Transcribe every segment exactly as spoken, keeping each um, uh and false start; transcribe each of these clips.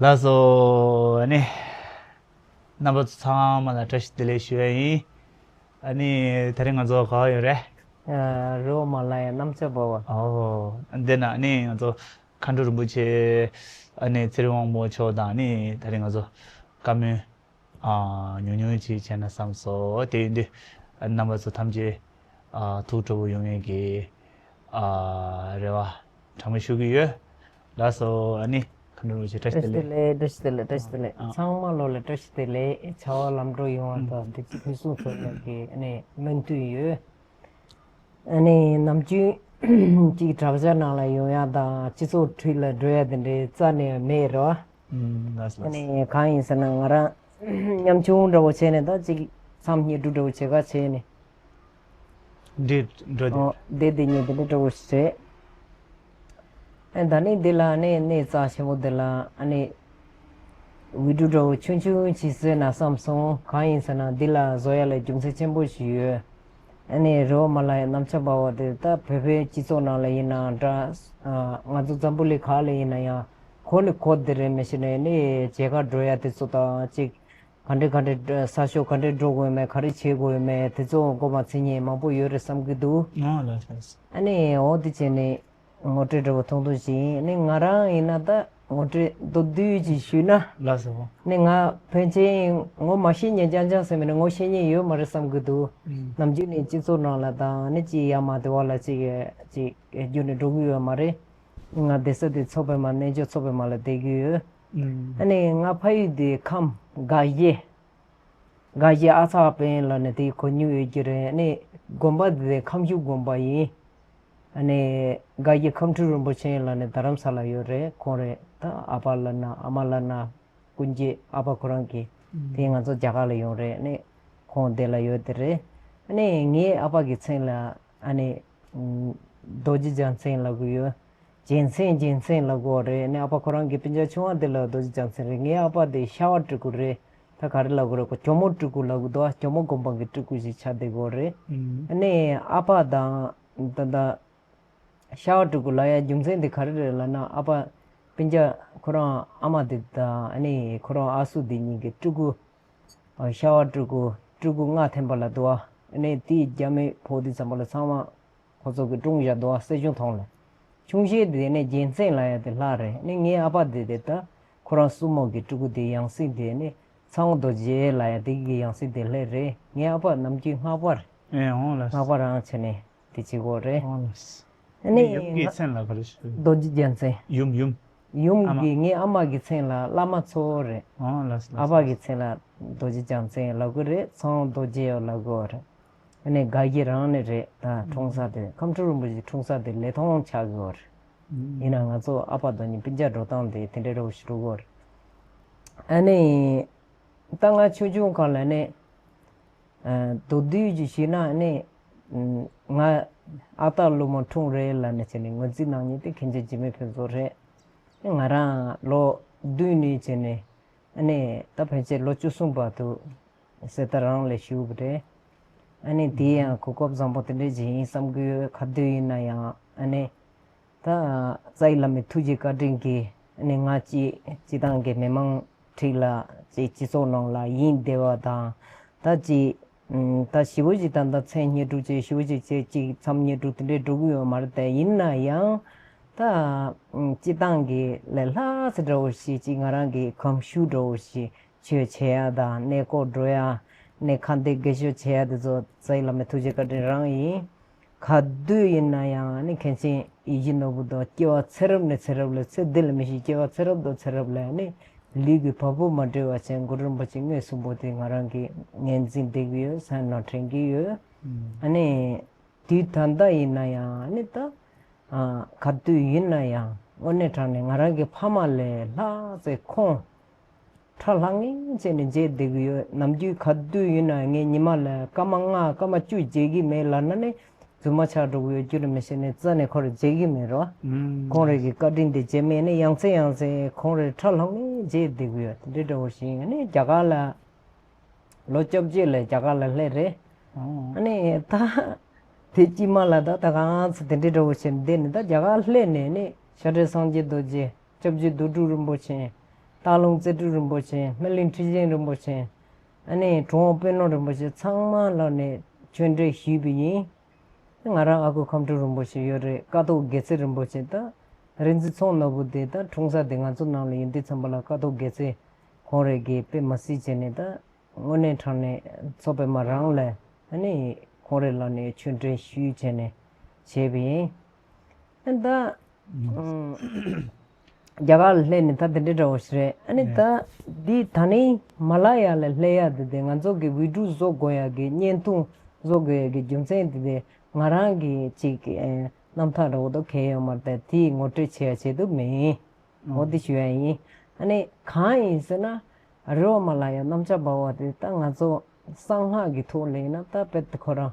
ལགས་སོ། ཨ་ནི། རྣམ་པ་ཚོ་ཚང་མ་ལ་བཀྲ་ཤིས་བདེ་ལེགས་ཞུ་ཡ་ཡིན། ཨ་ནི། དེ་རིང་ང་ཚོ་ག་པར་ཡོད་རེད། ཨ། རི་བོ་མ་ལ་ཡའི་གནམ་ལྕགས་སྦ་བ། ཨོ། འདི་ན་ཨ་ནི་ང་ཚོ་མཁའ་འགྲོ་རིན་པོ་ཆེ། ཨ་ནི་ཚེ་རིང་དབང་མོ་མཆོག་དང་ཨ་ནི་དེ་རིང་ང་ཚོ་བཀའ་མོལ། ཨ། ཉུང་ཉུང་ཅིག་བྱས་ན་བསམ་སོང་། དེ་ཡིན་དུས་རྣམ་པ་ཚོ་ཐམས་ཅད། ཨ། ཐུགས་སྤྲོ་པོ་ཡོང་ཡས་ཀྱི། ཨ། རེ་བ་གྲངས་མེད་ཞུ་གི་ཡོད། ལགས་སོ། ཨ་ནི་མཁའ་འགྲོ་རིན་པོ་ཆེ་བཀྲ་ཤིས་བདེ་ལེགས། བཀྲ་ཤིས་བདེ་ལེགས། བཀྲ་ཤིས་བདེ་ལེགས། ཨ། ཚང་མ་ལོ་ལ་བཀྲ་ཤིས་བདེ་ལེགས། བྱ་བ་ལམ་འགྲོ་ཡོང་བ་དང་བདེ་སྐྱིད་ཕུན་སུམ་ཚོགས་ཡག་གི་ཨ་ནི་སྨོན་འདུན་ཡོད། ཨ་ནི་ནམ་རྒྱུན་གཅིག་གྲྭ་ཆས་ནང་ལ་ཡོང་ཡ་དང་སྤྱི་ཚོགས་ཁྲོད་ལ་འགྲོ་ཡ་དེ་འདྲའི་རྩ་ནས་མེད་རོ། ཨུམ། ལགས་སོ། ཨ་ལགས་སོ། ནི་གང་ཡིན་ཟེར་ན་ང་རང་ཉམ་ཆུང་འདྲ་བོ་བྱས་ནས་ད་གཅིག་མཚམས་བསྙེན་སྒྲུབ་འདྲ་བོ་བྱེད་ག་བྱས་ནས། འདི་འགྲོ་དེ། ཨོ། བསྡད་དེ་ཉིད་དེ་འདྲ་འདྲ་བོ་ཞིག་རེད། ཨ། ད་ནི་འདི་ལ་ནི་གནས་རྩ་ཆེན་པོ་འདི་ལ་ཨ་ནི་འོས་བསྡུ་འདྲ་བོ་ཆུང་ཆུང་ཅིག་བཟོས་ན་བསམ་སོང་། གང་ཡིན་ཟེར་ན་འདི་ལ་བཟོ་ཡ་ལ་རྒྱུ་མཚན་ཆེན་པོ་ཞིག་ཡོད། ཨ་ནི་རི་བོ་མ་ལ་ཡའི་གནམ་ལྕགས་སྦ་བ་དེ་ད་བོད་པའི་སྤྱི་ཚོགས་ནང་ལ་ཡིན་ནའང་འདྲ། ཨ། ང་ཚོ་འཛམ་བུ་གླིང་ག་ལ་ཡིན་ན་ཡང་གོ་ནི་གོ་བདེ་རེད། མི་ཤེས་ནས་ནི་མཇལ་ཁ་འགྲོ་ཡ་དེ་ཚོ་དང་གཅིག་ག་འདྲས་ག་འདྲས་ས་ཕྱོགས་ག་འདྲས་འགྲོ་དགོས་ཡོད་མེད། ག་རེ་བྱེད་དགོས་ཡོད་མེད། དེ་ཚོ་མགོ་མ་ཚོས་མཁན་མང་པོ་ཡོད་རེད་བསམ་གྱི་འདུག། ཨོ་ལགས་སོ། ཨ་ནི་འོ་དེ་བྱས་ནས་ངོ་སྤྲོད་འདྲ་བོ་ཐུང་ཐུང་ཞིག་ཡིན། ཨ་ནི་ང་རང་ཡིན་ན་ད་ངོ་སྤྲོད་མདོར་བསྡུས་ཅིག་ཞུས་ན། ལགས་སོ། ཨ་ནི་ང་ཕལ་ཆེར་ངོ་མ་ཤེས་མཁན་རྐྱང་རྐྱང་ཟེར་མིན་ན་ངོ་ཤེས་མཁན་ཡོད་མ་རེད་བསམ་གྱི་འདུག། ཨུམ། ནམ་རྒྱུན་ནས་སྤྱི་ཚོགས་ནང་ལ་དང་ཨ་ནི་ཅིག་ཡར་མར་དེ་བ་ལ་ཅིག་ཅིག་རྒྱུན་ནས་འགྲོ་གི་ཡོད་མ་རེད། ང་བསྡད་ས་དེ་མཚོ་པདྨ་རྣལ་འབྱོར་མཚོ་པདྨ་ལ་བསྡད་ཀྱི་ཡོད། ཨུམ། ཨ་ནི་ང་ཕ་ཡུལ་དེ་ཁམས་དགའ་བཞི། དགའ་བཞི་ཨ་ཚ་པན་ལབ་ནས་དེ་གོ་མྱོང་ཡོད་ཀྱི་རེད། ཨ་ནི་དགོན་པ་དེ་ཁམས་ཞུ་དགོན་པ་ཡིན། ཨ་ནི་དགའ་བཞི་ཁམས་སྤྲུལ་རིན་པོ་ཆེ་ལབ་ནས་རྡ་རམ་ས་ལ་ཡོད་རེད། ཁོང་རེད། ད་ཨ་ཕ་ལབ་ན་ཨ་མ་ལབ་ན་སྐུ་མཆེད་ཨ་ཕ་ཁོ་རང་གི། ཨུམ། དེ་ང་ཚོ་རྒྱ་གར་ལ་ཡོང་རེད། ཨ་ནི་ཁོང་དེ་ལ་ཡོད་དེ་རེད། ཨ་ནི་ངའི་ཨ་ཕ་གི་མཚན་ལ་ཨ་ནི་ཨུམ། རྡོ་རྗེ་རྒྱལ་མཚན་ལབ་གི་ཡོད། རྒྱལ་མཚན་རྒྱལ་མཚན་ལབ་དགོས་རེད། ཨ་ནི་ཨ་ཕ་ཁོ་རང་གི་སྤུན་ཀྱག་ཆུང་བ་དེ་ལ་རྡོ་རྗེ་རྒྱལ་མཚན་རེད། ངའི་ཨ་ཕ་དེ་ཤ་བ་སྤྲུལ་སྐུ་རེད། ད་ག་རེ་ལབ་དགོས་རེད། ཁོ་ཇོ་མོ་སྤྲུལ་སྐུ་ལབ་གི་འདུག། ཨ། ཇོ་མོ་དགོན་པ་གི་སྤྲུལ་སྐུ་ཞིག་ཆགས་བསྡད་ཡོད་རེད། ཨུམ། ཨ་ནི་ཨ་ཕ་དང་ད་ལྟ་ཤ་བ་སྤྲུལ་སྐུ་ལབ་ཡ་རྒྱུ་མཚན་དེ་ག་རེ་རེད་ལབ་ན། ཨ་ཕ་སྤུན་ཀྱག་ཁོ་རང་ཨ་མ་དེ་དང་ཨ་ནི་ཁོ་རང་ཨ་སྲུ་དེ་གཉིས་ཀྱི་སྤྲུལ་སྐུ། ཨ། ཤ་བ་སྤྲུལ་སྐུ། སྤྲུལ་སྐུ་ལྔ་འཐེན་པ་ལབ་འདུག། ཨ། ཨ་ནི་དེའི་རྒྱ་མི་ཕོ་དེ་ཚང་མ་ལ་ཚང་མ་ཁོ་ཚོ་གི་སྲུང་བཞག་འདུག། ཨ། སྲིད་གཞུང་ཐོག་ལ། ཆུང་ཤོས་དེ་ནི་རྒྱལ་མཚན་ལབ་ཡ་དེ་ལྷག་རེད། ཨ་ནི་ངའི་ཨ་ཕ་དེ་དེ་ད་ཁོ་རང་སྲུ་མོ་གི་སྤྲུལ་སྐུ་དེ་ཡང་སྲིད་དེ་ནི་ཚངས་རྡོ་རྗེ་ལབ་ཡ་དེ་གི་ཡང་སྲིད་དེ་སླེབས་རེད། ངའི་ཨ་ཕ་ནམ་རྒྱུན་སྔགས་པ་རེད། ཨེ། འོང་ལགས། སྔགས་པ་རང་བྱས་ནས་དེ་བྱེད་ཀྱི་ཡོད་རེད། འོང་ལགས། ཨ་ནི་ཡུམ་གྱི་མཚན་ལ་ག་རེ་ཞུ། རྡོ་རྗེ་རྒྱལ་མཚན། ཡུམ། ཡུམ། ཡུམ་ཨ་མ། གྱི་ངའི་ཨ་མ་གི་མཚན་ལ་བླ་མ་མཚོ་རེད། ཨོ་ལགས་སོ། ཨ་ཕ་གི་མཚན་ལ་རྡོ་རྗེ་རྒྱལ་མཚན་ལབ་གི་རེད། ཚངས་རྡོ་རྗེ་ཡང་ལབ་གི་རེད། ཨ་ནི་དགའ་བཞི་རང་ནས་རེད། ད་འཁྲུངས་ས་དེ་ཁམས་སྤྲུལ་རིན་པོ་ཆེ་འཁྲུངས་ས་དེ་ལི་ཐང་ཆགས་ཀྱི་ཡོད་རེད། ཡིན་ན་ང་ཚོ་ཨ་ཕ་དང་གཉིས་སྤུན་ཀྱག་འགྲོ་སྟངས་དེ་དེ་འདྲའི་འདྲ་བོ་ཞིག་འགྲོ་གི་ཡོད་རེད། ཨ་ནི་ད་ང་ཆུང་ཆུང་སྒང་ལ་ནི། ཨ། མདོར་བསྡུས་ཅིག་ཞུས་ན་ནི། ང་ཨ་སྟག་ཀླུ་མོ་འཁྲུངས་རེད་ལབ་ནས་བྱས་ནས་ངོས་འཛིན་གནང་མཁན་དེ་མཁན་ཆེན་འཇིགས་མེད་ཕུན་ཚོགས་རེད། ང་རང་ལོ་བདུན་ནས་བྱས་ནས་ཨ་ནི་ད་ཕལ་ཆེར་ལོ་བཅུ་གསུམ་བར་དུ་གསེར་རྟ་རང་ལ་བཞུགས་པ་རེད། ཨ་ནི་དེ་ཡང་གོ་སྐབས་བཟང་པོ་དེ་འདྲས་ཅིག་ཡིན་བསམ་གྱི་ཡོད། ག་དུས་ཡིན་ན་ཡང་ཨ་ནི། ད་རྩ་བའི་བླ་མའི་ཐུགས་རྗེ་བཀའ་དྲིན་གྱིས་ནི་ང་ཅིག་སྤྱི་བཏང་གི་མི་མང་འཁྲིས་ལ་ཅིག་སྤྱི་ཚོགས་ནང་ལ་ཡིན་བསྡད་པ་དང་། ད་ཅིག་ད་ཞེ་པོ་ཅིག་ད་ལྟ་མཚན་སྙན་སྒྲུབ་བྱས། ཞེ་པོ་ཅིག་བྱས། ཅིག་མཚམས་སྙན་སྒྲུབ་དེ་འདྲས་འགྲོ་གི་ཡོད་མ་རེད་དེ། ཡིན་ན་ཡང་ད་སྤྱི་བཏང་གི་ལས་སླ་ས་འདྲ་བོ་ཞིག་ཅིག་ང་རང་གི་གོམས་ཤུགས་འདྲ་བོ་ཞིག་ཆོས་བྱེད་ཡ་དང་གནས་སྐོར་འགྲོ་ཡ། གནས་ཁ་འདོན་དགེ་སྦྱོར་བྱེད་ཡ་དེ་ཚོ་རྩ་བའི་བླ་མའི་ཐུགས་རྗེ་བཀའ་དྲིན་རང་ཡིན། ག་དུས་ཡིན་ན་ཡང་ནི་མཁན་ཆེན་ཡིད་བཞིན་ནོར་བུ་དང་སྐྱེ་བ་ཚེ་རབས་ནས་ཚེ་རབས་ལ། ཚེ་འདི་ལ་མི་ཤེས། སྐྱེ་བ་ཚེ་རབས་དང་ཚེ་རབས་ལ་ནི་ལུས་ཀྱི་བ་སྤུ་མ་བྲལ་བ་ཅན་གུ་རུ་རིན་པོ་ཆེ་མངོན་སུམ་པོ་དེ་ང་རང་གིས་ངོས་འཛིན་བསྡད་ཀྱི་ཡོད། སེམས་ནང་དྲན་གྱི་ཡོད། ཨ་ནི་དུས་ད་ལྟ་ཡིན་ན་ཡང་ནི་ད་ག་དུས་ཡིན་ན་ཡང་དངོས་གནས་དྲང་གནས་ང་རང་གི་ཕ་མ་ལས་ལྷག་ཙེ་ཁོང་ཁྲ་ལྷང་ངེ་བྱས་ནས་མཇལ་བསྡད་ཀྱི་ཡོད། ནམ་རྒྱུན་ག་དུས་ཡིན་ན་ངས་ཉི་མ་ལ་སྐར་མ་ལྔ་སྐར་མ་བཅུ་མཇལ་གྱི་མེད་ལབ་ན་ནི་རྫུན་མ་ཆགས་འགྲོ་གི་ཡོད་རྒྱུ་རེད། མི་ཤེས་ནས་རྩ་ནས་ཁོ་རང་མཇལ་གྱི་མེད་རོ། ཁོང་རང་གི་བཀའ་དྲིན་དེ་བརྗེད་མེད་ནས་ཡང་སེ་ཡང་སེ་ཁོང་རང་ཁྲ་ལྷང་ངེ་མཇལ་བསྡད་ཀྱི་ཡོད། དེ་འདྲ་འདྲ་བོ་ཞིག་ནི་རྒྱ་གར་ལ་ལོ་བཅོ་བརྒྱད་ལ་རྒྱ་གར་ལ་སླེབས་རེད། ཨ་ནི་ད་དེ་དཀྱིལ་མ་ལ་ད་ད་གང་ཚེ་དེ་འདྲ་འདྲ་བོ་བྱས་ནས་བསྡད་ནས། ད་རྒྱ་གར་སླེབས་ནས་ནི་ཤར་གྲོལ་སངས་རྒྱས་རྡོ་རྗེ། སྐྱབས་རྗེ་རྡོ་གྲུབ་རིན་པོ་ཆེ། སྟག་ལུང་རྩེ་སྤྲུལ་རིན་པོ་ཆེ། སྨིན་གླིང་ཁྲི་ཆེན་རིན་པོ་ཆེ། ཨ་ནི་གྲུབ་དབང་དཔོན་སློབ་རིན་པོ་ཆེ་ཚང་མ་ལ་ནས་ཆོས་འབྲེལ་ཞུས་པ་ཡིན། ང་རང་ཨ་ཁུ་ཁམས་སྤྲུལ་རིན་པོ་ཆེ་ཡོད་རེད། ཀཿཐོག་དགེ་ཚེ་རིན་པོ་ཆེ་དང་། རིག་འཛིན་ཚོགས་ནོར་བུ་དེ་དང་འཁྲུངས་ས་དེ་ང་ཚོ་ནང་ལ་ཡོད་འདི་ཚང་མ་ལ་ཀཿཐོག་དགེ་ཚེ་ཁོང་རེ་གིས་དཔེ་མ་སྲིད་བྱས་ནས་ད་དངོས་གནས་དྲང་གནས་མཚོ་པདྨ་རང་ལ་ཨ་ནི་ཁོང་རེ་ལ་ནས་ཆོས་འབྲེལ་ཞུས་བྱས་ནས་བྱས་པ་ཡིན། ཨ་ད་ཨུམ། རྒྱ་གར་ལ་སླེབས་ནས་ད་དེ་འདྲའི་འདྲ་བོ་ཞིག་རེད། ཨ་ནི་ད་འདི་ད་ནི་མ་ལ་ཡ་ལ་སླེབས་ཡ་དེ་དེ་ང་ཚོ་གི་བི་ཌིའོ་བཟོ་དགོས་ཡ་གི་བརྙན་ཐུང་བཟོ་དགོས་ཡ་གི་རྒྱུ་མཚན་དེ་དེ་ང་རང་གི་ཅིག་ཨེ་རྣམ་ཐར་འདྲ་བོ་དོ་གལ་ཡོད་མ་རེད། དེ་ངོ་སྤྲོད་བྱེད་ཡ་བྱེད་དུ་མེད། འོ་དེ་ཞུ་ཡ་ཡིན། ཨ་ནི་གང་ཡིན་ཟེར་ན་རི་བོ་མ་ལ་ཡ་གནམ་ལྕགས་འབར་བ་དེ་ད་ང་ཚོ་གསང་སྔགས་ཀྱི་ཐོག་ལ་ཡིན་ན་ད་དཔེ་དེ་ཁོ་རང་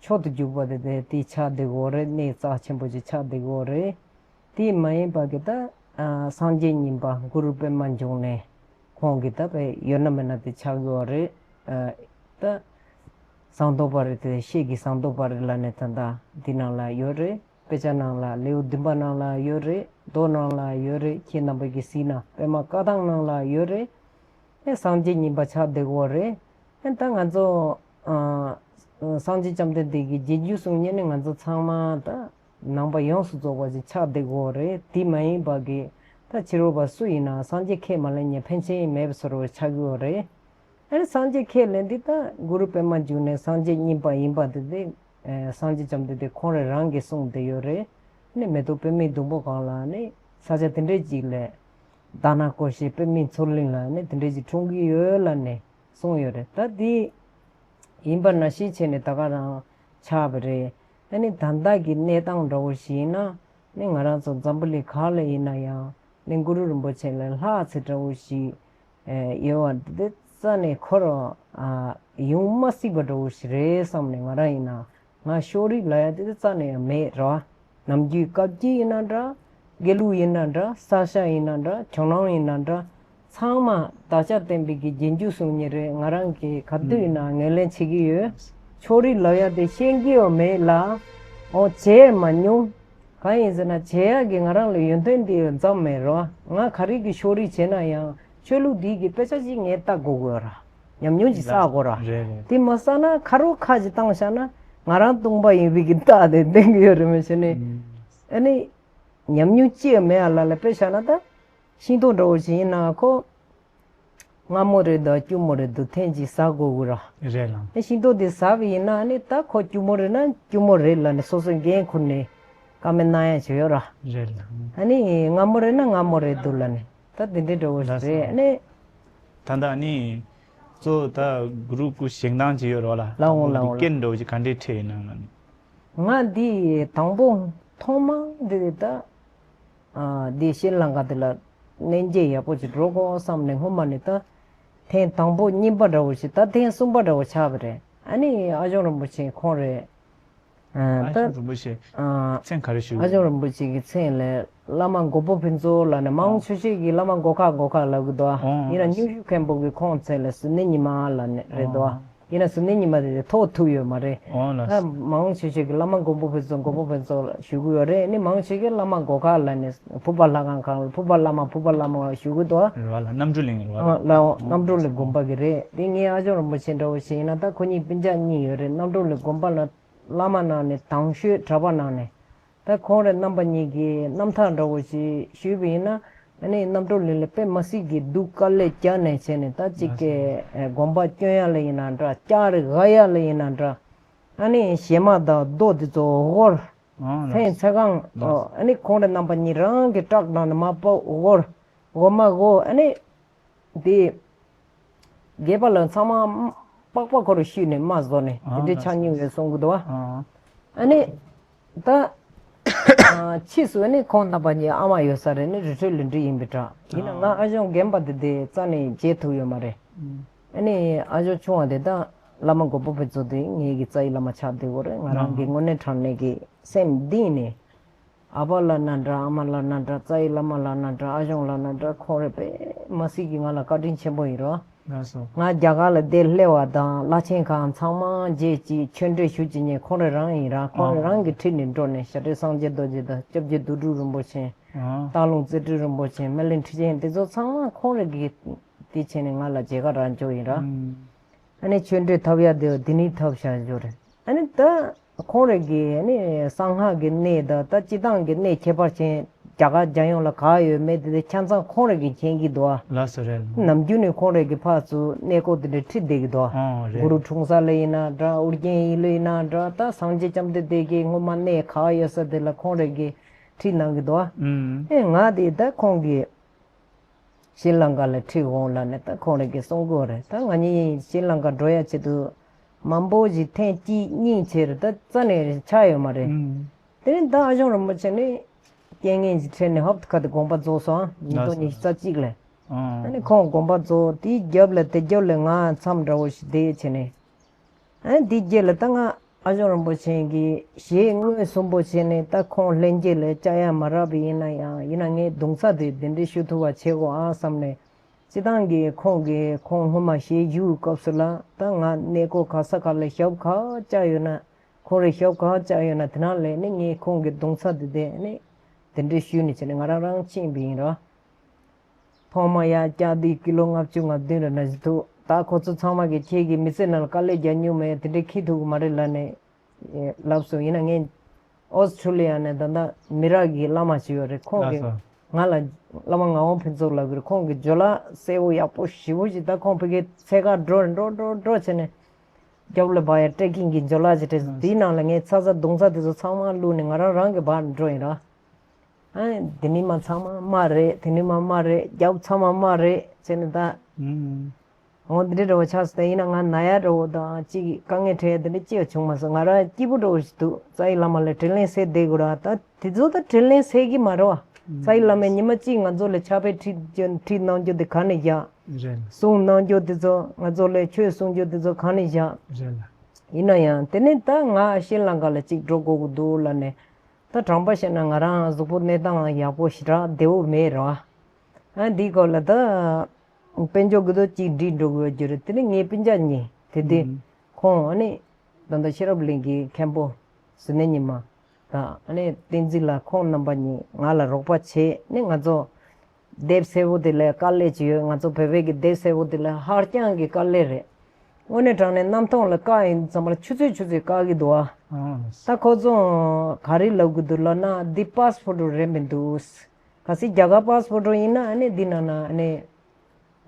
མཆོག་ཏུ་གྱུར་པ་དེ་དེ་དེ་ཆགས་བསྡད་ཀྱི་ཡོད་རེད། གནས་རྩ་ཆེན་པོ་ཅིག་ཆགས་བསྡད་ཀྱི་ཡོད་རེད། དེ་མ་ཡིན་པ་གི་ད་ཨ་སངས་རྒྱས་གཉིས་པ་གུ་རུ་པདྨ་འབྱུང་གནས་ཁོང་གི་ད་དཔེ་ཡོད་ན་མེད་ན་དེ་ཆགས་ཀྱི་ཡོད་རེད། ཨ་ད་ཟངས་མདོག་དཔལ་རི་དེ་ཤེལ་གྱི་ཟངས་མདོག་དཔལ་རི་ལབ་ནས་ད་ད་འདི་ནང་ལ་ཡོད་རེད། དཔེ་ཆ་ནང་ལ་ལེའུ་བདུན་པ་ནང་ལ་ཡོད་རེད། མདོ་ནང་ལ་ཡོད་རེད། ཁྱེད་རྣམ་པ་གིས་གཟིགས་ན་པདྨ་བཀའ་ཐང་ནང་ལ་ཡོད་རེད། ཨེ་སངས་རྒྱས་གཉིས་པ་ཆགས་བསྡད་ཀྱི་ཡོད་རེད། ཨེ་ད་ང་ཚོ་ཨ་སངས་རྒྱས་བཅོམ་ལྡན་འདས་ཀྱི་རྗེས་འཇུག་གསུང་མཁན་ནི་ང་ཚོ་ཚང་མ་ད་ནང་པ་ཡོངས་སུ་རྫོགས་པ་ཞིག་ཆགས་བསྡད་ཀྱི་ཡོད་རེད། དེ་མ་ཡིན་པ་གི་ད་ཕྱི་རོལ་པ་སུ་ཡིན་ན་སངས་རྒྱས་ཁས་མ་ལེན་མཁན་ཕན་ཆད་མེད་པ་བཟོ་འདྲ་ཆགས་ཀྱི་ཡོད་རེད། ཨ་ནི་སངས་རྒྱས་ཁས་ལེན་འདི་ད་གུ་རུ་པདྨ་འབྱུང་གནས་སངས་རྒྱས་གཉིས་པ་ཡིན་པ་འདི་དེ་ཨ་སངས་རྒྱས་བཅོམ་ལྡན་འདས་ཁོང་རང་རང་གིས་གསུངས་བསྡད་ཡོད་རེད། ཨ་ནི་མེ་ཏོག་པདྨའི་སྡོང་པོ་སྒང་ལ་ནི་ས་ཆ་དེ་འདྲའི་ཅིག་ལ་དྷ་ན་ཀོ་ཤའི་པདྨའི་མཚོ་གླིང་ལ་ནི་དེ་འདྲའི་ཅིག་འཁྲུངས་ཀྱི་ཡོད་ལབ་ནས་གསུངས་ཡོད་རེད། ད་འདི་ཡིན་པ་ནང་བཞིན་བྱས་ནས་ད་ག་རང་ཆགས་པ་རེད། ཨ་ནི་ད་ལྟ་གི་གནས་སྟངས་འདྲ་བོ་ཞིག་ཡིན་ན་ནི་ང་རང་ཚོ་འཛམ་བུ་གླིང་ག་ལ་ཡིན་ན་ཡང་ནི་གུ་རུ་རིན་པོ་ཆེ་ལས་ལྷག་ཚེ་འདྲ་བོ་ཞིག་ཨེ་ཡོད་པ་འདི་རྩ་ནས་ཁོ་རང་ཨ་ཡོང་མ་སྲིད་པ་འདྲ་བོ་ཞིག་རེད་བསམ་ནས་ང་རང་ཡིན་ན་ང་ཤོ་རིག་ལབ་ཡ་དེ་རྩ་ནས་ཡང་མེད་རེད་བ། ནམ་རྒྱུན་བཀའ་བརྒྱུད་ཡིན་ན་འདྲ། དགེ་ལུགས་ཡིན་ན་འདྲ། ས་སྐྱ་ཡིན་ན་འདྲ། ཇོ་ནང་ཡིན་ན་འདྲ། ཚང་མ་བདག་ཅག་བསྟན་པའི་གི་རྗེས་འཇུག་གསུང་མཁན་རེད། ང་རང་གིས་ག་དུས་ཡིན་ན་ངོས་ལེན་བྱེད་ཀྱི་ཡོད། ཤོ་རིག་ལབ་ཡ་དེ་ཤེས་ཀྱི་ཡང་མེད་ལ། འོ་བྱས་མ་མྱོང་། གང་ཡིན་ཟེར་ན་བྱེད་ཡག་གི་ང་རང་ལ་ཡོན་ཏན་དེ་འཛོམས་མེད་རོ། ང་ག་རེ་གི་ཤོ་རིག་བྱས་ན་ཡང་ཆོས་ལུགས་འདི་གི་དཔེ་ཆ་ཅིག་ངས་ལྟ་དགོས་ཀྱི་ཡོད་ར། ཉམས་མྱོང་ཅིག་བསགས་དགོས་ར། རེད་རེད། དེ་མ་བསགས་ན་ཁ་རོག་ཁ་ཅིག་བཏང་བཞག་ན་ང་རང་སྟོང་པ་ཡིན་པའི་གི་རྟགས་དེ་བསྟན་གྱི་ཡོད་རེད་མི་ཤེས་ནི། ཨ་ནི་ཉམས་མྱོང་ཅི་ཡང་མེད་ཡ་ལ་ལ་དཔེ་བཞག་ན་ད་ཤིང་ཏོག་འདྲ་བོ་ཞིག་ཡིན་ན་ཁོ། སྔ་མོ་རེད་འདུག་སྐྱུར་མོ་རེད་འདུག་ཐེངས་གཅིག་ཟ་དགོས་ཀྱི་ར། རེད་ལ། ཨེ་ཤིང་ཏོག་དེ་ཟ་བ་ཡིན་ན་ཨ་ནི་ད་ཁོ་སྐྱུར་མོ་རེད་ན་སྐྱུར་མོ་རེད་ལབ་ནས་སོ་སོས་འགན་ཁུར་ནས་བཀའ་མོལ་གནང་ཡ་བྱོས་ཡོད་ར། རེད་ལ། ཨ་ནི་སྔ་མོ་རེད་ན་སྔ་མོ་རེད་འདུག་ལབ་ནས་ད་དེ་འདྲའི་འདྲ་བོ་ཞིག་རེད། ཨ་ནི། ད་ལྟ་ཨ་ནི། གཙོ་ད་གུ་རུ་སྐུ་བཞེངས་སྟངས་ཅིག་ཡོད་ར་ལ། ལའོ་ལའོ་ལ། སྐད་འདྲ་བོ་ཅིག་ག་འདྲས་འཕྲད་ཡིན་ན་ལ་ནི། ང་འདི་དང་པོ་ཐོག་མ་འདི་ད། ཨ་འདི་ཤྲི་ལངྐ་འདི་ལ་གནས་མཇལ་ཡག་པོ་ཅིག་འགྲོ་དགོས་བསམ་ནས་སྔོན་མ་ནས་ད་ཐེངས་དང་པོ་གཉིས་པ་འདྲ་བོ་ཞིག་ད་ཐེངས་གསུམ་པ་འདྲ་བོ་ཆགས་པ་རེད། ཨ་ནི་ཨ་ཞང་རིན་པོ་ཆེ་ཁོང་རེད། ཨ་ཨ་ད་ཞང་རིན་པོ་ཆེ་ཨ་མཚན་ག་རེ་ཞུ། ཨ་ཞང་རིན་པོ་ཆེ་གི་མཚན་ལས་བླ་མ་མགོན་པོ་ཕུན་ཚོགས་ལབ་ནས་མང་ཆོས་ཤེས་ཀྱི་བླ་མ་མགོ་ཁ་མགོ་ཁ་ལབ་གི་འདུག་ཨ་ཡིན་ན་སྨྱོ་ཤུལ་མཁན་པོ་གི་ཁོང་མཚན་ལས་ཟུར་གནས་ཉི་མ་ལབ་ནས་རེད་འདུག་ཨ། ཡིན་ན་ཟུར་གནས་ཉི་མ་དེ་ཐོག་ཐུག་ཡོད་མ་རེད། འོ་ལགས། ད་མང་ཆེ་ཤོས་ཀྱི་བླ་མ་མགོན་པོ་ཕུན་ཚོགས་མགོན་པོ་ཕུན་ཚོགས་ཞུ་གི་ཡོད་རེད། ནི་མང་ཆེ་གི་བླ་མ་མགོ་ཁ་ལ་ནས་ཕུར་པ་ལྷ་ཁང་ཁང་ལ་ཕུར་པ་བླ་མ་ཕུར་པ་བླ་མ་ཞུ་གི་འདུག་རེད་བ་ལ། རྣམ་གྲོལ་གླིང་རེད་བ་ལ། ལའོ་རྣམ་གྲོལ་གླིང་དགོན་པ་གི་རེད། དེ་ངའི་ཨ་ཞང་རིན་པོ་ཆེ་འདྲ་བོ་ཞིག་ཡིན་ན་ད་ཁོ་གཉིས་སྤུན་ཀྱག་གཉིས་ཡོད་རེད། རྣམ་གྲོལ་གླིང་དགོན་པ་ལ་བླ་མ་ནང་ནས་དང་ཤོས་གྲྭ་པ་ནང་ནས། ད་ཁོང་རེ་རྣམ་པ་གཉིས་ཀྱི་རྣམ་ཐར་འདྲ་བོ་ཞིག་ཞུས་པ་ཡིན་ན། ཨ་ནི་རྣམ་གྲོལ་གླིང་ལ་དཔེ་མ་སྲིད་ཀྱི་སྡུག་དཀའ་ལས་བརྒྱབ་ནས་བྱས་ནས་ད་ཅིག་གི་ཨེ་དགོན་པ་སྐྱོང་ཡ་ལ་ཡིན་ན་འདྲ། ལྕགས་རི་བརྒལ་ཡ་ལ་ཡིན་ན་འདྲ། ཨ་ནི་བྱེ་མ་དང་རྡོ་དེ་ཚོ་དབོར། ཨང་། མཚན་ཚ་གང་། ཨ་ནི་ཁོང་རེ་རྣམ་པ་གཉིས་རང་གི་བྲག་ནང་ནས་མར་ཕབ་དབོར། འོ་མ་འོ་ཨ་ནི། དེ། སྒལ་པ་ལ་ཚང་མ་པགས་པ་ཁོ་རུ་བཤུས་ནས་རྨ་བཟོ་ནས་དེ་འདྲའི་ཆགས་མྱོང་ཡོད་གསུང་གི་འདུག་བ། ཨ་ནི། ད། ཕྱིས་སུ་ནི་ཁོང་རྣམ་པ་གཉིས་ཨ་མ་ཡོད་ས་རེད། ནི་རི་ཁྲོད་ལུས་འབྲེལ་ཡིན་པའི་འདྲ། ཡིན་ན་ང་ཨ་ཞང་རྒན་པ་དེ་དེ་རྩ་ནས་མཇལ་ཐུབ་ཡོད་མ་རེད། ཨ་ནི་ཨ་ཞང་ཆུང་བ་དེ་ད་བླ་མ་མགོན་པོ་ཕུན་ཚོགས་དེ་ངེད་ཀྱི་རྩ་བའི་བླ་མ་ཆགས་བསྡད་ཡོད་རེད། ང་རང་གི་དངོས་གནས་དྲང་གནས་ཀྱི་སེམས་གཏིང་ནས། ཨ་ཕ་ལབ་ན་འདྲ། ཨ་མ་ལབ་ན་འདྲ། རྩ་བའི་བླ་མ་ལབ་ན་འདྲ། ཨ་ཞང་ལབ་ན་འདྲ། ཁོང་རེ་དཔེ་མ་སྲིད་ཀྱི་ང་ལ་བཀའ་དྲིན་ཆེན་པོ་ཡིན་རོ། ལགས་སོ། ང་རྒྱ་གར་ལ་བསྡད་སླེབས་པ་དང་བླ་ཆེན་ཁག་ཚང་མ་མཇལ་ཅིག་ཆོས་འབྲེལ་ཞུ་ཅིག་ཉེ་ཁོང་རེ་རང་ཡིན་ར། ཁོང་རེ་རང་གི་ཁྲིད་ནས་འགྲོ་ནས་ཞྭ་སྒྲོན་སངས་རྒྱས་རྡོ་རྗེ་དང་སྐྱབས་རྗེ་རྡོ་གྲུབ་རིན་པོ་ཆེ། སྟག་ལུང་རྩེ་སྤྲུལ་རིན་པོ་ཆེ། སྨན་གླིང་ཁྲི་ཆེན། དེ་ཚོ་ཚང་མ་ཁོང་རང་གིས་དེ་བྱས་ནས་ང་ལ་མཇལ་ཁ་རག་འཇོག་ཡིན་ར། ཨ་ནི་ཆོས་འབྲེལ་འཐབ་ཡ་དེ་འདི་ནས་འཐབ་བཞག་འཇོག་རེད། ཨ་ནི་ད་ཁོང་རང་གི་ཨ་ནི་གསང་སྔགས་ཀྱི་གནས་དང་ད་སྤྱི་བཏང་གི་གནས་ཁྱད་པར་ཅན་རྒྱ་གར་རྒྱལ་ཡོངས་ལ་ག་ཡོད་མེད་དེ་ཆ་ཚང་ཁོང་རང་གིས་མཁྱེན་གྱི་འདུག་ཨ། ལགས་སོ་རེད། ནམ་རྒྱུན་ནས་ཁོང་རང་གིས་ཕར་ཚུར་གནས་སྐོར་དེ་འདྲ་ཁྲིད་བསྡད་ཀྱི་འདུག་ཨ། ཨོ་རེད། གུ་རུ་འཁྲུངས་ས་ལ་ཡིན་ན་འདྲ། ཨོ་རྒྱན་ཡིན་ལ་ཡིན་ན་འདྲ། ད་སངས་རྒྱས་བཅོམ་ལྡན་འདས་ཀྱི་སྔོན་མ་གནས་ག་ཡོད་ས་དེ་ལ་ཁོང་རང་གིས་ཁྲིད་གནང་གི་འདུག་ཨ། ཨུམ། ཨེ་ང་དེ་ད་ཁོང་གིས་ཤྲི་ལང་ཀ་ལ་ཁྲིད་འོང་ལབ་ནས་ད་ཁོང་རང་གིས་གསུང་གི་ཡོད་རེད། ད་ང་གཉིས་ཤྲི་ལང་ཀ་འགྲོ་ཡ་ཆེད་དུ་མང་པོ་ཞིག་ཐེངས་གཅིག་གཉིས་བྱས་རེད། ད་རྩ་ནས་ཆགས་ཡོད་མ་རེད། ཨུམ། དེ་ནས་ད་ཨ་ཞང་རིན་པོ་ཆེ་ནི་རྐྱེན་ངན་ཞིག་འཕྲད་ནས་ཧོབ་ཏེ་ཁ་ཏེ་དགོངས་པ་རྫོགས་སོང་། ཉིས་སྟོང་ཉི་ཤུ་རྩ་གཅིག་ལ། ཨ་ནི་ཁོང་དགོངས་པ་རྫོགས། དེའི་རྒྱབ་ལ་དེ་རྒྱབ་ལ་ང་མཚམས་འདྲ་བོ་ཞིག་བསྡད་བྱས་ནས། ཨ་ནི་དེའི་རྗེས་ལ་ད་ང་ཨ་ཞང་རིན་པོ་ཆེ་གི་ཞལ་མངོན་སུམ་པོ་བྱས་ནས་ད་ཁོང་ལྷན་རྒྱས་ལ་བཅར་ཡ་མ་རག་པ་ཡིན་ན་ཡང་ཡིན་ན་ངས་གདུང་སེམས་དེ་གདན་འདྲེན་ཞུ་ཐུབ་པ་བྱེད་དགོས་ཨ་བསམ་ནས། སྤྱིར་བཏང་གི་ཁོང་གིས་ཁོང་སྔོན་མ་ཞལ་བཞུགས་སྐབས་སུ་ལ་ད་ང་གནས་སྐོར་ག་ས་ག་ལ་ཞབས་ག་བཅག་ཡོད་ན། ཁོང་རེ་ཞབས་ག་བཅག་ཡོད་ན་དེ་ནང་ལས་ནི་ངས་ཁོང་གི་གདུང་སེམས་དེ་དེ་ནི་གདན་འདྲེན་ཞུས་ནས་བྱས་ནས་ང་རང་རང་ཕྱིན་པ་ཡིན་ར། ཐོག་མ་ཡར་བཅར་དུས་ཀི་ལོ་ལྔ་བཅུ་ང་བདུན་རེ་ན་ཞིག་འདུག་ད་ཁོ་ཚོ་ཚང་མ་གིས་ཁྱེད་ཀྱིས་མི་ཚེ་ནང་ལ་དཀའ་ལས་རྒྱག་མྱོང་མེད། དེ་འདྲའི་ཁྱེད་ཐུག་གི་མ་རེད་ལབ་ནས་ལབ་སོང་། ཡིན་ན་ངས་ཨོ་སི་ཁྲུ་ལི་ཡ་ནས་ད་ལྟ་མི་རག་གི་བླ་མ་ཞིག་ཡོད་རེད། ཁོང་གིས་ང་ལ་བླ་མ་ངག་དབང་ཕུན་ཚོགས་ལབ་གི་རེད། ཁོང་གིས་ཇོ་ལ་གསལ་བོ་ཡག་པོ་ཞེ་པོ་ཞིག་ད་ཁོང་ཕ་གིའི་འཚོལ་ག་འགྲོ་འགྲོ་འགྲོ་འགྲོ་བྱས་ནས་རྒྱབ་ལ་བ་ཡ་ཊེ་ཀིང་གི་ཇོ་ལ་ཞིག་སྤྲད་སོང་། དེའི་ནང་ལ་ངས་ཚ་ཚ་གདུང་སེམས་དེ་ཚོ་ཚང་མ་བླུགས་ནས་ང་རང་རང་གི་བར་འགྲོ་ཡིན་ར། ཨ་ནི་དེ་ནི་མ་ཚང་མ་དམའ་རེད། དེ་ནི་མ་དམའ་རེད། རྒྱབ་ཚང་མ་དམའ་རེད་བྱས་ནས་ད། འོ་འདི་འདྲ་འདྲ་བོ་ཆགས་སོང་། ད་ཡིན་ན་ང་ན་ཡ་འདྲ་བོ་དང་ཅིག་དཀའ་ངལ་འཕྲད་ཡ་དེ་འདྲ་ཅི་ཡང་བྱུང་མ་སོང་། ང་རང་སྐྱིད་པོ་འདྲ་བོ་ཞིག་འདུག་རྩ་བའི་བླ་མ་ལ་དྲིན་ལན་གཟོ་བསྡད་དགོས་ར། ད་དེ་ཚོ་ད་དྲིན་ལན་གཟོ་གི་མ་རེད་བ། རྩ་བའི་བླ་མས་ཉི་མ་གཅིག་ང་ཚོ་ལ་ཕྱག་དཔེ་ཁྲིད་རྒྱུ་ཁྲིད་གནང་རྒྱུ་དེ་ག་ནས་བཞག་རེད། གསུང་གནང་རྒྱུ་དེ་ཚོ་ང་ཚོ་ལ་ཆོས་གསུང་རྒྱུ་དེ་ཚོ་ག་ནས་བཞག་རེད་ལ། ཡིན་ན་ཡང་དེ་ནས་ད་ང་ཤྲི་ལང་ཀ་ལ་གཅིག་འགྲོ་དགོས་ཀྱི་འདུག་ལབ་ནས། ད་དྲང་པོ་བཤད་ན་ང་རང་གཟུགས་པོ་གནས་སྟངས་ཡག་པོ་ཞེ་དྲག་བདེ་བོ་མེད་རེད་བ། ཨ་འདིའི་སྐོར་ལ་ད་དཔལ་འབྱོར་གྱི་དོ་གཅིག་འགྲིག་འགྲོ་དགོས་རྒྱུ་རེད། དེ་ནས་ངའི་སྤུན་ཀྱག་གཉིས་དེ་དེ་ཨུམ། ཁོང་ཨ་ནི་ད་ལྟ་ཤེས་རབ་གླིང་གི་མཁན་པོ་ཟི་ནེ་ཉི་མ་དང་ཨ་ནི་བསྟན་འཛིན་ལགས། ཁོང་རྣམ་པ་གཉིས་ང་ལ་རོགས་པ་བྱས་ནས་ང་ཚོ་དེབ་སེར་པོ་དེ་ལ་དཀའ་ལས་ཅིག་ཡོད། ང་ཚོ་བོད་པའི་གི་དེབ་སེར་པོ་དེ་ལ་ཧ་ཅང་གི་དཀའ་ལས་རེད། དངོས་གནས་དྲང་གནས་གནམ་ཐང་ལ་བཀག་ཡིན་ཙམ་པ་ལ་ཆུ་ཚོད་ཆུ་ཚོད་བཀག་གི་འདུག་ཨ། ཨང་། ད་ཁོ་ཚོ་ག་རེ་ལབ་གི་འདུག་ལབ་ན་འདི་པཱ་སི་པོར་ཊི་རེད་མི་འདུག་གལ་སྲིད་རྒྱ་གར་པཱ་སི་པོར་ཊི་ཡིན་ན་ཨ་ནི་འདི་ནང་ན་ཨ་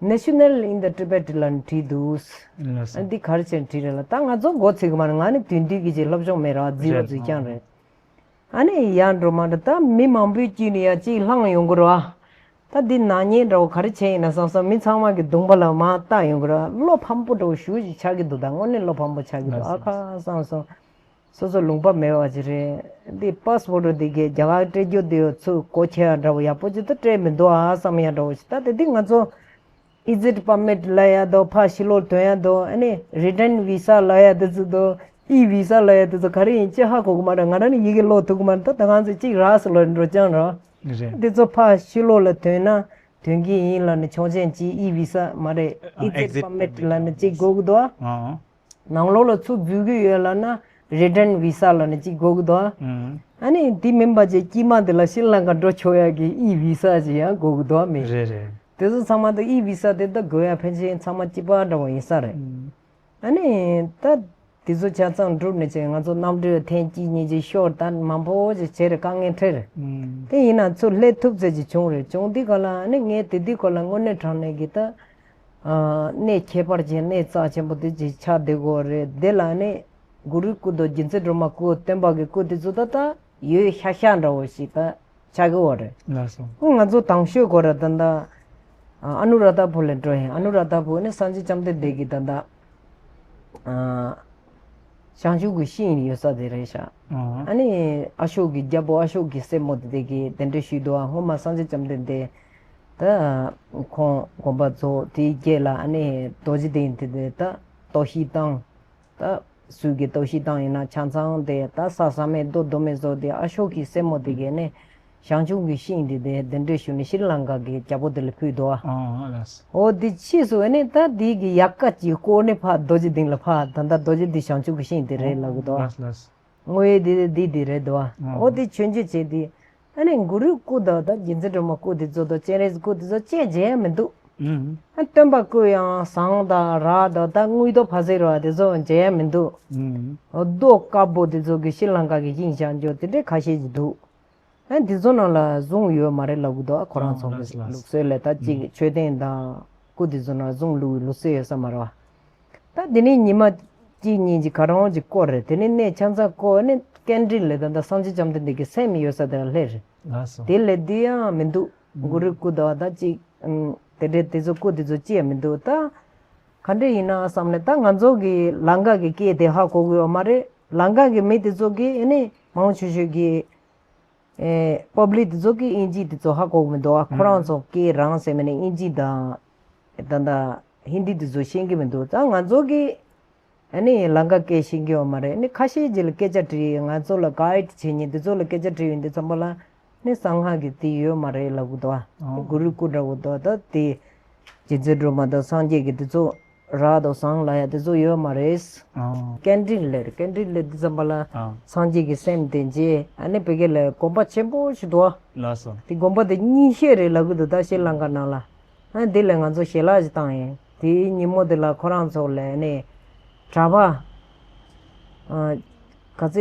ནི་National in the Tibet ལབ་ནས་བྲིས་འདུག་ལགས་སོ། ཨ་འདི་ག་རེ་བྱས་ནས་བྲིས་རེད་ལ། ད་ང་ཚོ་མགོ་ཚོས་གི་མ་རེད། ང་ནི་དེང་དུས་ཀྱི་ཅིག་སློབ་སྦྱོང་མེད་ར། རྫིག་པ་རེད། རྫིག་རྐྱང་རེད། ཨ་ནི་ཡར་འགྲོ་མར་འགྲོ་ད་མི་མང་པོའི་དཀྱིལ་ནས་ཡ་གཅིག་ལྷང་ཡོང་གི་རེད་བ། ད་འདི་ནག་ཉེས་འདྲ་བོ་ག་རེ་བྱས་ཡིན་ན་བསམ་སོང་། མི་ཚང་མ་གི་གདོང་པ་ལ་མར་བལྟ་ཡོང་གི་རེད་བ། བློ་ཕམ་པོ་འདྲ་བོ་ཞེ་པོ་ཅིག་ཆགས་ཀྱི་འདུག་ད་དངོས་གནས་བློ་ཕམ་པོ་ཆགས་ཀྱི་འདུག་ཨ་ཁ་བསམ་སོང་། སོ་སོ་ལུང་པ་མེད་པ་ཅིག་རེད། འདི་པཱ་སི་པོར་ཊི་འདི་གའི་རྒྱ་གར་སྤྲད་རྒྱུ་འདི་ཚུར་གོ་ཆོད་ཡ་འདྲ་བོ་ཡག་པོ་ཅིག་ད་སྤྲད་མི་འདུག་ཨ་བསམ་ཡ་འདྲ་བོ་ཞིག་ད་དེ་འདི་ང་ཚོ་ཨི་ཛེ་ཊི་པར་མིཊ་ལབ་ཡ་དོ། ཕར་ཕྱི་ལོགས་ཐོན་ཡ་དོ། ཨ་ནི་རི་ཊན་བི་ས་ལབ་ཡ་དེ་ཚོ་དོ། ཨི་བི་ས་ལབ་ཡ་དེ་ཚོ་ག་རེ་ཡིན་ཅི་ཧ་གོ་གི་མ་རེད། ང་རང་ནི་ཡི་གེ་ཀློག་ཐུབ་གི་མ་རེད། ད་ད་ང་ཚོ་གཅིག་རག་སོང་ལབ་འགྲོ་རྐྱང་ར། རེད། དེ་ཚོ་ཕར་ཕྱི་ལོགས་ལ་ཐོན་ན་ཐོན་གི་ཡིན་ལབ་ནས་ཆོག་མཆན་གཅིག་ཨི་བི་ས་མ་རེད། ཨ་ཨི་ཛེ་ཊི་པར་མིཊ་ལབ་ནས་གཅིག་དགོས་གི་འདུག་ཨ། ཨང་། ནང་ལོགས་ལ་ཚུར་འཛུལ་གི་ཡོད་ལབ་ན་རི་ཊན་བི་ས་ལབ་ནས་གཅིག་དགོས་གི་འདུག་ཨ། ཨང་། ཨ་ནི་དེ་མིན་པ་ཅིག་དཀྱིལ་མ་དེ་ལ་ཤྲི་ལང་ཀ་འགྲོ་ཆོག་ཡ་གི་ཨི་བི་ས་ཅིག་ཡང་དགོས་གི་འདུག་ཨ་མི། རེད་རེད། དེ་ཚོ་ཚང་མ་ད་ཨི་བི་ས་དེ་ད་དགོས་ཡ་ཕལ་ཆེར་ཚང་མ་གཅིག་པ་འདྲ་བོ་ཡིན་ས་རེད། ཨང་། ཨ་ནི་ད་དེ་ཚོ་ཆ་ཚང་འགྲུབ་ནས་བྱས་ང་ཚོ་གནམ་གྲུ་ཐེངས་གཅིག་གཉིས་ཅིག་ཤོར། ད་མང་པོ་ཅིག་བྱས་རེད། དཀའ་ངལ་འཕྲད་རེད། ཨང་། དེ་ཡིན་ན་ཚུར་སླེབས་ཐུབ་ཚད་ཅིག་བྱུང་རེད། བྱུང་དུས་ག་ལ་ཨ་ནི་ངས་དེ་དུས་ག་ལ་དངོས་གནས་དྲང་གནས་ཀྱི་ད། ཨ། གནས་ཁྱད་པར་ཅན་གནས་རྩ་ཆེན་པོ་དེ་ཅིག་ཆགས་བསྡད་ཀྱི་ཡོད་རེད། དེ་ལ་ནི་གུ་རུའི་སྐུ་མདོག་རྗེ་བཙུན་སྒྲོལ་མ་སྐུ་སྟོན་པ་གི་སྐུ་དེ་ཚོ་ད་ལྟ་ཡོད་ཤག་ཤག་འདྲ་བོ་ཞིག་ད་ཆགས་ཀྱི་ཡོད་རེད། ལགས་སོ། ང་ཚོ་དང་ཤོས་གོ་ར་ད་ལྟ་ཨ་ནུ་ར་དྷ་པུར་ལ་འགྲོ་ཡིན། ཨ་ནུ་ར་དྷ་པུར་ནི་སངས་རྒྱས་བཅོམ་ལྡན་འདས་ཀྱི་ད་ལྟ་ཨ། བྱང་ཆུབ་ཀྱི་ཤིང་ཡོད་ས་དེ་རེད་ཤག་ཨ་ནི་ཨ་ཤོག་གི་རྒྱལ་པོ་ཨ་ཤོག་གི་སྲས་མོ་དེ་དེ་གའི་གདན་འདྲེན་ཞུས་འདུག་ཨ། སྔོན་མ་སངས་རྒྱས་བཅོམ་ལྡན་འདས་ད་ཁོང་དགོངས་པ་རྫོགས་དེའི་རྗེས་ལ་ཨ་ནི་རྡོ་རྗེ་གདན་དེ་དེ་ད་གཏོར་བཤིག་བཏང་། ད་སུས་ཀྱི་གཏོར་བཤིག་བཏང་ཡིན་ན་ཆ་ཚང་དེ་ད་ས་ས་མེད་རྡོ་རྡོ་མེད་བཟོ་དེ་ཨ་ཤོག་གི་སྲས་མོ་དེ་གའི་ནི་བྱང་ཆུབ་ཀྱི་ཤིང་དེ་དེ་གདན་འདྲེན་ཞུས་ནས་ཤྲི་ལང་ཀ་གི་རྒྱལ་པོ་དེ་ལ་ཕུལ་འདུག་ཨ། ཨོ་ལགས། འོ་དེ་ཕྱིས་སུ་ཨ་ནི་ད་དེ་གི་ཡག་ག་ཅིག་བསྐོར་ནས་ཕར་རྡོ་རྗེ་གདན་ལ་ཕར་ད་ད་རྡོ་རྗེ་གདན་བྱང་ཆུབ་ཀྱི་ཤིང་དེ་རེད་ལབ་གི་འདུག་ཨ། ལགས་ལགས། དངོས་ཡོད་དེ་དེ་དེ་རེད་འདུག་ཨ། ཨོ་དེ་མཆོད་མཇལ་བྱས་དེ། ཨ་ནི་གུ་རུའི་སྐུ་དང་ད་རྗེ་བཙུན་སྒྲོལ་མ་སྐུ་དེ་ཚོ་དང་སྤྱན་རས་སྐུ་དེ་ཚོ་ཅིག་མཇལ་ཡ་མི་འདུག་ཨ་སྟོན་པ་སྐུ་ཡང་ཟངས་དང་རག་དང་ད་དངུལ་རྡོ་ཕ་ཟེར་བ་དེ་ཚོ་མཇལ་ཡ་མི་འདུག་རྡོ་དཀར་པོ་དེ་ཚོ་གི་ཤྲི་ལང་ཀ་གི་ཤིང་བཞག་འཇོག་དེ་འདྲའི་ཁ་ཤས་ཅིག་འདུག་ཨ་འདི་ཚོ་ནང་ལ་གཟུངས་ཡོད་མ་རེད་ལབ་གི་འདུག་ཨ་ཁོ་རང་ཚོ་གི་ལུགས་སྲོལ་ལས་ད་ཅིག་མཆོད་རྟེན་དང་སྐུ་དེ་ཚོ་ནང་གཟུངས་བླུགས་ལུགས་སྲོལ་ཡོད་ས་མ་རེད་བ། ད་དེ་ནས་ཉི་མ་གཅིག་གཉིས་ཀྱི་ག་རང་ཅིག་བསྐོར་རེད། དེ་ནས་གནས་ཆ་ཚང་བསྐོར་ནས་སྐད་འཕྲིན་ལས་ད་ལྟ་སངས་རྒྱས་བཅོམ་ལྡན་འདས་ཀྱི་སེམས་ཡོད་ས་དེ་ལ་སླེབས་རེད། དེ་ལས་དེ་ཡང་མི་འདུག་གུ་རུའི་སྐུ་དང་ད་ཅིག་དེ་འདྲའི་དེ་ཚོ་སྐུ་དེ་ཚོ་ཅི་ཡང་མི་འདུག་ད་ག་འདྲ་ཡིན་ན་བསམ་ནས་ད་ང་ཚོ་གི་ལང་ཀ་གི་སྐད་དེ་ཧ་གོ་གི་ཡོད་མ་རེད། ལང་ཀ་གི་མི་དེ་ཚོ་གི་ཨ་ནི་མང་ཆེ་ཤོས་ཀྱི་ཨེ་པབ་ལིག་དེ་ཚོ་གིས་དབྱིན་ཇི་དེ་ཚོ་ཧ་གོ་གི་མི་འདུག་ཨ་ཁོ་རང་ཚོ་སྐད་རང་ཟེར་མ་ནས་དབྱིན་ཇི་དང་ད་ལྟ་ཧིན་དི་དེ་ཚོ་ཤེས་ཀྱི་མི་འདུག་ད་ང་ཚོ་གིས་ཨ་ནི་ལང་ཀ་སྐད་ཤེས་ཀྱི་ཡོད་མ་རེད། ཨ་ནི་ཁ་ཤས་ཅིག་ལ་སྐད་ཆ་དྲིས། ང་ཚོ་ལ་གའིཌ་བྱེད་མཁན་དེ་ཚོ་ལ་སྐད་ཆ་དྲིས་ཡོང་དུས་ཙམ་པ་ལ་ནི་གསང་སྔགས་ཀྱི་དེ་ཡོད་མ་རེད་ལབ་གི་འདུག་ཨ་ནི་གུ་རུའི་སྐུ་འདྲ་བོ་འདུག་ད་དེ་རྗེ་བཙུན་སྒྲོལ་མ་དང་སངས་རྒྱས་ཀྱི་དེ་ཚོ་རག་དང་ཟངས་ལབ་ཡ་དེ་ཚོ་ཡོད་མ་རེད། ཨོ། སྐད་འཕྲིན་ལས་རེད། སྐད་འཕྲིན་ལས་འདི་ཙམ་པ་ལ་ཨ། སངས་རྒྱས་ཀྱི་སེམས་དེ་མཇལ། ཨ་ནི་བོད་སྐད་ལ་དགོན་པ་ཆེན་པོ་ཞིག་འདུག་ཨ། ལགས་སོ། དེ་དགོན་པ་དེ་རྙིང་ཤོས་རེད་ལབ་གི་འདུག་ད་ཤྲི་ལང་ཀ་ནང་ལ། ཨ་འདི་ལ་ང་ཚོ་ཞལ་ལག་ཅིག་བཏང་ཡིན། དེའི་ཉིན་མོ་དེ་ལ་ཁོ་རང་ཚོ་ལ་ཨ་ནི་གྲྭ་པ་ཨ་ག་ཚོད་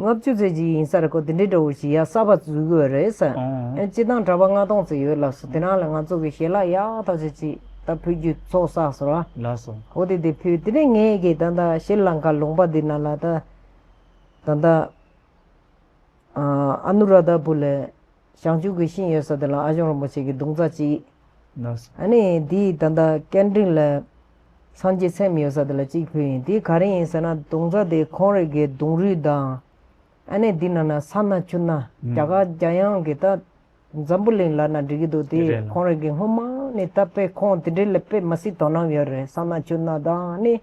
ལྔ་བཅུ་ཙམ་ཅིག་ཡིན་ས་རེད་ཀོ། དེ་འདྲའི་འདྲ་བོ་ཞིག་ཡ་གསར་པ་འཛུལ་གི་ཡོད་རེད་ཟེར། ཨོ། ཨེ་སྤྱི་བཏང་གྲྭ་པ་ལྔ་སྟོང་ཙམ་ཡོད་ལབ་སོང་། དེ་ནང་ལ་ང་ཚོ་གི་ཞལ་ལག་ཡག་ཐག་ཆོད་ཅིག་ད་ཕུལ་རྒྱུ་ཚོགས་བསགས་སོང་ར། ལགས་སོ། འོ་དེ་དེ་ཕུལ། དེ་ནས་ངས་གི་ད་ལྟ་ཤྲི་ལང་ཀ་ལུང་པ་འདི་ནང་ལ་ད་ད་ལྟ་ཨ་ཨ་ནུ་ར་དྷ་པུ་ལ་བྱང་ཆུབ་ཀྱི་ཤིང་ཡོད་ས་དེ་ལ་ཨ་ཞང་རིན་པོ་ཆེ་གི་གདུང་རྩ་གཅིག་ལགས་སོ། ཨ་ནི་འདི་ད་ལྟ་སྐད་འཕྲིན་ལ་སངས་རྒྱས་སེམས་ཡོད་ས་དེ་ལ་གཅིག་ཕུལ་ཡིན། འདི་ག་རེ་ཡིན་ཟེར་ན་གདུང་རྩ་དེ་ཁོང་རང་གི་གདུང་རུས་དང་། ཨ་ནི་འདི་ནང་ན་ས་སྣ་ཆུ་སྣ། ཨུམ། རྒྱ་གར་རྒྱ་ཡང་གི་ད་འཛམ་བུ་གླིང་ལབ་ན་འགྲིག་གི་འདུག་དེ་རེད་ལ། ཁོང་རང་གི་སྔོན་མ་ནས་ད་དཔེ་ཁོང་དེ་འདྲའི་ལ་དཔེ་མ་སྲིད་དོ་སྣང་ཡོད་རེད། ས་སྣ་ཆུ་སྣ་དང་ཨ་ནི་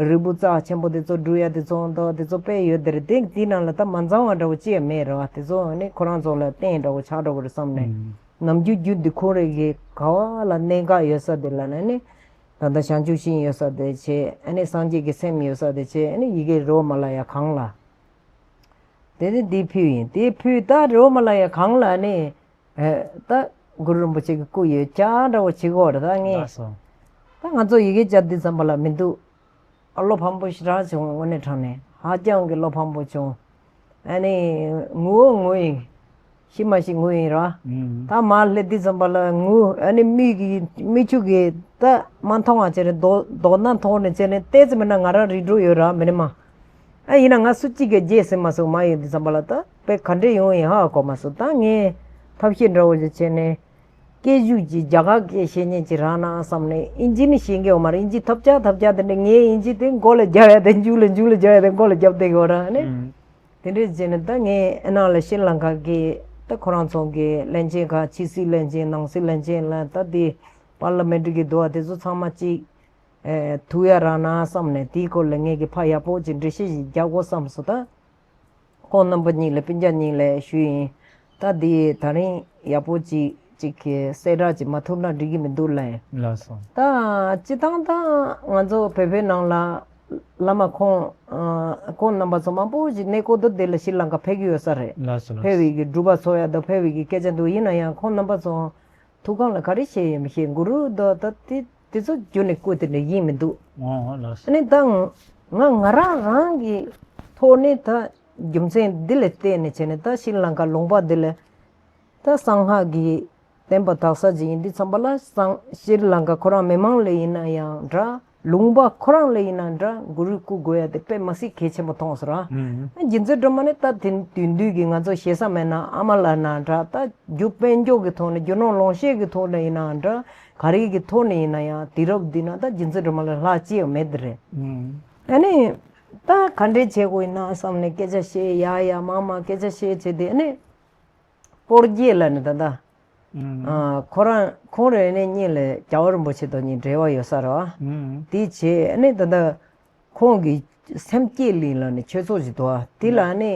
རིལ་བུ་རྩ་ཆེན་པོ་དེ་ཚོ་འབྲུ་ཡ་དེ་ཚོ་འདུག་དེ་ཚོ་དཔེ་ཡོད་དེ་རེད། དེ་དེའི་ནང་ལ་ད་མ་འཛོམས་པ་འདྲ་བོ་ཅི་ཡང་མེད་རེད་བ། དེ་ཚོ་ནི་ཁོ་རང་ཚོ་ལ་རྟེན་འདྲ་བོ་ཆགས་འགྲོ་གི་རེད་བསམ་ནས། ཨུམ། ནམ་རྒྱུན་རྒྱུན་འདི་ཁོང་རང་གི་ག་བ་ལ་གནད་འགག་ཡོད་ས་དེ་ལ་ནི་ད་ལྟ་བྱང་ཆུབ་ཤིང་ཡོད་ས་དེ་བྱས། ཨ་ནི་སངས་རྒྱས་ཀྱི་སེམས་ཡོད་ས་དེ་བྱས། ཨ་ནི་ཡི་གེ་རོ་མ་ལ་ཡ་གང་ལ། དེ་ནི་འདི་ཕུལ་ཡིན། དེ་ཕུལ་ད་རོ་མ་ལ་ཡ་གང་ལ་ནི། ཨེ་ད་གུ་རུ་རིན་པོ་ཆེ་གི་སྐུ་ཡོད་ཅག་འདྲ་བོ་བྱེད་དགོས་རེད་ད་ངས། ལགས་སོ། ད་ང་ཚོ་ཡི་གེ་བཅའ་འདི་ཙམ་པ་ལ་མི་འདུག་ཨ་བློ་ཕམ་པོ་ཞེ་དྲག་བྱུང་། དངོས་གནས་དྲང་གནས་ཧ་ཅང་གི་བློ་ཕམ་པོ་བྱུང་། ཨ་ནི་ངུའོ་ངུ་ཡིན། ཤི་མ་ཤི་ངུ་ཡིན་ར། ཨུམ། ད་མར་སླེབས་དུས་ཙམ་པ་ལ་ངུ། ཨ་ནི་མིག་གི་མིག་ཆུ་གི་ད་མ་མཐོང་བ་བྱས་ནས་རྡོ་རྡོ་སྣ་མཐོང་ནས་བྱས་ནས་བལྟས་ཙམ་མིན་ན་ང་རང་རིག་འགྲོ་ཡོད་ར་མི་ནི་མ། ཨ་ཡིན་ན་ང་སུ་གཅིག་གིས་བརྗེད་ཟིན་མ་སོང་། མ་ཡོང་དུས་ཙམ་པ་ལ་ད་དཔེ་ག་འདྲས་ཡོང་ཡིན་ཧ་གོ་མ་སོང་། ད་ངས་ཐབས་ཤེས་འདྲ་བོ་ཞིག་བྱས་ནས་སྐད་ཤུགས་ཀྱིས་རྒྱ་གར་སྐད་བཤད་མཁན་ཅིག་རག་ན་བསམ་ནས། ཨིན་ཇི་ནི་ཤེས་ཀྱི་ཡོད་མ་རེད། ཨིན་ཇི་ཐབས་ཆག་ཐབས་ཆག་དེ་འདྲ། ངས་ཨིན་ཇི་དེ་མགོ་ལ་རྒྱབ་ཡ་དེ་མཇུག་ལ་མཇུག་ལ་རྒྱབ་ཡ་དེ་མགོ་ལ་རྒྱབ་བསྡད་ཡོད་ར་ནི། ཨུམ། དེ་འདྲས་བྱས་ནས་ད་ངས་ཨ་ནང་ལ་ཤྲི་ལང་ཀ་གི་ད་ཁོ་རང་ཚོ་གི་བློན་ཆེན་ཁག་ཕྱི་སྲིད་བློན་ཆེན་ནང་སྲིད་བློན་ཆེན་ལ་ད་དེ་པར་ལི་མེན་ཊི་གི་འདུག་བ་དེ་ཚོ་ཚང་མ་གཅིག་ཨེ་ཐུག་ཡ་རག་ན་བསམ་ནས། དེའི་སྐོར་ལ་ངས་གི་ཕ་ཡག་པོ་ཅིག་འགྲེལ་བཤད་ཞིག་རྒྱག་དགོས་བསམ་སོང་། ད་ཁོང་རྣམ་པ་གཉིས་ལ་སྤུན་ཀྱག་གཉིས་ལ་ཞུས་ཡིན། ད་དེ་ད་རིང་ཡག་པོ་ཅིག་ཅིག་གི་གསལ་བསྒྲགས་ཅིག་མ་ཐུབ་ན་འགྲིག་གི་མི་འདུག་ལབ་ཡིན། ལགས་སོ། ད་སྤྱི་བཏང་ད་ང་ཚོ་བོད་པའི་ནང་ལ་བླ་མ་ཁོང་ཨ་ཁོང་རྣམ་པ་ཚོ་མང་པོ་ཞིག་གནས་སྐོར་དུ་དེ་ལ་ཤྲི་ལང་ཀ་ཕེབས་ཀྱི་ཡོད་ས་རེད། ལགས་སོ་ལགས་སོ། ཕེབས་པའི་གི་སྒྲུབ་པ་འཚོགས་ཡ་དང་ཕེབས་པའི་གི་སྐད་ཆ་འདུག་ཡིན་ན་ཡང་ཁོང་རྣམ་པ་ཚོ་ཐུགས་ཁང་ལ་ག་རེ་བྱས་ཡོད་མི་ཤེས། གུ་རུ་དང་ད་དེ་དེ་ཚོ་རྒྱུན་ནས་སྐུ་དེ་འདྲ་ཡིན་མི་འདུག་ཨོ་ལགས་སོ། ཨ་ནི་ད་ང་ང་རང་རང་གི་ཐོག་ནས་ད་རྒྱུ་མཚན་འདི་ལ་བརྟེན་ནས་བྱས་ནས་ད་ཤྲི་ལང་ཀ་ལུང་པ་འདི་ལ་ད་གསང་སྔགས་ཀྱི་བསྟན་པ་དར་ས་ཅིག་ཡིན་དུས་ཙམ་པ་ལ། གསང་ཤྲི་ལང་ཀ་ཁོ་རང་མི་མང་ལ་ཡིན་ན་ཡང་འདྲ། ལུང་པ་ཁོ་རང་ལ་ཡིན་ན་འདྲ། གུ་རུའི་སྐུ་དགོས་ཡ་དེ་དཔེ་མ་སྲིད་གལ་ཆེན་པོ་མཐོང་སོང་ར། ཨུམ། རྗེ་བཙུན་སྒྲོལ་མ་ནི་ད་དེ་དུས་འདུས་ཀྱི་ང་ཚོ་ཞེ་ས་མེད་ན་ཨ་མ་ལགས་ན་འདྲ། ད་རྒྱུ་དཔལ་འབྱོར་གྱི་ཐོག་ནས་རྒྱུ་ནོར་ལོངས་སྤྱོད་ཀྱི་ཐོག་ནས་ཡིན་ན་འདྲ། ག་རེ་གི་ཐོག་ནས་ཡིན་ན་ཡང་དུས་རབས་འདི་ན་ད་རྗེ་བཙུན་སྒྲོལ་མ་ལས་ལྷག་ཅི་ཡང་མེད་དེ་རེད། ཨུམ། ཨ་ནི་ད་ག་འདྲས་བྱེད་དགོས་ཡིན་ན་བསམ་ནས་སྐད་ཆ་བཤད་ཡ་ཡ་མང་མང་སྐད་ཆ་བཤད་བྱས་ཏེ། ཨ་ནི་སྤོར་རྒྱས་ལ་ནི་ད་ལྟ། ཨ་ཁོ་རང་ཁོང་རེ་ནས་གཉིས་ལས་རྒྱལ་བ་རིན་པོ་ཆེ་དང་གཉིས་འབྲེལ་བ་ཡོད་ས་རེད་བ། དེ་བྱས་ནས་ད་ལྟ་ཁོང་གི་སེམས་བསྐྱེད་གླིང་ལ་ནི་ཆོས་ཚོགས་ཤིག་འདུག་བ། དེ་ལ་ནི་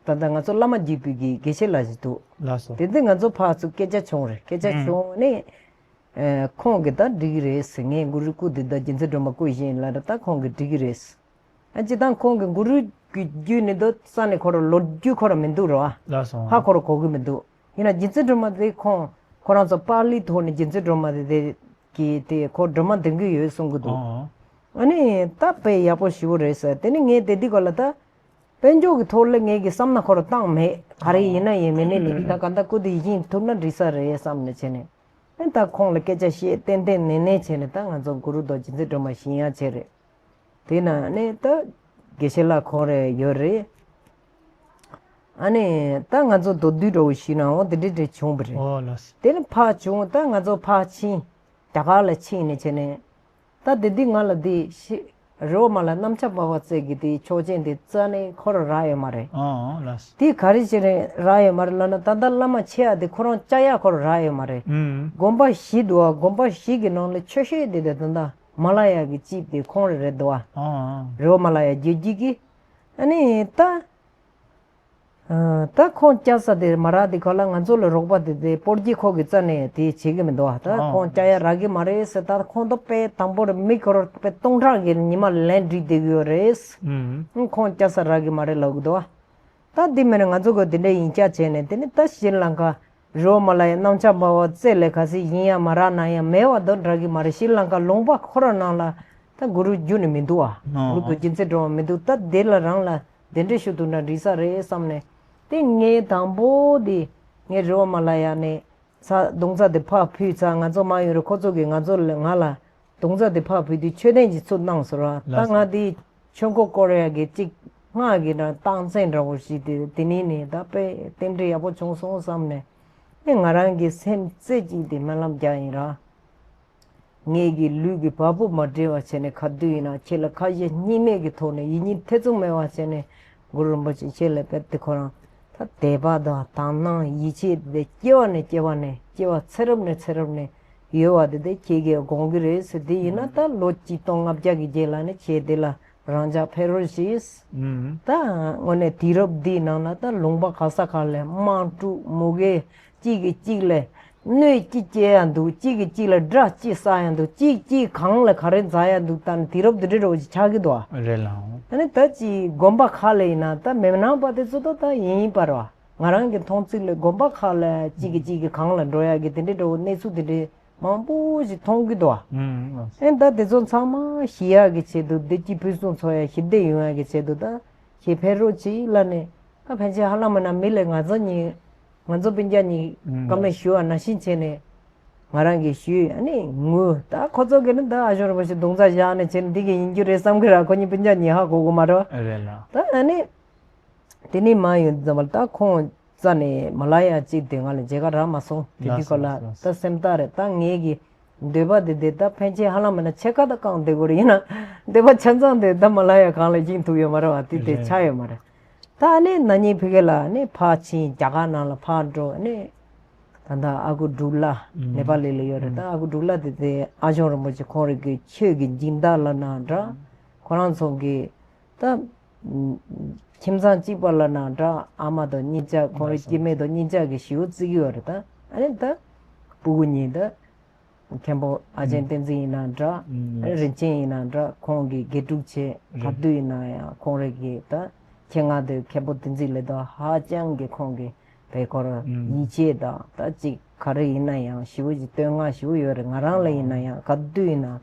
ད་ལྟ་ང་ཚོ་བླ་མ་དགྱེས་པའི་གི་དགེ་བཤེས་ལགས་ཤིག་འདུག་ལགས་སོ། དེ་དུས་ང་ཚོ་ཕར་ཚུར་སྐད་ཆ་བྱུང་རེད། སྐད་ཆ་བྱུང་ནས་ཨ་ཁོང་གིས་ད་འགྲིག་གི་རེད་ཟེར། ངས་གུ་རུའི་སྐུ་འདི་ད་རྗེ་བཙུན་སྒྲོལ་མ་སྐུ་བཞེངས་ལབ་ར། ད་ཁོང་གིས་འགྲིག་གི་རེད། ཨ་སྤྱིར་བཏང་ཁོང་གི་གུ་རུ་གི་རྒྱུད་ནི་འདུག་ས་ནས་ཁོ་རང་ལོ་རྒྱུས་ཁོ་རང་མི་འདུག་རོ། ལགས་སོ། ཧ་ཁོ་རང་གོ་གི་མི་འདུག་ཡིན་ན་རྗེ་བཙུན་སྒྲོལ་མ་དེ་ཁོང་ཁོ་རང་ཚོ་པཱ་ལི་ཐོག་ནས་རྗེ་བཙུན་སྒྲོལ་མ་དེ་དེ་གི་དེ་ཁོ་སྒྲོལ་མ་འདོན་གི་ཡོད་གསུང་གི་འདུག་ཨོ། ཨ་ནི་ད་དཔེ་ཡག་པོ་ཞེ་པོ་རེད་ཟེར། དེ་ནི་ངས་དེ་དུས་ག་ལ་ད་དཔལ་འབྱོར་གྱི་ཐོག་ལ་ངས་ཀྱི་བསམ་ན་ཁོ་ར་བཏང་མེད། ག་རེ་ཡིན་ན་ཡིན་མིན་ནི་ནི་ད་ག་ད་སྐུ་དེ་ཡིན་ཐུབ་ན་འགྲིག་ས་རེད་བསམ་ནས་བྱས་ནས། ཨེ་ད་ཁོང་ལ་སྐད་ཆ་བཤད་ཏན་ཏན་ནན་ནན་བྱས་ནས་ད་ང་ཚོ་གུ་རུ་རྡོ་རྗེ་བཙུན་སྒྲོལ་མ་བཞེངས་ཡག་བྱས་རེད། དེ་ན་ནི་ད་དགེ་བཤེས་ལགས་ཁོང་རེ་ཡོད་རེད། ཨ་ནི་ད་ང་ཚོ་མདོར་བསྡུས་འདྲ་བོ་ཞུས་ན་འོ་དེ་འདྲ་འདྲ་བྱུང་བ་རེད། ཨོ་ལགས་སོ། དེ་ནི་ཕར་བྱུང་ད་ང་ཚོ་ཕར་ཕྱིན། རྒྱ་གར་ལ་ཕྱིན་ནས་བྱས་ནས། ད་དེ་དུས་ང་ལ་དེ་ཤི་རི་བོ་མ་ལ་གནམ་ལྕགས་འབར་བ་རྩེ་གི་དེ་ཆོག་མཆན་དེ་རྩ་ནས་ཁོ་ར་རག་ཡོད་མ་རེད། ཨོ་ལགས་སོ། དེ་ག་རེ་བྱས་ནས་རག་ཡོད་མ་རེད་ལབ་ན་ད་ལྟ་བླ་མ་ཆེ་ཡག་དེ་ཁོ་རང་བཅའ་ཡག་ཁོ་ར་རག་ཡོད་མ་རེད། ཨུམ། དགོན་པ་བཞི་འདུག་ཨ། དགོན་པ་བཞི་གི་ནང་ལ་ཆོས་ཤོས་དེ་དེ་ད་ལྟ་མ་ལ་ཡ་གི་གཅིག་དེ་ཁོང་རེ་རེད་འདུག་ཨ། ཨོ། རི་བོ་མ་ལ་ཡ་རྒྱལ་རྒྱུད་ཀྱི། ཨ་ནི་ད། ཨ། ད་ཁོང་བཅའ་ས་དེ་མ་རག་དེ་ག་ལ་ང་ཚོ་ལ་རོགས་པ་དེ་དེ་སྤོར་གྱི་ཁོག་གི་རྩ་ནས་དེ་བྱེད་ཀྱི་མི་འདུག་ཨ། ད་ཨོ། ཁོང་བཅའ་ཡ་རག་གི་མ་རེད་ཟེར། ད་ཁོང་ད་དཔེ་དང་པོར་མི་ཁོ་ར་དཔེ་སྟོང་ཕྲག་གི་ཉི་མ་ལན་བྲིས་བསྡད་ཀྱི་ཡོད་རེད། ཨུམ། ཁོང་བཅའ་ས་རག་གི་མ་རེད་ལབ་ཀྱི་འདུག་ཨ། ད་དེ་མིན་ན་ང་ཚོ་གི་དེ་འདྲ་ཡིན་ཅག་བྱས་ནས་དེ་ནི་ད་ཤྲི་ལང་ཀ་རི་བོ་མ་ལ་ཡ་གནམ་ལྕགས་འབར་བ་རྩེ་ལས་ག་ཚོད་ཡིན་ཡ་མ་རག་ན་ཡང་མེད་པ་འདོད་འདྲ་གི་མ་རེད། ཤྲི་ལང་ཀ་ལུང་པ་ཁོ་ར་ནང་ལ་ད་གུ་རུ་རྒྱུ་ནི་མི་འདུག་ཨ། ཨོ། གུ་རུ་རྡོ་རྗེ་བཙུན་སྒྲོལ་མ་མི་འདུག་ད་དེ་ལ་རང་ལ་དེ་འདྲ་ཞུ་ཐུབ་ན་འགྲིག་ས་རེད་བསམ་ནས། དེ་ངས་དང་པོ་དེ་ངས་རི་བོ་མ་ལ་ཡ་ནས་ཚ་རྡུང་རྩ་དེ་ཕར་ཕུལ་ཚར། ང་ཚོ་མ་ཡོང་རུང་ཁོ་ཚོ་གིས་ང་ཚོ་ལ་ང་ལ་རྡུང་རྩ་དེ་ཕར་ཕུལ་དུས་མཆོད་རྟེན་གྱི་ཚུར་གནང་སོང་ར། ད་ལགས་སོ། ང་དེ་ཆོས་འཁོར་བསྐོར་ཡ་གི་གཅིག་སྔགས་ཀྱི་ན་རྟགས་མཚན་འདྲ་བོ་ཞིག་དེ་དེ་ནས་ནི་ད་དཔེ་རྟེན་འབྲེལ་ཡག་པོ་བྱུང་སོང་བསམ་ནས། ཨེ་ང་རང་གི་སེམས་རྩེ་གཅིག་དེ་སྨོན་ལམ་རྒྱག་ཡིན་ར། ངེད་ཀྱི་ལུས་ཀྱི་བ་སྤུ་མ་བྲལ་བ་བྱས་ནས་ག་དུས་ཡིན་ན་ཁྱེད་ལ་ཁ་ཞེ་གཉིས་མེད་ཀྱི་ཐོག་ནས་ཡིད་གཉིས་ཐེ་ཚོམ་མེད་པ་བྱས་ནས་གུ་རུ་རིན་པོ་ཆེ་ཁྱེད་ལ་དཔེ་དེ་ཁོ་རང་ད་དད་པ་དང་དག་སྣང་ཡིད་ཆེས་དེ་སྐྱེ་བ་ནས་སྐྱེ་བ་ནས་སྐྱེ་བ་ཚེ་རབས་ནས་ཚེ་རབས་ནས་ཡོད་པ་དེ་དེ་ཁྱེད་ཀྱིས་དགོངས་ཀྱི་རེད་ཟེར། དེ་ཡིན་ན་ད་ལོ་གཅིག་སྟོང་ལྔ་བརྒྱ་གི་རྗེས་ལ་ནི་ཁྱེད་དེ་ལ་རང་ཅག་ཕེབས་རོགས་ཞེས། ཨུམ། ད་དངོས་གནས་དུས་རབས་འདིའི་ནང་ན་ད་ལུང་པ་ག་ས་ག་ལ་དམག་འཁྲུག་མུ་གེ་གཅིག་གིས་གཅིག་ལ་གནོད་གཅིག་སྐྱེལ་ཡ་འདུག་གཅིག་གིས་གཅིག་ལ་དགྲ་གཅིག་བསགས་ཡ་འདུག་གཅིག་གཅིག་གང་ལ་ག་རེ་མཛའ་ཡ་འདུག་ད་ནི་དུས་རབས་འདི་འདྲ་འདྲ་བོ་ཞིག་ཆགས་ཀྱི་འདུག་ཨ། རེད་ལགས། ཨ་ནི་ད་ཅི་དགོན་པ་ཁག་ལ་ཡིན་ན་ད་མི་ནག་པ་དེ་ཚོ་ད་ད་ཡིན་པར་བ། ང་རང་གི་མཐོང་ཚུལ་ལ་དགོན་པ་ཁག་ལ་གཅིག་གིས་གཅིག་གི་གང་ལ་འགྲོ་ཡ་གི་དེ་འདྲ་འདྲ་བོ་གནས་ཚུལ་དེ་འདྲ་མང་པོ་ཞིག་མཐོང་གི་འདུག་ཨ། ཨུམ། ཨེ་ད་དེ་ཚོ་ཚང་མ་ཞི་ཡག་གི་ཆེད་དུ་བདེ་སྐྱིད་ཕུན་སུམ་ཚོགས་ཡ་ཞི་བདེ་ཡོང་ཡ་གི་ཆེད་དུ་ད་ཁྱེད་ཕེབས་རོགས་གྱིས་ལབ་ནས་ད་ཕན་ཆད་ཧ་ལམ་མིན་ན་མི་ལས་ང་ཚོ་གཉིས་ང་ཚོ་སྤུན་ཀྱག་གཉིས་ཨུམ། བཀའ་མོལ་ཞུ་བ་ནང་བཞིན་བྱས་ནས་ང་རང་གིས་ཞུས། ཨ་ནི་ངུ་ད་ཁོ་ཚོ་གིས་ནི་ད་ཨ་ཞང་རིན་པོ་ཆེ་རྡུང་རྩ་བཞག་ནས་བྱས་ནས་འདི་གི་ཡིན་རྒྱུ་རེད་བསམ་གི་ར། ཁོ་གཉིས་སྤུན་ཀྱག་གཉིས་ཧ་གོ་གི་མ་རེད། རེད་ལགས། ད་ཨ་ནི། དེ་ནས་མ་ཡོང་ཙམ་པ་ལ་ད་ཁོང་རྩ་ནས་མ་ལ་ཡ་གཅིག་དེ་ང་ལ་མཇལ་ཁ་རག་མ་སོང་། དེ་དུས་ཁོ་ལ་ལགས་སོ། ད་སེམས་ཐག་རེད། ད་ངེད་ཀྱི་འདོད་པ་དེ་དེ་ད་ཕན་ཆད་ཧ་ལམ་མིན་ན་ཕྱེད་ཀ་ད་བཀང་བསྡད་དགོས་རེད། ཡིན་ན་འདོད་པ་ཆ་ཚང་དེ་ད་མ་ལ་ཡ་གང་ལ་ཡིན་ཐུབ་ཡོད་མ་རེད་བ། དེ་དེ་རེད། ཆགས་ཡོད་མ་རེད། ད་ཨ་ནི་ན་ནིང་ཕ་གི་ལ་ནི་ཕར་ཕྱིན། རྒྱ་གར་ནང་ལ་ཕར་འགྲོ། ཨ་ནི་ད་ད་ཨ་ཁུ་འབྲུག་ལྷ་ཨུམ། ནེ་པ་ལི་ལ་ཡོད་རེད། ད་ཨུམ། ཨ་ཁུ་འབྲུག་ལྷ་དེ་དེ་ཨ་ཞང་རིན་པོ་ཆེ་ཁོང་རང་གི་ཆོས་ཀྱི་སྦྱིན་བདག་ལབ་ན་འདྲ། ཁོ་རང་ཚོ་གི་ད། ཁྱིམ་ཚང་གཅིག་པ་ལབ་ན་འདྲ། ཨ་མ་དང་གཉིས་ཆ་ཁོང་རའི་སྐྱེ་དམན་དང་གཉིས་ཆ་གི་ཞེ་པོ་བརྩི་གི་ཡོད་རེད། ད་ཨ་ནི་ད་སྤུ་གུ་གཉིས་ད་མཁན་པོ་ཨ་ཆེན་བསྟན་འཛིན་ཡིན་ན་འདྲ། ཨ་ནི་རིན་ཆེན་ཡིན་ན་འདྲ། ཁོང་གི་དགེ་ཕྲུག་བྱས་ག་དུས་ཡིན་ན་ཡང་ཁོང་རའི་གི་ད་ཁྱེད་ང་དེ་མཁན་པོ་བསྟན་འཛིན་ལས་ད་ཧ་ཅང་གི་ཁོང་གི་བས་ཁོ་ར་ཡིད་ཆེས་དང་ད་ཅིག་ག་རེ་ཡིན་ན་ཡང་ཞེ་པོ་ཅིག་བསྟོད་བསྔགས་ཞེ་པོ་ཡོད་རེད། ང་རང་ལ་ཡིན་ན་ཡང་ག་དུས་ཡིན་ན་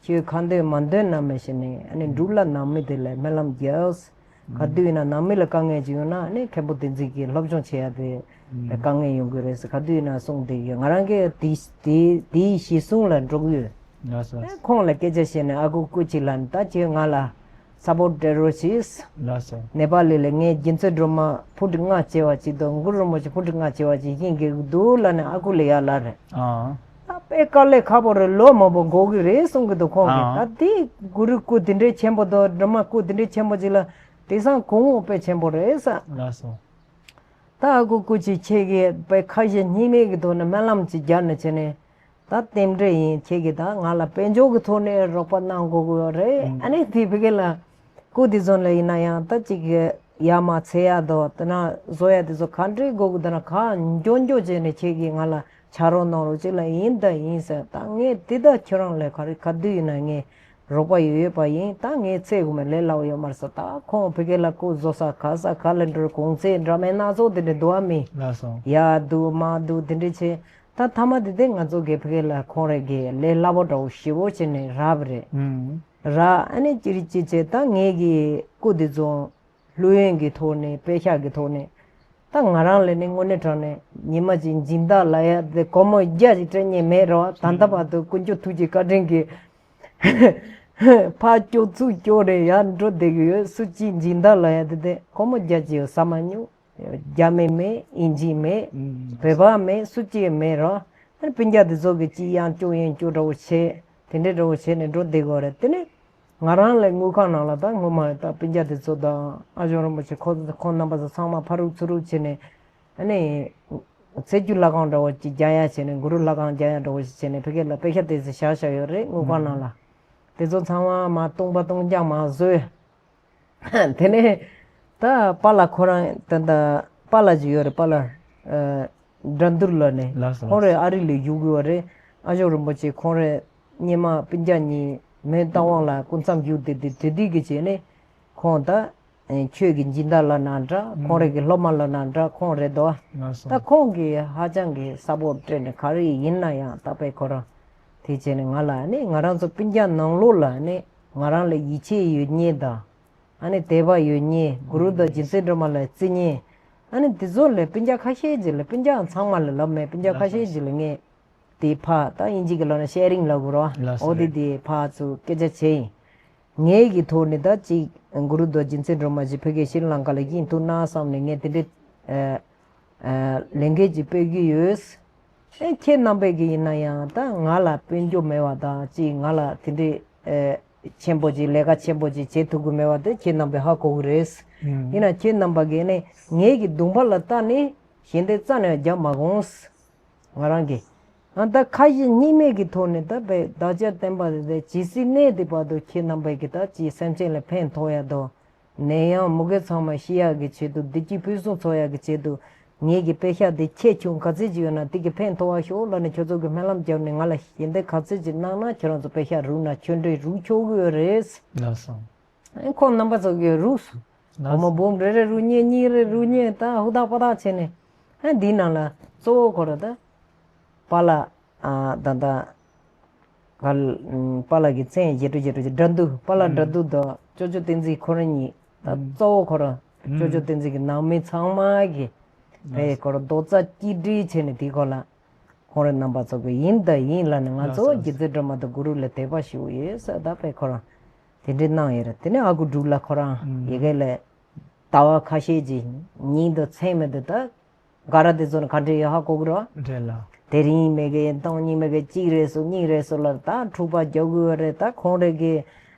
ཁྱོད་གང་འདོད་མ་འདོད་ན་མི་ཤེས་ནས་ཨ་ནི་འབྲུག་ལྷ་ནང་མི་དེ་ལ་སྨོན་ལམ་རྒྱག་ག་དུས་ཡིན་ན་ནང་མི་ལ་དཀའ་ངལ་ཅིག་ཡོང་ན་ཨ་ནི་མཁན་པོ་བསྟན་འཛིན་གྱིས་སློབ་སྦྱོང་བྱེད་ཡ་དེ་ལ་དཀའ་ངལ་ཡོང་གི་རེད་ཟེར། ག་དུས་ཡིན་ན་གསུངས་བསྡད་ཡོད། ང་རང་གིས་དེ་དེ་དེའི་གཞི་བཟུང་ལ་འགྲོ་གི་ཡོད། ལགས་སོ། ཁོང་ལ་སྐད་ཆ་བཤད་ནས་ཨ་ཁུ་སྐུ་མཁྱེན་ལ་ད་ཁྱེད་ང་ལ་ས་པོར་ཊི་སྤྲད་རོགས་གྱིས། ལགས་སོ། ནེ་པ་ལི་ལ་ངས་རྗེ་བཙུན་སྒྲོལ་མ་ཕུ་ཁྲི་ལྔ་བྱེ་བ་གཅིག་དང་གུ་རུ་རིན་པོ་ཆེ་ཕུ་ཁྲི་ལྔ་བྱེ་བ་གཅིག་ཡིན་དགོས་ཀྱི་འདུག་ལབ་ནས་ཨ་ཁུ་ལ་ཡར་ལབ་རེད། ཨ། ད་དཔེ་དཀའ་ལས་ཁག་པོ་རེད། ལོ་མང་པོ་འགོར་གྱི་རེད་གསུང་གི་འདུག་ཁོང་གིས། ཨ། ད་དེ་གུ་རུ་སྐུ་དེ་འདྲའི་ཆེན་པོ་དང་སྒྲོལ་མ་སྐུ་དེ་འདྲའི་ཆེན་པོ་ཅིག་ལ་དེང་སང་གོང་འོག་དཔེ་ཆེན་པོ་རེད་ས། ལགས་སོ། ད་ཨ་ཁུ་སྐུ་མཁྱེན་ཁྱེད་ཀྱིས་དཔེ་ཁ་ཞེ་གཉིས་མེད་ཀྱི་ཐོག་ནས་སྨོན་ལམ་ཅིག་རྒྱབ་ནས་བྱས་ནས། ད་རྟེན་འབྲེལ་ཡིན། ཁྱེད་ཀྱིས་ད་ང་ལ་དཔལ་འབྱོར་གྱི་ཐོག་ནས་རོགས་པ་གནང་དགོས་ཀྱི་ཡོད་རེད། ཨ་ནི་དེ་ཕ་གི་ལ་སྐུ་དེ་ཚོ་ལ་ཡིན་ན་ཡང་ད་ཅིག་ཡར་མར་འཚོལ་ཡ་དང་དེ་ན་བཟོ་ཡ་དེ་ཚོ་ག་འདྲའི་དགོས་ཀྱི་འདུག་ན་གང་མགྱོགས་མགྱོགས་བྱས་ནས་ཁྱེད་ཀྱིས་ང་ལ་ཕྱག་རོགས་གནང་རོགས་གཅིག་ལ་ཡིན་ད་ཡིན་ཟེར། ད་ངས་དེ་ད་ཁྱོད་རང་ལ་ག་རེ་ག་དུས་ཡིན་ན་ངས་ རོགས་པ་ཡོད་ཡོད་པ་ཡིན། ད་ངའི་ཚེ་གོ་མེད་ལས་སླ་བོ་ཡོད་མ་རེད་ཟེར། ད་ཁོང་ཕ་གི་ལ་སྐུ་བཟོ་ས་ག་ས་ག་ལ་འགྲོ། གུང་ཚིགས་འདྲ་མིན་སྣ་ཚོགས་དེ་འདྲ་འདུག་བ་མི། ལགས་སོ། ཡ་འདུག་མ་འདུག་དེ་འདྲ་བྱས། ད་མཐའ་མ་དེ་དེ་ང་ཚོ་གི་ཕ་གི་ལ་ཁོང་རེ་གི་ལས་སླ་བོ་འདྲ་བོ་ཞེ་བོ་བྱས་ནས་རག་པ་རེད། ཨུམ། རག་ཨ་ནི་ཅི་རིགས་ཅི་བྱས། ད་ངའི་གི་སྐུ་དེ་ཚོ་ལྷོད་ཡངས་ཀྱི་ཐོག་ནས་དཔེ་ཤག་གི་ཐོག་ནས། ད་ང་རང་ལ་ནི་དངོས་གནས་དྲང་ནས་ཉི་མ་གཅིག་སྦྱིན་བདག་ལབ་ཡ་དེ་སྒོར་མོ་བརྒྱ་ཞིག་སྤྲད་མཁན་མེད་རོ། ད་ལྟ་བར་དུ་དཀོན་མཆོག་ཐུགས་ཀྱི་བཀའ་དྲིན་གྱིས་ཕར་སྐྱོར་ཚུར་སྐྱོར་རེ་ཡར་འགྲོ་བསྡད་ཀྱི་ཡོད། སུ་གཅིག་སྦྱིན་བདག་ལབ་ཡ་དེ་དེ་སྒོར་མོ་བརྒྱ་གཅིག་ཡང་ཟ་མ་མྱོང་། རྒྱ་མི་མེད། ཨིན་ཇི་མེད། ཨུམ། བོད་པ་མེད། སུ་གཅིག་ཡང་མེད་རོ། ཨ་ནི་སྤུན་ཀྱག་དེ་ཚོ་གིས་གཅིག་ཡང་སྐྱོར་ཡང་སྐྱོར་འདྲ་བོ་བྱས། དེ་འདྲའི་འདྲ་བོ་བྱས་ནས་འགྲོ་བསྡད་ཀྱི་ཡོད་རེད། དེ་ནས་ང་རང་ལ་དངུལ་ཁང་ནང་ལ་ད་སྔོན་མ་ད་སྤུན་ཀྱག་དེ་ཚོ་དང་ཨ་ཞང་རིན་པོ་ཆེ་ཁོ་ཁོང་རྣམ་པ་ཚོ་ཚང་མ་ཕར་རུག་ཚུར་རུག་བྱས་ནས། ཨ་ནི་ཚེས་བཅུ་ལྷ་ཁང་འདྲ་བོ་ཅིག་རྒྱག་ཡ་བྱས་ནས། གུ་རུ་ལྷ་ཁང་རྒྱག་ཡ་འདྲ་བོ་ཞིག་བྱས་ནས། ཕ་གི་ལ་དཔེ་ཤག་དེ་ཚོ་བཞག་བཞག་ཡོད་རེད། དངུལ་ཁང་ནང་ལ། དེ་ཚོ་ཚང་མ་མར་སྟོང་པ་སྟོང་རྐྱང་མར་བཟོས། དེ་ནས་ད་པཱ་ལགས་ཁོ་རང་ད་ད་པཱ་ལགས་ཅིག་ཡོད་རེད། པཱ་ལགས་ཨ་དགྲ་འདུལ་ལབ་ནས། ལགས་སོ། ཁོང་རེ་ཨ་རི་ལ་བཞུགས་ཡོད་རེད། ཨ་ཞང་རིན་པོ་ཆེ་ཁོང་རེ་སྔོན་མ་སྤུན་ཀྱག་གཉིས་མོན་རྟ་དབང་ལ་སྐུ་མཚམས་བཞུགས་བསྡད་དེ། དེ་དུས་ཀྱི་བྱས་ནས་ཁོང་ད་ཆོས་ཀྱི་སྦྱིན་བདག་ལབ་ན་འདྲ། ཁོང་རེ་གི་སློབ་མ་ལབ་ན་འདྲ། ཁོང་རེད་དོ། ལགས་སོ། ད་ཁོང་གིས་ཧ་ཅང་གི་ས་པོར་སྤྲད་ནས། ག་རེ་ཡིན་ན་ཡང་ད་དཔེ་ཁོ་རང་དེ་བྱས་ནས་ང་ལ་ནི་ང་རང་ཚོ་སྤུན་ཀྱག་ནང་ལོགས་ལ་ནི་ང་རང་ལ་ཡིད་ཆེས་ཡོད་མཁན་དང་། ཨ་ནི་དད་པ་ཡོད་མཁན། གུ་རུ་དང་རྗེ་བཙུན་སྒྲོལ་མ་ལ་བརྩི་མཁན། ཨ་ནི་དེ་ཚོ་ལ་སྤུན་ཀྱག་ཁ་ཤས་ཅིག་ལ། སྤུན་ཀྱག་ཚང་མ་ལ་ལབ་མེད། སྤུན་ཀྱག་ཁ་ཤས་ཅིག་ལ་ངས་དེ་ཕར་ད་དབྱིན་ཇི་གི་ལབ་ན་ཤེ་རིང་ལབ་དགོས་རོ། ལགས་སོ། འོ་དེ་རེད། དེ་ཕར་ཚུར་སྐད་ཆ་བྱས་ཡིན། ངའི་གི་ཐོག་ནས་ད་ཅིག་གུ་རུ་དང་རྗེ་བཙུན་སྒྲོལ་མ་ཅིག་ཕ་གི་ཤྲི་ལང་ཀ་ལ་ཡིན་ཐུག་ན་བསམ་ནས་ངས་དེ་འདྲའི་ཨ་ཨ་ལས་འགན་ཅིག་སྤེལ་གྱི་ཡོད། ཨེ་ཁྱེད་རྣམ་པས་ཀྱི་ཡིན་ན་ཡང་ད་ང་ལ་དཔལ་འབྱོར་མེད་པ་དང་། ཅིག་ང་ལ་དེ་འདྲའི་ཨེ་ཆེན་པོ་ཅིག་ལས་ཀ་ཆེན་པོ་ཅིག་བྱེད་ཐུབ་ཀྱི་མེད་པ་དེ་ཁྱེད་རྣམ་པས་ཧ་གོ་གི་རེད། ཨུམ། ཡིན་ན་ཁྱེད་རྣམ་པ་གིས་ནི་ངའི་གི་གདོང་པ་ལ་ལྟ་ནས་ཞལ་འདེབས་རྩ་ནས་རྒྱག་མ་དགོངས། ང་རང་གིས་ཨ་ད་ཁ་ཞེ་གཉིས་མེད་ཀྱི་ཐོག་ནས་ད་དཔེ་བདག་ཅག་བསྟན་པ་དེ་ཇི་སྲིད་གནས་དེ་བར་དུ་ཁྱེད་རྣམ་པས་ཀྱི་ད་ཅིག་སེམས་ཅན་ལ་ཕན་ཐོགས་ཡ་དང་། ནད་ཡམས་མུ་གེ་ཚང་མ་ཞི་ཡག་གི་ཆེད་དུ། བདེ་སྐྱིད་ཕུན་སུམ་ཚོགས་ཡག་གི་ཆེད་དུ། ངེད་ཀྱི་པེ་ཤག་དེ་ཆེ་ཆུང་ག་ཚད་ཅིག་ཡོད་ན་དེ་གི་ཕན་ཐོགས་པ་ཤོག་ལབ་ནས་ཁྱོད་ཚོ་གི་སྨོན་ལམ་བརྒྱབ་ནས་ང་ལ་ཞལ་འདེབས་ག་ཚད་ཅིག་གནང་ན་ཁྱོད་རང་ཚོ་པེ་ཤག་རུག་ན་ཆོས་འབྲེལ་རུག་ཆོག་གི་ཡོད་རེད། ལགས་སོ། ཨེ་ཁོང་རྣམ་པ་ཚོ་གི་རུག་སོང་། ལགས་སོ། སྒོར་མོ་འབུམ་རེ་རེ་རུག་མཁན། གཉིས་རེ་རུག་མཁན། ད་ཧུར་ཐག་པ་ཐག་བྱས་ནས། ཨེ་འདིའི་ནང་ལ་གཙོ་བོ་ཁོ་རང་ད་པཱ་ལགས། ཨ་ད་ད་ག་ལ་ཨམ་པཱ་ལགས་ཀྱི་མཚན་ཞེ་དྲུག་ཞེ་དྲུག་ཅིག་དགྲ་འདུལ། པཱ་ལགས་དགྲ་འདུལ་དང་ཅོ་ཅོ་བསྟན་འཛིན་ཁོ་རང་གཉིས། ད་ཨུམ། གཙོ་བོ་ཁོ་རང་ཨུམ། ཅོ་ཅོ་བསྟན་འཛིན་གྱི་ནང་མི་ཚང་མ་གིས་ཨེ་ཁོ་རང་རྡོག་རྩ་གཅིག་སྒྲིལ་བྱས་ནས། དེ་ཁོ་ལ་ཁོང་རང་རྣམ་པ་ཚོ་གིས་ཡིན་ད་ཡིན་ལབ་ནས། ང་ཚོ་རྗེ་བཙུན་སྒྲོལ་མ་དང་གུ་རུ་ལ་དད་པ་ཞེ་པོ་ཡོད་ཟེར། ད་དཔེ་ཁོ་རང་དེ་འདྲའི་གནང་ཡོད་རེད། དེ་ནས་ཨ་ཁུ་འབྲུག་ལགས་ཁོ་རང་ཨུམ། ཡ་གི་ལ་ཟླ་བ་ཁ་ཤས་ཀྱི་མིང་དང་མཚན་མི་འདུག་ད་ག་ར་དེ་ཚོ་ནི་ག་འདྲ་ཡོད་ཧ་གོ་གི་རེད་པ། རེད་ལ། དེ་རིང་མེད་གི། གཏོང་སྙིང་མེད་གི། གཅིག་རེད་སོ་གཉིས་རེད་སོ་ལབ། ད་འཁྲུག་པ་རྒྱག་གི་ཡོད་རེད། ད་ཁོང་རེ་གི་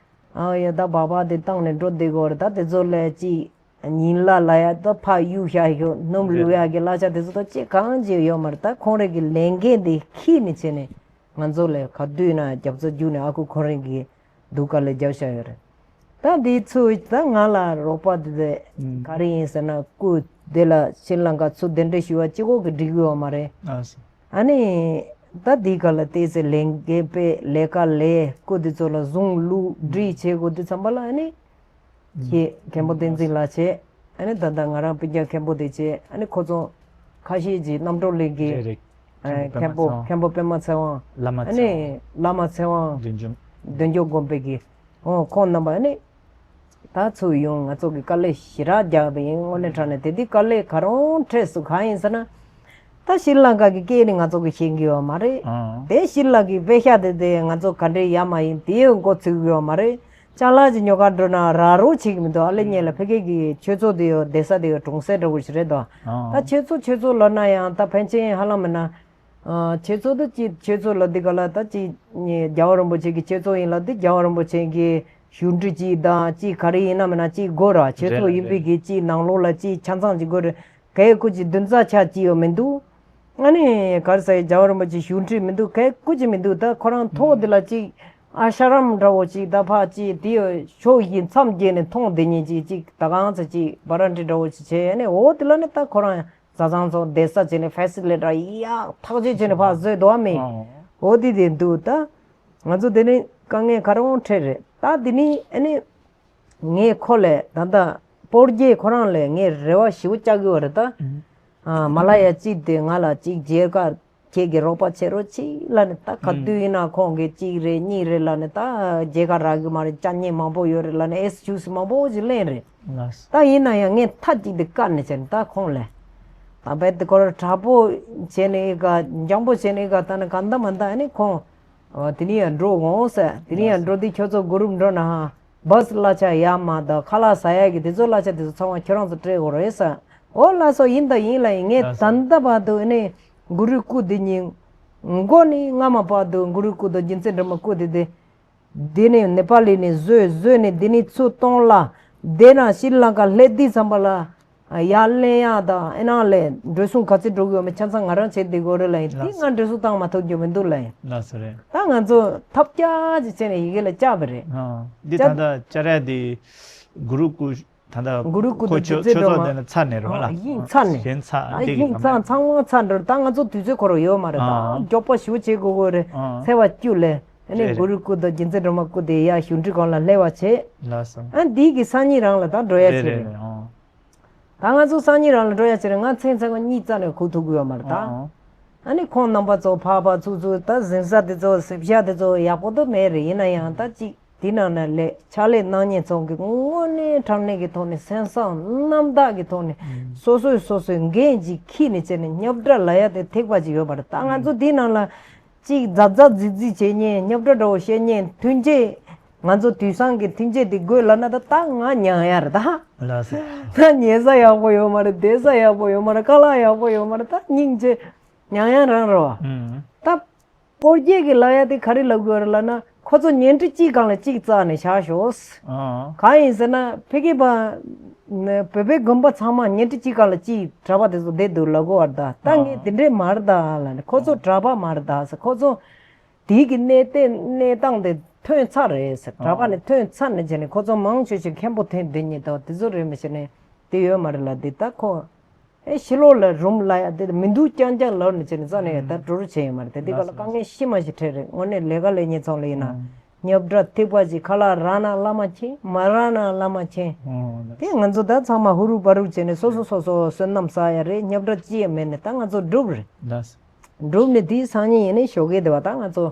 ཨ་ཡ་ད་སྦག་སྦག་དེ་བཏང་ནས་འགྲོ་བསྡད་གི་ཡོད་རེད། ད་དེ་ཚོ་ལ་ཅིག་ཉིན་གླ་ལ་ཡ་ད་ཕར་གཡུག་བཞག་ཡོད། སྣུམ་བླུག་ཡ་གི་གླ་ཆ་དེ་ཚོ་ད་ཅིག་གང་ཅིག་ཡོད་མ་རེད། ད་ཁོང་རེ་གི་ལས་འགན་དེ་འཁྱེར་ནས་བྱས་ནས་ང་ཚོ་ལ་ག་དུས་ན་རྒྱབ་རྩ་རྒྱུག་ནས་ཨ་ཁུ་ཁོང་རེ་གི་སྡུག་དཀའ་ལས་རྒྱབ་བཞག་ཡོད་རེད། ད་འདི་ཚོ་ད་ང་ལ་རོགས་པ་དེ་ཨུམ། ག་རེ་ཡིན་ཟེར་ན། སྐུ་དེ་ལ་ཤྲི་ལང་ཀ་ཚུར་གདན་འདྲེན་ཞུ་བ་གཅིག་པོ་གིས་འགྲིག་གི་ཡོད་མ་རེད། ཨ་སོ། ཨ་ནི་ད་འདི་ག་ལ་བལྟས་ཚེ་ལས་འགན་དཔེ་ལས་ཀ་ལས། སྐུ་དེ་ཚོ་ལ་བཟུང་བླུག་སྒྲིག་བྱེད་དགོས་དུས་ཙམ་པ་ལ། ཨ་ནི་ཁྱེད་མཁན་པོ་བསྟན་འཛིན་ལགས་བྱས། ཨ་ནི་ད་ལྟ་ང་རང་སྤུན་ཀྱག་མཁན་པོ་དེ་བྱས། ཨ་ནི་ཁོ་ཚོ་ཁ་ཤས་ཀྱིས་རྣམ་གྲོལ་གླིང་གི་རེད་རེད། ཨ་མཁན་པོ་མཁན་པོ་པདྨ་ཚེ་དབང་། བླ་མ་ཨ་ཚེ་དབང་། ནི་བླ་མ་ཚེ་དབང་། འདོན་ཆུང་། འདོན་ཆུང་དགོན་པའི་གི། འོ་ཁོང་རྣམ་པ་ཨ་ནི་ད་ཚུར་ཡོང་ང་ཚོ་གི་དཀའ་ལས་ཞེ་དྲག་རྒྱག་པ་ཡིན། དངོས་གནས་དྲང་གནས་དེ་དུས་དཀའ་ལས་ག་རང་འཕྲད་སོང་། གང་ཡིན་ཟེར་ན། ད་ཤྲི་ལང་ཀ་གི་སྐད་ནི་ང་ཚོ་གི་ཤེས་ཀྱི་ཡོད་མ་རེད། ཨང་། དེ་ཤྲི་ལང་ཀའི་པེ་ཤག་དེ་དེ་ང་ཚོ་ག་འདྲའི་ཡ་མ་ཡིན་དེའི་མགོ་ཚོས་ཀྱི་ཡོད་མ་རེད། ཅ་ལག་ཅིག་ཉོ་གར་འགྲོ་ན་རག་རོགས་བྱེད་ཀྱི་མི་འདུག་ཨ་ལེ་ཉེ་ལ་ཕ་གི་གི་ཆོས་ཚོགས་དེ་ཡོད། སྡོད་ས་དེ་ཡོད། གྲོང་གསེབ་འདྲ་བོ་ཞིག་རེད་དོ། ཨང་། ད་ཆོས་ཚོགས་ཆོས་ཚོགས་ལབ་ན་ཡང་ད་ཕན་ཆད་ཧ་ལམ་མིན་ན། ཨ་ཆོས་ཚོགས་དེ་ཅིག་ཆོས་ཚོགས་ལབ་དུས་ག་ལ་ད་ཅིག་རྒྱལ་བ་རིན་པོ་ཆེ་གི་ཆོས་ཚོགས་ཡིན་ལབ་དུས་རྒྱལ་བ་རིན་པོ་ཆེ་གི་བཞུགས་ཁྲི་ཅིག་དང་ཅིག་ག་རེ་ཡིན་ན་མིན་ན་ཅིག་དགོས་ར། ཆོས་ཚོགས་ཡིན་པའི་གི་ཅིག་ནང་ལོགས་ལ་ཅིག་ཆ་ཚང་ཅིག་དགོས་རེད། གལ་སྐུ་ཅིག་བདུན་ཚ་ཆ་གཅིག་ཡང་མི་འདུག་ཨ་ནི་ག་རེ་ཟེར། རྒྱལ་བ་རིན་པོ་ཆེ་བཞུགས་ཁྲི་མི་འདུག་གལ་སྐུ་ཅིག་མི་འདུག་ད་ཁོ་རང་ཐོག་འདི་ལ་ཅིག་ཨ་ཤ་རམ་འདྲ་བོ་ཅིག་ད་ཕ་ཅིག་དེ་ཕྱོགས་བཞི་མཚམས་བརྒྱད་ནས་མཐོང་བསྡད་མཁན་ཅིག་ཅིག་ད་གང་ཚེ་ཅིག་བ་ར་འདྲི་འདྲ་བོ་ཅིག་བྱས་ནས། འོ་དེ་ལ་ནི་ད་ཁོ་རང་བཟའ་ཚང་ཚོ་བསྡད་ས་བྱས་ནས་ཕེ་སི་ལི་ཊི་ཡག་ཐག་ཆོད་བྱས་ནས་ཕར་བཟོས་འདུག་ཨ་མི། ཨོ། འོ་དེ་དེ་འདུག་ད་ང་ཚོ་དེ་ནི་དཀའ་ངལ་ག་རེ་འཕྲད་རེད། ད་དེ་ནི་ཨ་ནི་ངས་ཁོ་ལས་ད་ལྟ་སྤོར་རྒྱལ་ཁོ་རང་ལས་ངས་རེ་བ་ཞེ་པོ་བཅག་གི་ཡོད་རེད་ད། ཨ། མ་ལ་ཡ་གཅིག་དེ་ང་ལ་གཅིག་མཇལ་ཁ་ཁྱེད་ཀྱིས་རོགས་པ་བྱེད་རོགས་གྱིས་ལབ་ནས། ད་ག་དུས་ཡིན་ན་ཁོང་གིས་གཅིག་རེད་གཉིས་རེད་ལབ་ནས། ད་མཇལ་ཁ་རག་གི་མ་རེད། ཅ་ཉེ་མང་པོ་ཡོད་རེད་ལབ་ནས་ཨེག་སི་ཀིའུ་སི་མང་པོ་ཅིག་ལེན་རེད། ལགས། ད་ཡིན་ན་ཡང་ངས་མཐའ་གཅིག་ཏུ་བཀག་ནས་བྱས་ནས། ད་ཁོང་ལ་ད་རྦད་དེ་ཁོ་རང་དྲག་པོ་བྱས་ནས་ཨི་ག་འཇམ་པོ་བྱས་ནས་ཨི་ག་ད་ནི་ག་འདའ་མ་འདའ། ཨ་ནི་ཁོང་། ཨོ། དེ་ནས་ཡང་འགྲོ་འོང་ཟེར། དེ་ནས་ཡང་འགྲོ་དུས་ཁྱོད་ཚོ་གུ་རུབ་འགྲོ་ན་ཧ། བཱས་གླ་ཆ་ཡར་མར་དང་ཁ་ལག་ཟ་ཡག་གི་དེ་ཚོ་གླ་ཆ་དེ་ཚོ་ཚང་མ་ཁྱོད་རང་ཚོ་སྤྲད་དགོས་རེད་ཟེར། ཨོ་ལགས་སོ། ཡིན་ད་ཡིན་ལབ་ཡིན། ངས་ད་ལྟ་བར་དུ་ཨ་ནི་གུ་རུའི་སྐུ་དེ་ཉིད་མགོ་ནས་རྔ་མ་བར་དུ་གུ་རུའི་སྐུ་དང་རྒྱུ་མཚན་སྒྲོལ་མ་སྐུ་དེ་དེ། དེ་ནས་ནེ་པ་ལི་ནས་བཟོས། བཟོས་ནས་དེ་ནས་ཚུར་གཏོང་ལ། དེ་ནས་ཤྲི་ལང་ཀ་སླེབས་དུས་ཙམ་པ་ལ། ཡར་ལེན་ཡག་དང་ཨེ་ནང་ལས་འགྲོ་སོང་ག་ཚོད་འགྲོ་གི་ཡོད་མེད་ཆ་ཚང་ང་རང་བྱེད་བསྡད་དགོས་རེད་ལབ་ཡིན། དེ་ང་འགྲོ་སོང་བཏང་མ་ཐུབ་རྒྱུ་མི་འདུག་ལབ་ཡིན། ལགས་སོ་རེད། ད་ང་ཚོ་ཐབས་སྐྱོ་ཅིག་བྱས་ནས་ཡི་གེ་ལ་བཅག་པ་རེད། ཨ། འདི་ད་ལྟ་བཅར་ཡ་དེ་གུ་རུ་སྐུ། ད་ལྟ་གུ་རུ་སྐུ་ཁོ་དང་ཆོས་རྗེ་ཆོས་བསྟན་ཚོགས་པ་དེ་ནི་ཚར་ནས་རེད་བ་ལ། ཨ། ཡིན་ཚར་ནས། གཞན་ཚར། ཨ། དེ་གི་ཡིན་ཚར། ཚང་མ་ཚར་འགྲོ། ད་ང་ཚོ་དུས་ཚོད་ཁོ་རང་ཡོད་མ་རེད། ད་ཨ། མགྱོགས་པོ་ཞེ་པོ་བྱེད་དགོས་དགོས་རེད། ཨ། ཚེས་པ་བཅུ་ལས་ཨ་ནི་རེད་རེད། གུ་རུ་སྐུ་དང་རྒྱུ་མཚན་སྒྲོལ་མ་སྐུ་དེ་ཡར་བཞུགས་ཁྲི་སྒང་ལ་སླེབས་པ་བྱེད། ལགས་སོ། ཨ། འདི་གི་སང་ཉིན་རང་ལ་ད་འགྲོ་ཡ་རེད་བྱེད་རེད་རེད། རེད། ཨ། ད་ང་ཚོ་སང་ཉིན་རང་ལ་འགྲོ་ཡ་བྱེད་རེད། ང་མཚན་མཚན་ཁོ་གཉིད་རྩ་ནས་ཁུག་ཐུབ་ཀྱི་ཡོད་མ་རེད་ད། ཨ། ཨ་ནི་ཁོང་རྣམ་པ་ཚོ་ཕར་ཕར་ཚུར་ཚུར་ད་གཟིམ་ས་དེ་ཚོ་གཟིམ་ཤག་དེ་ཚོ་ཡག་པོ་དུ་མེད་རེད། ཡིན་ན་ཡང་ད་ཅིག་དེ་ནང་ན་ལས་ཕྱག་ལས་གནང་མཁན་ཚོ་གི་དངོས་གནས་དྲང་གནས་ཀྱི་ཐོག་ནས་སེམས་བསམ་རྣམ་དག་གི་ཐོག་ནས་ཨུམ། སོ་སོས་སོ་སོའི་འགན་ཅིག་འཁྱེར་ནས་བྱས་ནས་རྙོག་དྲ་ལབ་ཡ་དེ་ཐེག་པ་ཅིག་ཡོད་པ་རེད། ད་ང་ཚོ་དེ་ནང་ལ་ཅིག་རྫབ་རྫབ་རྫིག་རྫིག་བྱེད་མཁན། རྙོག་དྲ་འདྲ་བོ་བཤད་མཁན། མཐུན་རྐྱེན། ང་ཚོ་དུས་སང་གི་མཐུན་རྐྱེན་དེ་དགོས་ལབ་ན་ད་ད་ང་མྱང་ཡ་རེད་ད། ལགས་སོ། ད་ཉལ་ས་ཡག་པོ་ཡོད་མ་རེད། བསྡད་ས་ཡག་པོ་ཡོད་མ་རེད། ཁ་ལག་ཡག་པོ་ཡོད་མ་རེད། ད་སྙིང་རྗེ། མྱང་ཡ་རང་རེད་བ། ཨུམ། ད་སྤོར་རྒྱལ་གྱི་ལབ་ཡ་དེ་ག་རེ་ལབ་དགོས་རེད་ལབ་ན། ཁོ་ཚོ་ཉལ་ཁྲི་གཅིག་སྒང་ལ་གཅིག་བཙལ་ནས་བཞག་ཤོག། ཨ། གང་ཡིན་ཟེར་ན་ཕ་གི་པ་ནི་བོད་པའི་དགོན་པ་ཚང་མ་ཉལ་ཁྲི་གཅིག་སྒང་ལ་གཅིག་གྲྭ་པ་དེ་ཚོ་བསྡད་འདུག་ལབ་དགོས་བ་རེད་ད། ད་ཨ། ངས་དེ་འདྲས་མ་རེད་ད་ལབ་ནས། ཁོ་ཚོ་ཨ། གྲྭ་པ་མ་རེད་ད་ཟེར། ཁོ་ཚོ་དེའི་གི་གནས་བརྟན་གནས་སྟངས་དེ་ཐོན་ཚར་རེད་ཟེར། གྲྭ་པ་ཨ། ནས་ཐོན་ཚར་ནས་བྱས་ནས་ཁོ་ཚོ་མང་ཆེ་ཤོས་མཁན་པོ་ཐོན་བསྡད་མཁན་དང་དེ་ཚོ་རེད། མི་ཤེས་ནས་དེ་ཡོད་མ་རེད་ལབ། དེ་ད་ཁོ། ཨེ། ཕྱི་ལོགས་ལ་རུམ་ལ་ཡ་དེ་མི་འདུག་རྐྱང་རྐྱང་ལབ་ནས་བྱས་ནས་རྩ་ནས་ད་འགྲོ་རུ་བྱས་ཡོད་མ་རེད། དེ་དེ་ག་ལ་དཀའ་ངལ་ཤི་མ་ཤི་འཕྲད་རེད། དངོས་གནས་ལས་ཀ་ལས་མཁན་ཚང་ལ་ཡིན་ན་རྙོག་དྲ་ཐེག་པ་ཅིག། ཁ་ལག་རག་ན་བླ་མ་མཁྱེན། མ་རག་ན་བླ་མ་མཁྱེན། དེ་ང་ཚོ་ད་ཚང་མ་ཧུ་རུག་པ་རུག་བྱས་ནས་སོ་སོ་སོ་སོ་བསོད་ནམས་བསགས་ཡ་རེད། རྙོག་དྲ་ཅི་ཡང་མེད་ནས་ད་ང་ཚོ་འགྲུབ་རེད། འགྲུབ་ནས་དེའི་སང་ཉིན་ཡིན་ནས་ཞོགས་ཀས་དེ་བ་ད་ང་ཚོ་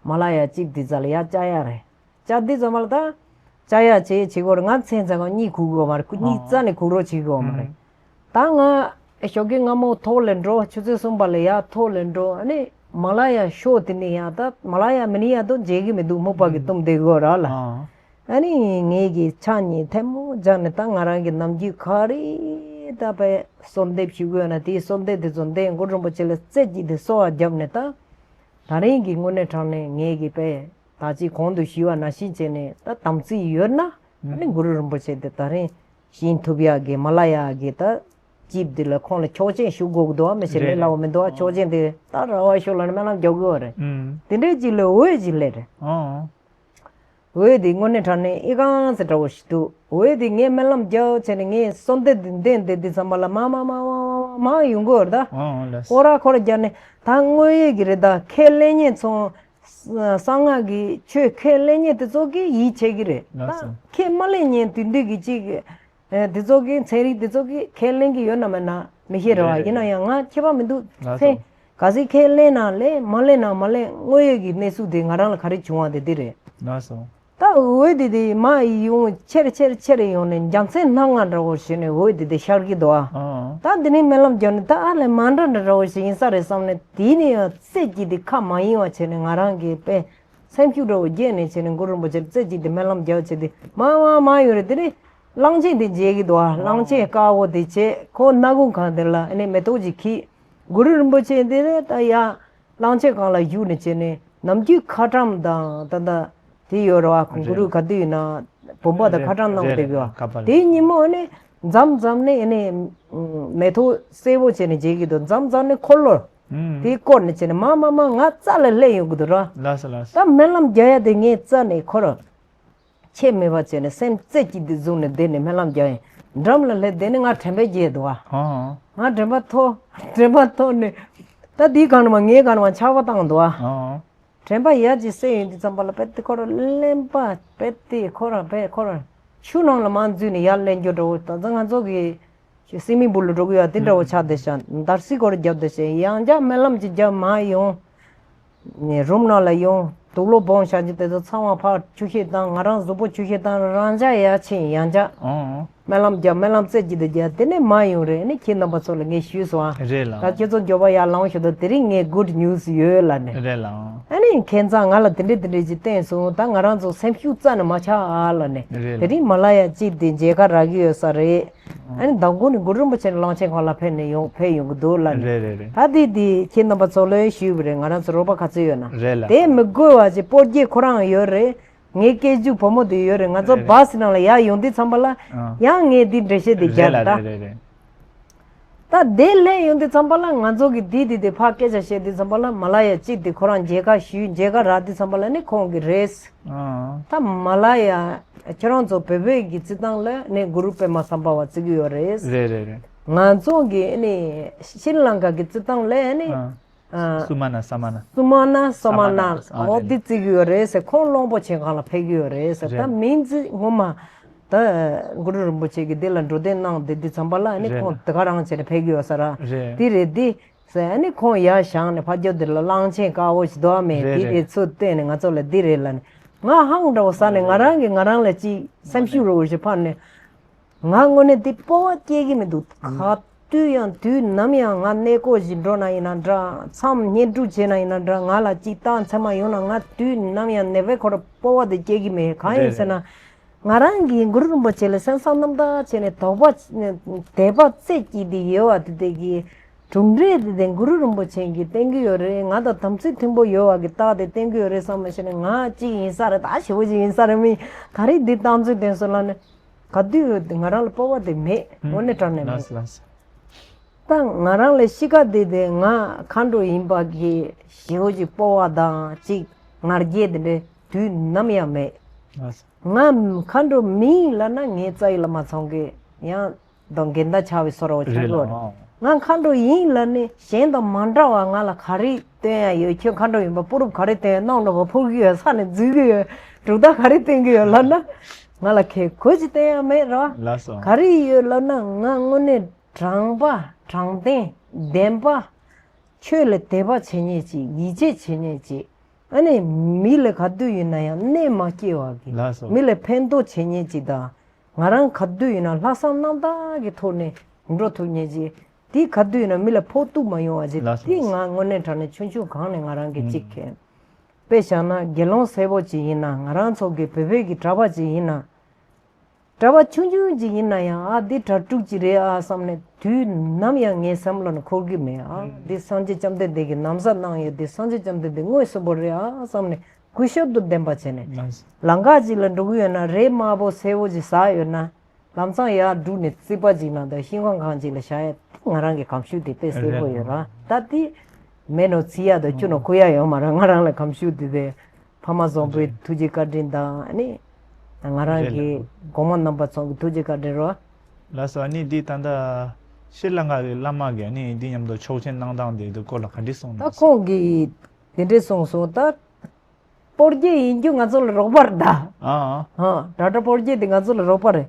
མ་ལ་ཡ་གཅིག་དེ་རྩ་ལ་ཡ་བཅར་ཡ་རེད། བཅར་དུས་ཙམ་པ་ལ་ད་བཅར་ཡ་བྱེད་བྱེད་དགོས་རེད། ང་མཚན་མཚན་གང་གཉིད་ཁུག་གི་ཡོད་མ་རེད། ཁོ་གཉིད་རྩ་ནས་ཁུག་རོགས་བྱེད་ཀྱི་ཡོད་མ་རེད། ད་ང་ཞོགས་ཀས་སྔ་མོ་ཐོག་ལ་འགྲོ། ཆུ་ཚོད་གསུམ་པ་ལ་ཡར་ཐོག་ལ་འགྲོ། ཨ་ནི་མ་ལ་ཡ་ཤོག་དེ་ནས་ཡར་ད་མ་ལ་ཡ་མི་ནི་ཡ་དོ་མཇལ་གི་མི་འདུག་སྨུག་པ་གི་བཏུམས་བསྡད་ཀྱི་ཡོད་ར་ལ། ཨ་ནི་ངེད་ཀྱིས་ཕྱག་གཉིས་ཐལ་མོ་སྦྱར་ནས་ད་ང་རང་གི་ནམ་རྒྱུན་ག་རེ་ད་དཔེ་གསོལ་འདེབས་ཞུ་གི་ཡོད་ན་དེའི་གསོལ་འདེབས་དེ་ཚོ་འདེབས། གུ་རུ་རིན་པོ་ཆེ་ལ་རྩེ་གཅིག་དེ་གསོལ་བ་བརྒྱབ་ནས་ད་ད་རིང་གི་དངོས་གནས་དྲང་གནས་ངེད་ཀྱི་དཔེ། ད་ཅི་གོང་དུ་ཞུས་པ་ནང་བཞིན་བྱས་ནས་ད་དམ་ཚིག་ཡོད་ན། ཨ་ནི་གུ་རུ་རིན་པོ་ཆེ་དེ་ད་རིང་ཤེས་ཐུབ་ཡག་གི་མ་ལ་ཡག་གི་ད་ཅིབ་དེ་ལ་ཁོང་ལ་ཆོག་མཆན་ཞུ་དགོས་ཀྱི་འདུག་བ། མི་ཤེས་ལས་སླ་བོ་མི་འདུག་བ། ཆོག་མཆན་དེ་ད་ར་བ་ཤོ་ལ་ནི་སྨོན་ལམ་རྒྱག་དགོས་བ་རེད། དེ་འདྲའི་ཅིག་ལས་འོས་ཅིག་ལས་རེད། འོས་དེ་དངོས་གནས་དྲང་གནས་ཨི་ཁང་ཟེར་འདྲ་བོ་ཞིག་འདུག་འོས་དེ་ངས་སྨོན་ལམ་རྒྱག་བྱས་ནས་ངས་གསོལ་འདེབས་དེ་འདེབས་འདེབས་དུས་ཙམ་པ་ལ་མ་མ་མ་མ་མ་མ་ཡོང་གི་བ་རེད་ད། ཨོ་ལགས། ཁོ་ར་ཁོ་ར་རྒྱག་ནས་ད་དངོས་ཡོད་ཀྱི་རེད་ད། ཁས་ལེན་མཁན་ཚོ། གསང་སྔགས་ཀྱི་ཆོས་ཁས་ལེན་མཁན་དེ་ཚོ་གིས་ཡིད་ཆེས་ཀྱི་རེད། ལགས་སོ། ད་ཁས་མ་ལེན་མཁན་དེ་འདྲ་གི་ཅིག་ཨེ། དེ་ཚོ་གིས་ཚན་རིག་དེ་ཚོ་གིས་ཁས་ལེན་གྱི་ཡོད་ན་མེད་ན་མི་ཤེས་རེད་བ། རེད་རེད། ཡིན་ན་ཡང་ང་ཁྱད་པར་མི་འདུག་ལགས་སོ། ཚེ་ག་ཚོད་ཁས་ལེན་ན་ལེན། མ་ལེན་ན་མ་ལེན། དངོས་ཡོད་ཀྱི་གནས་ཚུལ་དེ་ང་རང་ལ་ག་རེ་བྱུང་བ་དེ་འདི་རེད། ལགས་སོ། ད་འོས་དེ་དེ་མར་ཡོང་ཆེར་ཆེར་ཆེར་ཡོང་ནས་རྒྱ་མཚན་སྣ་ལྔ་འདྲ་བོ་ཞིག་ནས་འོས་དེ་དེ་ཤར་གྱི་འདུག་ཨ། ཨང་། ད་འདི་ནས་སྨོན་ལམ་རྒྱག་ནས་ད་ཨ་ལས་མ་འདྲ་འདྲ་འདྲ་བོ་ཞིག་ཡིན་ས་རེད་བསམ་ནས། དེ་ནས་ཡང་རྩེ་གཅིག་དེ་ཁ་མ་ཡིན་པ་བྱས་ནས་ང་རང་གི་དཔེ་སེམས་ཤུགས་འདྲ་བོ་རྒྱས་ནས་བྱས་ནས་གུ་རུ་རིན་པོ་ཆེར་རྩེ་གཅིག་དེ་སྨོན་ལམ་རྒྱག་བྱས་ཏེ་མ་མ་མ་ཡོང་རེད། དེ་ནས་གླང་ཆེན་དེ་མཇལ་གྱི་འདུག་ཨ། གླང་ཆེན་དཀར་པོ་དེ་བྱས། ཁོ་སྣ་ཁུང་གང་དེ་ལ་ཨ་ནི་མེ་ཏོག་ཅིག་འཁྱུད། གུ་རུ་རིན་པོ་ཆེ་འདི་ནས་ད་ཡ་གླང་ཆེན་སྒང་ལ་བཞུགས་ནས་བྱས་ནས་ནམ་རྒྱུན་ཁ་ཊྭཱཾ་དང་ད་ལྟ་དེ་ཡོད་རེད་བ། རེད། གུ་རུ་ག་དུས་ཡིན་ན་བུམ་པ་དང་རེད་ཁ་ཊྭཱཾ་གནང་རེད་བསྡད་ཀྱི་རེད། བ། ཁ་པར་དེའི་ཉིན་མོ་ནས་མཚམས་མཚམས་ནས་ཨ་ནི་མེ་ཏོག་སེར་པོ་བྱས་ནས་མཇལ་གྱི་འདུག་མཚམས་མཚམས་ནས་འཁོར་ལོ་ཨུམ། དེ་བསྐོར་ནས་བྱས་ནས་མ་མ་མ་ང་རྩ་ལ་སླེབས་ཡོང་གི་འདུག་ར། ལགས་སོ་ལགས་སོ། ད་སྨོན་ལམ་རྒྱག་ཡ་དེ་ངས་རྩ་ནས་ཁོ་ར། ཆད་མེད་པ་བྱས་ནས་སེམས་རྩེ་གཅིག་ཏུ་བཟུང་ནས་བསྡད་ནས་སྨོན་ལམ་རྒྱག་ཡིན། འགྲམ་ལ་སླེབས་བསྡད་ནས་ང་དྲན་པ་བརྗེད་འདུག་ཨ། ཨང་། ང་དྲན་པ་ཐོར། དྲན་པ་ཐོར་ནས་ད་འདི་གང་ནས་མ་ངའི་གང་ནས་མ་ཆག་པ་བཏང་འདུག་ཨ། ཨང་། དྲན་པ་ཡར་ཅིག་གསལ་ཡོང་དུས་ཙམ་པ་ལ་དཔེ་དེ་ཁོ་རང་གླེན་པ་དཔེ་དེ་ཁོ་རང་དཔེ་ཁོ་རང་ཆུ་ནང་ལ་མར་འཛུལ་ནས་ཡར་གླེན་རྒྱུ་འདྲ་བོ། ད་ལྟ་ང་ཚོ་གི་སིལ་མའི་སྦུག་ལ་འགྲོ་གི་ཡོད་དེ་འདྲ་བོ་ཆགས་བསྡད་ཤག་འདར་སིག་སྐོར་རྒྱབ་བསྡད་ཤག་ཡང་བསྐྱར་སྨོན་ལམ་ཅིག་རྒྱབ་མར་ཡོང་། ནས་རུམ་ནང་ལ་ཡོང་། དུག་ལོག་སྦོམ་བཞག་རྒྱུ་དེ་ཚོ་ཚང་མ་ཕར་ཆུ་ཤེལ་བཏང་། ང་རང་གཟུགས་པོ་ཆུ་ཤེལ་བཏང་། རང་འཇགས་ཡར་ཕྱིན། ཡང་འཇགས་ཨང་། སྨོན་ལམ་རྒྱབ། སྨོན་ལམ་རྩེ་གཅིག་ཏུ་རྒྱབ། དེ་ནས་མར་ཡོང་རེད། ཨ་ནི་ཁྱེད་རྣམ་པ་ཚོ་ལ་ངས་ཞུས་སོང་ཨ། རེད་ལགས། ད་ཁྱེད་ཚོ་མགྱོགས་པ་ཡར་ལངས་ཤོག་དང་། དེ་རིང་ངས་good news་ཡོད་ལབ་ནས། རེད་ལགས། ཨ་ནི་ཁྱེད་ཚང་ང་ལ་དེ་འདྲས་དེ་འདྲས་ཅིག་བསྟན་སོང་། ད་ང་རང་ཚོ་སེམས་ཤུགས་རྩ་ནས་མ་ཆག་ཨ་ལབ་ནས། རེད་ལགས། དེ་རིང་མ་ལ་ཡ་གཅིག་དེ་མཇལ་ཁ་རག་གི་ཡོད་ས་རེད། ཨ་ནི་མདང་དགོང་ནས་གུ་རུ་རིན་པོ་ཆེ་གླང་ཆེན་སྒང་ལ་ཕེབས་ནས་ཡོང་ཕེབས་ཡོང་གི་འདུག་ལབ་ནས། རེད་རེད་རེད། ད་དེ་དེ་ཁྱེད་རྣམ་པ་ཚོ་ལ་ཞུས་པ་རེད། ང་རང་ཚོ་རོགས་པ་ག་ཚོད་ཡོད་ན། རེད་ལགས། དེ་མི་དགོས་པ་ཅིག་སྤོ་རྒྱལ་ཁོ་རང་ཡོད་རེད། ངའི་སྐད་ཅིག་བུ་མོ་དེ་ཡོད་རེད། ང་ཚོ་རེད་རེད། བཱས་ནང་ལ་ཡར་ཡོང་དུས་ཙམ་པ་ལ། ཨ། ཡང་ངས་འདི་འགྲེལ་བཤད་དེ་རྒྱག་རེད་ལགས། ད། རེད་རེད་རེད། ད་དེ་ལས་ཡོང་དུས་ཙམ་པ་ལ་ང་ཚོ་གི་འདི་འདི་དེ་ཕར་སྐད་ཆ་བཤད་དུས་ཙམ་པ་ལ་མ་ལ་ཡ་གཅིག་དེ་ཁོ་རང་མཇལ་ཁ་ཞུས། མཇལ་ཁ་རག་དུས་ཙམ་པ་ལ་ནི་ཁོང་གི་རེད། ཨ། ད་མ་ལ་ཡ་ཁྱེད་རང་ཚོ་བོད་བོད་ཀྱི་རྩི་སྟངས་ལ་ནི་གུ་རུ་པདྨ་སམྦྷ་ཝ་བརྩི་གི་ཡོད་རེད། རེད་རེད་རེད། ང་ཚོ་གི་ནི་ཤྲི་ལང་ཀ་གི་རྩི་སྟངས་ལ་ནི། ཨ། ཨ། སུ་མ་ན་ས་མ་ན། སུ་མ་ན་ས་མ་ན། ས་མ་ན། ཨ། འོ་རེད། དེ་བརྩི་གི་ཡོད་རེད་ཟེར། ཁོང་གླང་པོ་ཆེ་སྒང་ལ་ཕེབས་ཀྱི་ཡོད་རེད་ཟེར། ད་རེད། མིང་ཚིག་ངོ་མ་ད་གུ་རུ་རིན་པོ་ཆེ་གིས་འདི་ལ་འགྲོ་དོན་གནང་བསྡད་དུས་ཙམ་པ་ལ་ཨ་ནི། རེད། ཁོང་དེ་ག་རང་བྱས་ནས་ཕེབས་ཀྱི་ཡོད་ས་ར། རེད། འདི་རེད་འདི་ཟེར། ཨ་ནི་ཁོང་ཡར་བཞེངས་ནས་ཕར་རྒྱབ་དེ་ལ་གླང་ཆེན་དཀར་པོ་ཞིག་འདུག་ཨ་མེད། རེད་འདི་རེད། རེད་ཚུར་བསྟན་ནས་ང་ཚོ་ལ་འདི་རེད་ལབ་ནས། ང་ཧང་འདྲ་བོ་ཟ་ནས་ང་རང་གིས་ང་རང་ལ་ཅིག་སེམས་ཤུགས་རེ་བོ་ཞིག་འཕར་ནས། ང་དངོས་གནས་འདི་སྤོབས་པ་སྐྱེ་གི་མི་འདུག་ག་དུས་ཡང་དུས་ནམ་ཡང་ང་གནས་སྐོར་ཞིག་འགྲོ་ན་ཡིན་ན་འདྲ། མཚམས་བསྙེན་སྒྲུབ་བྱས་ན་ཡིན་ན་འདྲ། ང་ལ་ཅིག་བཏང་ཚད་མ་ཡོང་ན་ང་དུས་ནམ་ཡང་ནེ་བེ་ཁོ་ར་སྤོབས་པ་དེ་སྐྱེ་གི་མེད། གང་ཡིན་ཟེར་ན། རེད་རེད། ང་རང་གིས་གུ་རུ་རིན་པོ་ཆེ་ལ་སེམས་བསམ་རྣམ་དག་བྱས་ནས་དོགས་པ་དད་པ་རྩེ་གཅིག་དེ་ཡོད་པ་དེ་དེ་གི་གྲུབ་འབྲས་དེ་དེ་གུ་རུ་རིན་པོ་ཆེ་གིས་བསྟན་གི་ཡོད་རེད། ང་དང་དམ་ཚིག་མཐུན་པོ་ཡོད་པ་གི་རྟགས་དེ་བསྟན་གི་ཡོད་རེད་བསམ་མ་ཤེས་ནས། ང་གཅིག་ཡིན་ས་རེད། ད་ཞེ་པོ་ཅིག་ཡིན་ས་རེད། མི་ག་རེ་འདི་བཏང་ཚུལ་དེ་ཚོ་ལ་ནི་ག་དུས་ང་རང་ལ་སྤོབས་པ་དེ་མེད། དངོས་གནས་དྲང་གནས་མེད། ལགས་སོ་ལགས་སོ། ད་ང་རང་ལ་གཤིས་ཀ་དེ་དེ་ང་མཁའ་འགྲོ་ཡིན་པ་གི་ཞེ་པོ་ཅིག་སྤོབས་པ་དང་ཅིག་ང་རྒྱལ་དེ་འདྲའི་དུས་ནམ་ཡང་མེད། ལགས་སོ། ང་མཁའ་འགྲོ་མིན་ལབ་ན་ངའི་རྩ་བའི་བླ་མ་ཚང་གི་ཡང་དང་འགལ་ཟླ་ཆགས་པའི་བཟོ་འདྲ་བོ་ཆགས་ཀྱི་ཡོད་རེད། རེད་ལགས། ང་མཁའ་འགྲོ་ཡིན་ལབ་ནས་གཞན་དང་མ་འདྲ་བ་ང་ལ་ག་རེ་སྟོན་ཡ་ཡོད། ཁྱོད་མཁའ་འགྲོ་ཡིན་པ་པུ་རུབ་ག་རེ་སྟོན་ཡ། གནམ་ལ་བ་འཕུར་གི་ཡོད། ས་ནས་འཛུལ་གི་ཡོད། གྲུབ་རྟགས་ག་རེ་སྟོན་གི་ཡོད་ལབ་ན་ང་ལ་ཁེ་གོ་ཅི་སྟོན་ཡ་མེད་ར། ལགས་སོ། ག་རེ་ཡོད་ལབ་ན་ང་དངོས་གནས་དྲང་པ་དྲང་བདེན་བདེན་པ། ཆོས་ལ་དད་པ་བྱེད་མཁན་ཅིག་ཡིད་ཆེས་བྱེད་མཁན་ཅིག་ཨ་ནི་མི་ལ་ག་དུས་ཡིན་ན་ཡང་གནོད་མ་སྐྱེལ་བ་གི། ལགས་སོ། མི་ལ་ཕན་ཐོགས་བྱེད་མཁན་ཅིག་དང་། ང་རང་ག་དུས་ཡིན་ན་ལྷག་བསམ་རྣམ་དག་གི་ཐོག་ནས་འགྲོ་ཐུབ་མཁན་ཅིག་དེ་ག་དུས་ཡིན་ན་མི་ལ་ཕོག་ཐུག་མ་ཡོང་བ་ཅིག་ལགས་སོ། དེ་ང་དངོས་གནས་དྲང་གནས་ཆུང་ཆུང་སྒང་ནས་ང་རང་གི་ཅིག་མཁྱེན། དཔེ་བཞག་ན་དགེ་སློང་སེར་པོ་ཅིག་ཡིན་ན། ང་རང་ཚོ་གི་བོད་བོད་ཀྱི་གྲྭ་པ་ཅིག་ཡིན་ན། གྲྭ་པ་ཆུང་ཆུང་ཅིག་ཡིན་ན་ཡང་ཨ་འདི་གྲྭ་ཕྲུག་ཅིག་རེད་ཨ་བསམ་ནས་དུས་ནམ་ཡང་ངའི་སེམས་ལ་ནི་འཁོར་གི་མེད་ཨ། འདི་སངས་རྒྱས་བཅོམ་ལྡན་འདས་ཀྱིས་ན་བཟའ་གནང་ཡོད། འདི་སངས་རྒྱས་བཅོམ་ལྡན་འདས་དངོས་སུ་བོར་རེད་ཨ་བསམ་ནས་གུས་ཞབས་དང་ལྡན་པ་བྱས་ནས། ལགས་སོ། ལམ་ཁ་ཅིག་ལ་འགྲོ་གི་ཡོད་ན་རས་དམར་པོ་སེར་པོ་ཅིག་ཟགས་ཡོད་ན། ལམ་སང་ཡར་བསྒྲུགས་ནས་རྩིག་པ་ཅིག་ནང་དང་ཤིང་ཁང་ཁང་ཅིག་ལ་བཞག་ཡ་དེ་ང་རང་གི་གོམས་གཤིས་དེ་དཔེ་གསལ་པོ་ཡོད་ར། ད་དེ་མེད་ནོ་བརྩི་ཡ་དང་སྐྱུར་ནོ་ཁུར་ཡ་ཡོད་མ་རེད། ང་རང་ལ་གོམས་གཤིས་དེ་དེ་ཕ་མ་བཟང་པོའི་ཐུགས་རྗེ་བཀའ་དྲིན་དང་ཨ་ནི་ང་རང་གི་གོང་མ་རྣམ་པ་ཚོ་གི་ཐུགས་རྗེ་བཀའ་དྲིན་རོ། ལགས་སོ། ཨ་ནི་འདི་ད་ལྟ་ཤྲི་ལང་ཀ་གི་བླ་མ་གིས་ཨ་ནི་འདི་མཉམ་དུ་ཆོག་མཆན་གནང་སྟངས་དེ་དེ་སྐོར་ལ་ག་འདྲ་གསུངས་ད་གནང་སོང་། ཁོང་གིས་དེ་འདྲ་གསུངས་སོང་ད། སྤོ་རྒྱལ་ཡིན་རྒྱུ་ང་ཚོ་ལ་རོགས་པ་རེད་ད། ཨ་ཨ། ཨ། ཌོག་ཊར་སྤོ་རྒྱལ་དེ་ང་ཚོ་ལ་རོགས་པ་རེད།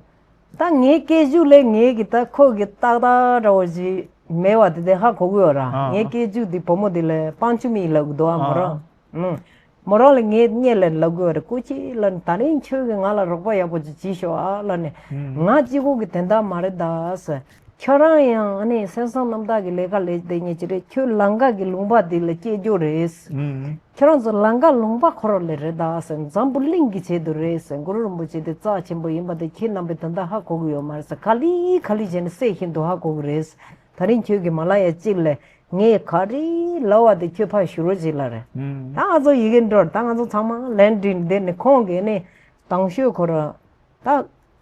ད་ངའི་སྐད་ཤུགས་ལས་ངའི་གི་ད་ཁོ་གི་ཏག་ཏག་འདྲ་བོ་ཞིག་མེད་པ་དེ་དེ་ཧ་གོ་གི་ཡོད་ར། ཨ་ཨ། ངའི་སྐད་ཤུགས་དེ་བུ་མོ་དེ་ལ་པང་ཆུ་མིག་ལབ་གི་འདུག་ཨ། མོ་རང་། ཨ་ཨ། ཨ། མོ་རང་ལ་ངའི་སྙད་ལ་ལབ་གི་ཡོད་རེད། སྐུ་མཁྱེན་ལབ་ནས། ད་རིང་ཁྱོད་ཀྱིས་ང་ལ་རོགས་པ་ཡག་པོ་ཅིག་བྱེད་ཤོག་ཨ་ལབ་ནས། ཨ་ང་གཅིག་པོ་གི་དོན་དག་མ་རེད་ད་ཟེར། ཁྱོད་རང་ཡང་ཨ་ནི་སེམས་བཟང་རྣམ་དག་གི་ལས་ཀ་ལས་བསྡད་མཁན་ཅིག་རེད། ཁྱོད་ལང་ཀ་གི་ལུང་པ་འདི་ལ་སྐྱེས་རྒྱུ་རེད། ཨུམ། ཁྱོད་རང་ཚོ་ལང་ཀ་ལུང་པ་ཁོ་རང་ལ་རེད་ད་ཟེར། འཛམ་བུ་གླིང་གི་ཆེད་དུ་རེད་ཟེར། གུ་རུ་རིན་པོ་ཆེ་འདི་རྩ་ཆེན་པོ་ཡིན་པ་དེ་ཁྱེད་རྣམ་པས་ད་ལྟ་ཧ་གོ་གི་ཡོད་མ་རེད་ཟེར། ག་ལེ་ག་ལེ་བྱས་ནས་གསལ་བཞིན་དུ་ཧ་གོ་གི་རེད། ད་རིང་ཁྱོད་ཀྱིས་མ་ལབ་ཡ་གཅིག་ལས་ངས་ག་རེ་ལབ་པ་དེ་ཁྱོད་ཕར་ཞུ་རོགས་གྱིས་ལབ་རེད། ཨུམ། ད་ང་ཚོ་ཡི་གེ་འགྲོ་རེད། ད་ང་ཚོ་ཚང་མ་ལན་འདྲི་འདི་ནས་ཁོང་གིས་ནི་དང་ཤོས་ཁོ་རང་ད་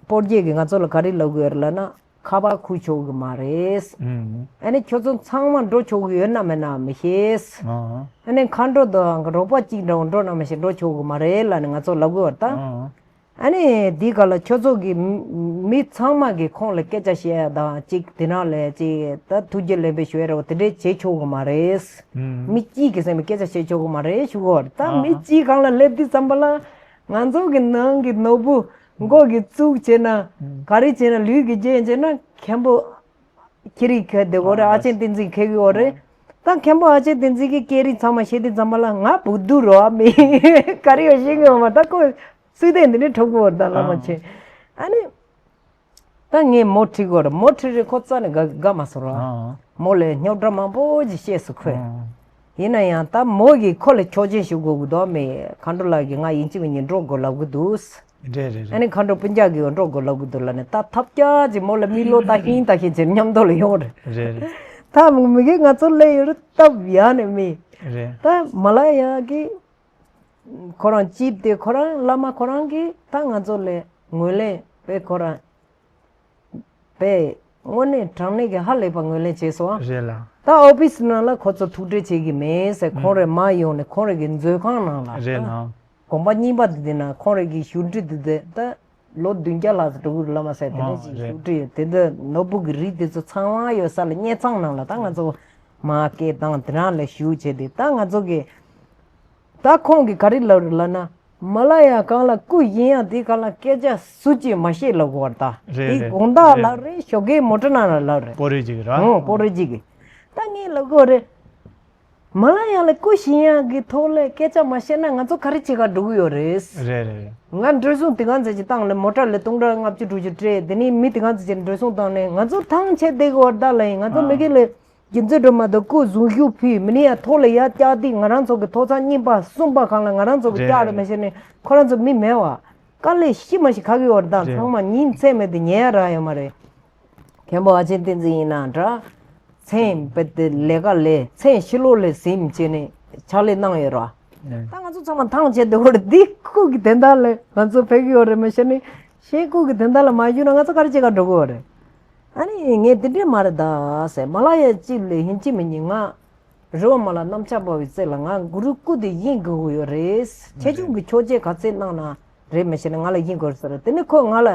སྤོ་རྒྱལ་གྱིས་ང་ཚོ་ལ་ག་རེ་ལབ་གི་ཡོད་རེད་ལབ་ན། ཁ་པར་ཁུར་ཆོག་གི་མ་རེད། ཨུམ། ཨ་ནི་ཁྱོད་ཚོ་ཚང་མ་འགྲོ་ཆོག་གི་ཡོད་ན་མེད་ན་མི་ཤེས། ཨ་ཨ། ཨ་ནི་མཁའ་འགྲོ་དང་རོགས་པ་གཅིག་འདྲ་བོ་འགྲོ་ན་མི་ཤེས། འགྲོ་ཆོག་གི་མ་རེད་ལབ་ནས་ང་ཚོ་ལབ་གི་ཡོད་རེད་ད། ཨ་ཨ། ཨ་ནི་འདི་ག་ལ་ཁྱོད་ཚོ་གི་མི་མི་ཚང་མ་གི་ཁོང་ལ་སྐད་ཆ་བཤད་ཡ་དང་གཅིག་དེ་ནང་ལས་གཅིག་ད་ཐུགས་རྗེ་ལེགས་འབུལ་ཞུ་ཡ་རེད་བ། དེ་འདྲས་བྱེད་ཆོག་གི་མ་རེད། ཨུམ། མི་གཅིག་གི་སེམས་ལ་སྐད་ཆ་བཤད་ཆོག་གི་མ་རེད་ཞུ་གི་བ་རེད། ད་ཨ་མི་གཅིག་གང་ལ་སླེབས་དུས་ཙམ་པ་ལ་ང་ཚོ་གི་ནང་གི་ནོར་བུ་མགོ་གི་བཙུགས་བྱས་ན་ཨུམ། ག་རེ་བྱས་ན་ལུས་ཀྱི་རྒྱན་བྱས་ན་མཁན་པོ། ཁྱེད་རིག་ཁ་བདེ་གོ་རེད། ཨ་ཨ་ཅེ་བསྟན་འཛིན་ཁེ་གི་འོ་རེད། ཨ་ད་མཁན་པོ་ཨ་ཅེ་བསྟན་འཛིན་གི་སྐད་རིགས་ཚང་མ་བཤད་དུས་ཙམ་པ་ལ་ང་བུ་སྡུག་རོ་ཨ་མི་ག་རེ་ཡོད་ཤེས་གི་ཡོད་མ། ད་ཁོ་སུས་བསྟན་འདི་ནས་འཁྲབ་གི་འོ་ད་ལ་མ་ཨ་ཆེ། ཨ་ནི་ད་ངས་མོ་ཁྲིད་གོ་རེད། མོ་ཁྲིད་རེད་ཁོ་རྩ་ནས་དགའ་དགའ་མ་སོང་རོ། ཨ་མོ་ལས་རྙོག་དྲ་མང་པོ་ཅིག་བཤད་སོང་ཁོས། ཨ་ཡིན་ན་ཡང་ད་མོ་གིས་ཁོ་ལ་ཆོག་མཆན་ཞུ་དགོས་གི་འདུག་མི་མཁའ་འགྲོ་ལགས་ཀྱིས་ང་ཡིན་གཅིག་མིན་གཉིས་འགྲོ་དགོས་ལབ་གི་འདུག་རེད་རེད་རེད། ཨ་ནི་མཁའ་འགྲོ་སྤུན་ཀྱག་གིས་འགྲོ་དགོས་ལབ་གི་འདུག་ལབ་ནས་ད་ཐབས་སྐྱག་ཅིག་མོ་ལ་མིག་ལོག་ལྟ་ཤིང་ལྟ་ཤིང་བྱས་མཉམ་དུ་ལ་ཡོང་རེད། རེད་རེད། ད་མི་གིས་ང་ཚོ་སླེབས་ཡོད་རེད་སྟབས་ཡག་ནས་མི། རེད། ད་མ་ལ་ཡ་གི་ཁོ་རང་ཅིབ་དེ་ཁོ་རང་བླ་མ་ཁོ་རང་གིས་ད་ང་ཚོ་ལ་ངོས་ལེན་དཔེ་ཁོ་རང་དཔེ་དངོས་གནས་དྲང་གནས་ཀྱི་ཧ་ལས་པ་ངོས་ལེན་བྱས་སོང་ཨ། རེད་ལ། ད་ཨོ་ཕིས་ནང་ལ་ཁོ་ཚོ་ཐུག་འཕྲད་བྱེད་ཀྱི་མེད་ཟེར་ཁོང་རེ་མ་ཡོང་ནས་ཁོང་རེ་གི་མཛོད་ཁང་ནང་ལ་རེད་ལ། དགོན་པ་རྙིང་པ་འདི་དེ་ན་ཁོང་རེ་གི་བཞུགས་ཁྲི་འདི་དེ་ད་ལོ་བདུན་བརྒྱ་ལྷག་ཙམ་འགྲོ་གི་རེད་བླ་མ་ཟེར་དེ་འདྲ་ཨོ་ཞིག་རེད། བཞུགས་ཁྲི་ཡོད་དེ་འདི་ནོར་བུ་གི་རིགས་དེ་ཚོ་ཚང་མ་ཡོད་ས་ལ་གཉེར་ཚང་ནང་ལ་ད་ང་ཚོ་མ་སྐད་བཏང་དེ་རང་ལ་བཞུགས་བྱས་ཏེ་ད་ང་ཚོ་གི་ད་ཁོང་གིས་ག་རེ་ལབ་རེད་ལབ་ན། མ་ལ་ཡ་གང་ལ་སྐུ་བཞེངས་ཡ་དེ་གང་ལ་སྐད་ཆ་སུ་གཅིག་མ་བཤད་ལབ་དགོས་པ་རེད་ད། རེད་དེ་རེད་དགོང་དག་རེད། ལབ་རེད་ཞོགས་ཀའི་མོ་ཊ་ནང་ལ་ལབ་རེད། སྤོ་རིགས་ཅིག་ར། ཨོ་སྤོ་རིགས་ཅིག་གིས། ད་ངས་ལབ་དགོས་རེད། མ་ལ་ཡ་ལ་སྐུ་བཞེངས་ཡ་གི་ཐོག་ལ་སྐད་ཆ་མ་བཤད་ན་ང་ཚོ་ག་རེ་བྱེད་ག་འགྲོ་གི་ཡོད་རེད། རེད་རེད་རེད། ང་འགྲོ་སོང་དེ་གང་ཚད་ཅིག་བཏང་ལ་མོ་ཊ་ལ་སྟོང་ཕྲག་ལྔ་བཅུ་དྲུག་ཅུ་སྤྲད་དེ་ནས་མི་དེ་གང་ཚད་ཅིག་འགྲོ་སོང་བཏང་ནས་ང་ཚོ་ཐང་ཆད་བསྡད་གི་ཡོད་རེད་ད་ལབ་ཡིན། ང་ཚོ་མི་ཨ་སྒེར་ལ། རྒྱུ་མཚན་སྒྲོལ་མ་དང་སྐུ་གཟུངས་གཞུག་ཕུལ་མི་ནི་ཡང་ཐོག་ལ་ཡར་བཀྱག་དུས་ང་རང་ཚོ་གི་ཐོག་ཚང་གཉིས་པ་གསུམ་པ་གང་ལ་ང་རང་ཚོ་གི་རེད་བཀྱག་རེད་རེད། མི་ཤེས་ནས་ཁོ་རང་ཚོ་མི་མེད་བ། དཀའ་ལས་ཤི་མ་ཤི་ཁ་གི་བར་དང་རེད། ཚང་མ་ཉིན་མཚན་མེད་དུ་ཉལ་ཡ་རག་ཡོད་མ་རེད། མཁན་པོ་ཨ་ཆེན་བསྟན་འཛིན་ཡིན་ན་འདྲ། མཚན་དཔེ་དེ་ལས་ཀ་ལས་མཚན་ཕྱི་ལོགས་ལས་ཟིན་བྱས་ནས་ཕྱག་ལས་གནང་ཡོད་ར། ད་ང་ཚོ་ཚང་མ་ཐང་ཆད་དེ་བར་འདི་ཁུག་གི་དོན་དག་ལས་ང་ཚོ་ཕེབས་ཀྱི་ཡོད་རེད་མ་ཤེས་ནས་ཤེས་ཁུག་གི་དོན་དག་ལ་མ་ཞུས་ན་ང་ཚོ་ག་རེ་བྱེད་ག་འགྲོ་གི་ཡོད་རེད། ཨ་ནི་ངས་འདི་འདྲས་མ་རེད་ད་ཟེར། མ་ལ་ཡ་གཅིག་ལས་ཡིན་གཅིག་མིན་གཉིས་ང་རི་བོ་མ་ལ་གནམ་ལྕགས་འབར་བའི་རྩེ་ལ་ང་གུ་རུ་སྐུ་དེ་ཡིན་དགོས་ཀྱི་ཡོད་རེད། ཆེ་ཆུང་གི་ཆོས་བརྒྱད་ག་ཚད་གནང་ན་རེད་མི་ཤེས་ན་ང་ལ་ཡིན་དགོས་ཟེར། དེ་ནི་ཁོས་ང་ལ་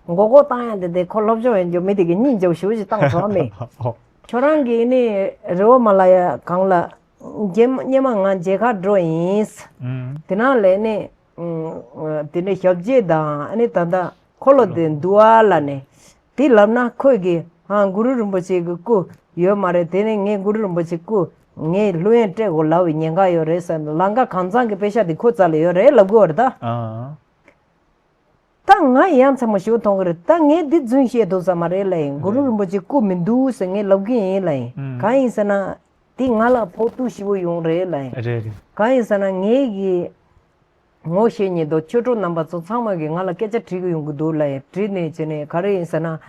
མགོ་སྐོར་བཏང་ཡ་དེ་དེ་ཁོ་སློབ་སྦྱོང་ཡོད་རྒྱུ་མི་དེ་གི་སྙིང་རྗེ་པོ་ཞེ་པོ་ཅིག་བཏང་སོང་མེད། ཁྱོད་རང་གིས་ནི་རི་བོ་མ་ལ་ཡ་གང་ལ་རྗེས་མ་སྙེ་མ་ང་མཇལ་ཁ་འགྲོ་ཡིན། དེ་ནང་ལས་ནི། དེ་ནས་ཞབས་རྗེས་དང་ཨ་ནི་ད་ལྟ་འཁོར་ལོ་དེ་འདུག་ཨ་ལ་ནས་དེ་ལབ་ན་ཁོས་གི་ཧང་གུ་རུ་རིན་པོ་ཆེ་གི་སྐུ་ཡོད་མ་རེད། དེ་ནས་ངས་གུ་རུ་རིན་པོ་ཆེ་སྐུ་ངས་ལྷུར་ཡོན་སྤྲད་དགོས་ལབ་པའི་ཉེན་ཁ་ཡོད་རེད་ཟེར་ན་ལང་ཀ་གང་ཚང་གི་དཔེ་ཤག་དེ་ཁོ་རྩ་ལ་ཡོད་རེད་ལབ་གི་ཡོད་རེད་ད། ཨ། ད་ང་ཡང་ཚང་མ་ཞུ་མཐོང་གི་རེད། ད་ངས་འདི་རྫུན་བཤད་འདུག་ས་མ་རེད་ལབ་ཡིན། གུ་རུ་རིན་པོ་ཆེ་སྐུ་མི་འདུག་ཟེར་ངས་ལབ་གི་ཡིན་ལབ་ཡིན། གང་ཡིན་ཟེར་ན་དེ་ང་ལ་ཕོག་ཐུག་ཞེ་པོ་ཡོང་རེད་ལབ་ཡིན། རེད་རེད། གང་ཡིན་ཟེར་ན་ངས་གི་ངོ་ཤེས་ཉེ་དོ་ཆོས་གྲོགས་རྣམ་པ་ཚོ་ཚང་མ་གིས་ང་ལ་སྐད་ཆ་དྲིས་གི་ཡོང་གི་འདུག་ལབ་ཡིན། དྲིས་ནས་བྱས་ནས་ག་རེ་ཡིན་ཟེར་ན།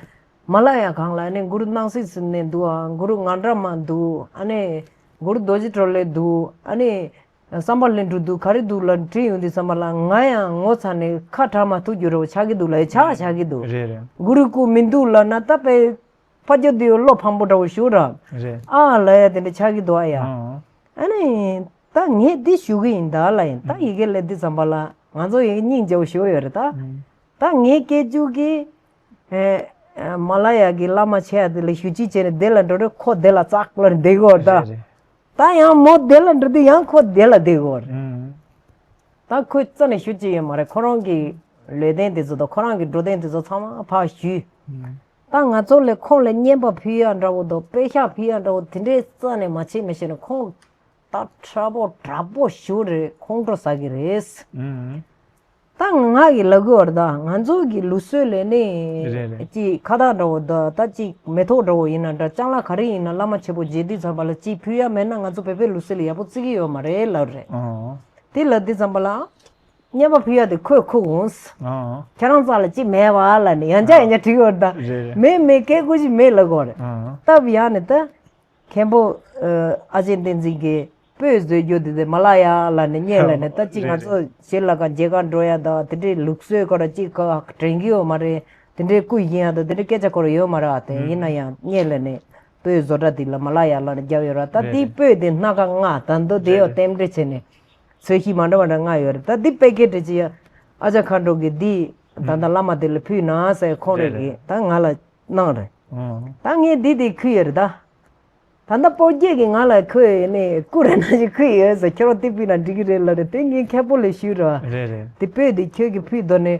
མ་ལ་ཡ་གང་ལ་ནི་གུ་རུ་སྣང་སྲིད་ཟེར་ནས་འདུག་ཨ། གུ་རུ་ངན་འདྲ་མ་འདུག་ཨ་ནི། གུ་རུ་རྡོ་རྗེ་གྲོ་ལོད་འདུག་ཨ་ནི། བསམ་པ་ལྷུན་གྲུབ་འདུག་ག་རེ་འདུག་ལབ་དྲིས་ཡོང་དུས་ཙམ་པ་ལ་ང་ཡང་ངོ་ཚ་ནས་ཁ་གྲག་མ་ཐུབ་རྒྱུ་རེ་བ་ཆགས་ཀྱི་འདུག་ལབ་ཡ་ཆགས་ཆགས་ཀྱི་འདུག་རེད་རེད། གུ་རུ་སྐུ་མི་འདུག་ལབ་ན་ད་དཔེ། ཕ་ཇོ་དེའི་བློ་ཕམ་པོ་འདྲ་བོ་ཞུ་ར། རེད། ཨ་ལ་ཡ་དེ་འདྲ་ཆགས་ཀྱི་འདུག་ཨ་ཡ། ཨ་ནི། ད་ངས་འདི་ཞུ་གི་ཡིན་ད་ལ་ཡིན་ད་ཡི་གེ་ལས་འདི་ཙམ་པ་ལ་ང་ཚོ་ཡི་གེ་སྙིང་རྗེ་བོ་ཞུ་ཡོད་རེད་ད། ད་ངའི་སྐད་ཅིག་གིས། ཨེ། མ་ལ་ཡ་གི་བླ་མ་ཆེ་ཡ་དེ་ལ་ཞུ་ཅི་བྱས་ནས་དེ་ལ་འགྲོ་རེད་ཁོ་དེ་ལ་ཙག་ལ་བསྡད་གོ་ད། རེད་རེད། ད་ཡང་མོ་དེ་ལ་འགྲོ་དུས་ཡང་ཁོ་དེ་ལ་བསྡད་གོ་རེད། ད་ཁོས་རྩ་ནས་ཞུ་ཅི་ཡོད་མ་རེད། ཁོ་རང་གི་ལས་དོན་དེ་ཚོ་དང་ཁོ་རང་གི་འགྲོ་དོན་དེ་ཚོ་ཚང་མ་ཕར་ཞུས། ད་ང་ཚོ་ལས་ཁོང་ལ་རྔན་པ་ཕུལ་ཡ་འདྲ་བོ་དང་པེ་ཤག་ཕུལ་ཡ་འདྲ་བོ་དེ་འདྲའི་རྩ་ནས་མ་བྱེད་མི་ཤེས་ན་ཁོང་ད་ཁྲ་པོ་དྲག་པོ་ཞུ་རེད་ཁོང་ཁྲོ་ཟ་གི་རེད། ད་ང་གི་ལབ་གི་བར་ད་ང་ཚོ་གི་ལུགས་སྲོལ་ལས་ནི་རེད་རེད། ཅིག་ཁ་བཏགས་འདྲ་བོ་ད་ད་ཅིག་མེ་ཏོག་འདྲ་བོ་ཡིན་ན་འདྲ་ལྕང་ལ་ག་རེ་ཡིན་ན་བླ་མ་ཆེན་པོ་མཇལ་དུས་ཙམ་པ་ལ་ཅིག་ཕུལ་ཡ་མེད་ན་ང་ཚོ་བོད་པའི་ལུགས་སྲོལ་ལ་ཡག་པོ་བརྩི་གི་ཡོད་མ་རེད་ལབ་རེད། དེ་ལབ་དུས་ཙམ་པ་ལ། རྔན་པ་ཕུལ་ཡ་དེ་ཁོས་ཁུག་འོང་། ཨང་། ཁྱེད་རང་རྩ་ལ་ཅི་མེད་བ་ལ་ནི་ཡང་བསྐྱར་ཡང་བསྐྱར་དྲི་གི་ཡོད་ད། རེད་རེད། མེད་མེད་སྐད་ཀོ་ཞིག་མེད་ལབ་གོ་རེད། ཨང་། སྟབས་ཡག་ནས་ད། མཁན་པོ། ཨ་ཅེ་བསྟན་འཛིན་གྱིས་སྤོས་བཟོས་རྒྱུ་དེ་དེ་མ་ལ་ཡ་ལ་ནི་བརྙས་ལ་ནི་ད་ཅི་ང་ཚོ་རེད་རེད། ཞེ་ལ་ཀ་མཇལ་ཁ་འགྲོ་ཡ་ད་དེ་འདྲའི་ལུགས་སྲོལ་ཁོ་ར་ཅི་ཁ་དྲན་གི་ཡོད་མ་རེད། དེ་འདྲའི་སྐུ་ཡིན་ཡ་ད་དེ་འདྲའི་སྐད་ཆ་ཁོ་ར་ཡོད་མ་རེད་ཨ་དེ་ཨང་། ཡིན་ན་ཡང་བརྙས་ལ་ནི་སྤོས་བཟོ་གྲྭ་དེ་ལ་མ་ལ་ཡ་ལ་ནི་རྒྱབ་ཡོད་ར་ད་རེད་དེའི་རེད། སྤོས་དེ་སྣ་ཁ་ལྔ་ད་འདོད་དེ་ཡོད་རེད་རེད། རྟེན་འབྲེལ་བྱས་ནས། ཚོས་གཞི་མ་འདྲ་བ་འདྲ་ལྔ་ཡོད་རེད། ད་འདི་པེ་ཀེ་ཊི་ཅི་ཡ། ཨ་ཅག་མཁའ་འགྲོ་གིས་འདི་ད་ལྟ་བླ་མ་དེ་ལ་ཕུལ་ན་ཟེར་ཁོང་རེ་རེད་གིས་རེད། ད་ང་ལ་གནང་རེད། ཨང་། ད་ངས་འདི་དེ་ཁུར་ཡོད་རེད་ད། ད་ལྟ་སྤོ་རྒྱས་ཀྱིས་ང་ལ་ཁོས་ནས་སྐུ་རེ་ན་ཞིག་ཁུར་ཡོད་ཟེར། ཁྱོད་རང་དེ་ཕུལ་ན་འགྲིག་གི་རེད་ལབ་རེད། དེ་ངས་མཁན་པོ་ལ་ཞུས་རེད་བ། རེད་རེད། དེ་སྤོས་དེ་ཁྱོད་ཀྱིས་ཕུལ་དོ་ནས།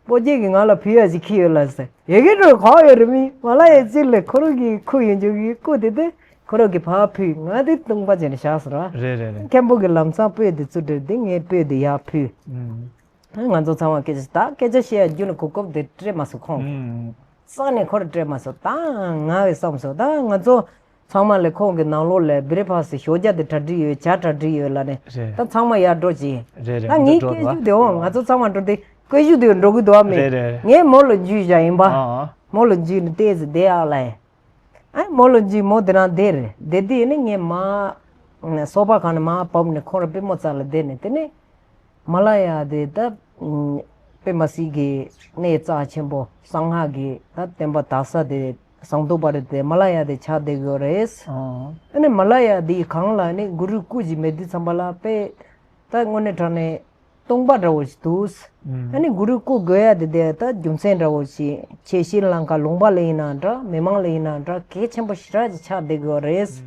སྤོ་རྒྱས་ཀྱིས་ང་ལ་ཕུལ་ཡ་ཞིག་ཁུར་ཡོད་ལ་ཟེར། ཡ་གི་འགྲོ་ག་ཡོད་རེད་མི་ང་ལ་ཡ་ཅིག་ལས་ཁོ་རང་གིས་ཁུར་ཡོད་འཇོག་གི་སྐུ་དེ་དེ་ཁོ་རང་གིས་ཕར་ཕུལ། ང་དེ་བཏུང་པ་བྱས་ནས་བཞག་ཟེར་བ། རེད་རེད་རེད། མཁན་པོ་གིས་ལམ་སང་སྤོས་དེ་ཚུར་སྤྲད་དེ་ངས་སྤོས་དེ་ཡར་ཕུལ། ཨང་། ང་ཚོ་ཚང་མ་སྐད་ཆ་ད་སྐད་ཆ་བཤད་ཡ་རྒྱུ་ནི་གོ་སྐབས་དེ་སྤྲད་མ་སོང་ཁོང་གིས། ཨང་། རྩ་ནས་ཁོ་རང་སྤྲད་མ་སོང་། ད་ང་གི་བསམ་སོང་། ད་ང་ཚོ་ཚང་མ་ལས་ཁོང་གི་ནང་ལོགས་ལས་བི་རེ་ཕ་སི་ཞོགས་ཇ་དེ་གྲ་སྒྲིག་ཡོད་ཇ་གྲ་སྒྲིག་ཡོད་ལབ་ནས། རེད། ད་ཚང་མ་ཡར་འགྲོ་ཅིག་རེད་རེད། ད་ངའི་འགྲོ་སྐད་འགྲོ་ཞུ་དེ་འོང་། ང་ཚོ་ཚང་མ་འགྲོ་དེ་སྐད་ཞུ་དེ་འགྲོ་གི་འདུག་ཨ་མི། རེད་རེད། ངས་མོ་ལ་འཇུས་བཞག་ཡིན་པ། ཨང་། མོ་ལ་འཇུས་ནས་ཏོག་ཙམ་བསྡད་ཨ་ལབ་ཡིན། ཨ་མོ་ལ་འཇུས་མོ་དེ་རང་བསྡད་རེད། བསྡད་དུས་ནི་ངས་མ་སོ་པ་གང་ནས་མ་བབས་ནས་ཁོང་རང་པུས་མོ་རྩ་ལ་བསྡད་ནས། དེ་ནས་མ་ལ་ཡ་དེ་ད་པུས་མ་སི་གི་གནས་རྩ་ཆེན་པོ་གསང་སྔགས་ཀྱི་ད་བསྟན་པ་དར་ས་དེ་ཟངས་མདོག་དཔལ་རི་དེ་མ་ལ་ཡ་དེ་ཆགས་བསྡད་ཡོད་རེད། ཨང་། ཨ་ནི་མ་ལ་ཡ་དེའི་སྒང་ལ་ནི་གུ་རུའི་སྐུ་ཅིག་མེད་དུས་ཙམ་པ་ལ་དཔེ་ད་དངོས་གནས་དྲང་གནས་སྟོང་པ་འདྲ་བོ་ཞིག་འདུག་ཨང་། ཨ་ནི་གུ་རུའི་སྐུ་དགོས་ཡ་དེ་དེ་ད་རྒྱུ་མཚན་འདྲ་བོ་ཞིག་ཆེ། ཤྲི་ལང་ཀ་ལུང་པ་ལ་ཡིན་ན་འདྲ་མི་མང་ལ་ཡིན་ན་འདྲ་གལ་ཆེན་པོ་ཞེ་དྲག་ཅིག་ཆགས་བསྡད་ཡོད་རེད། ཨང་།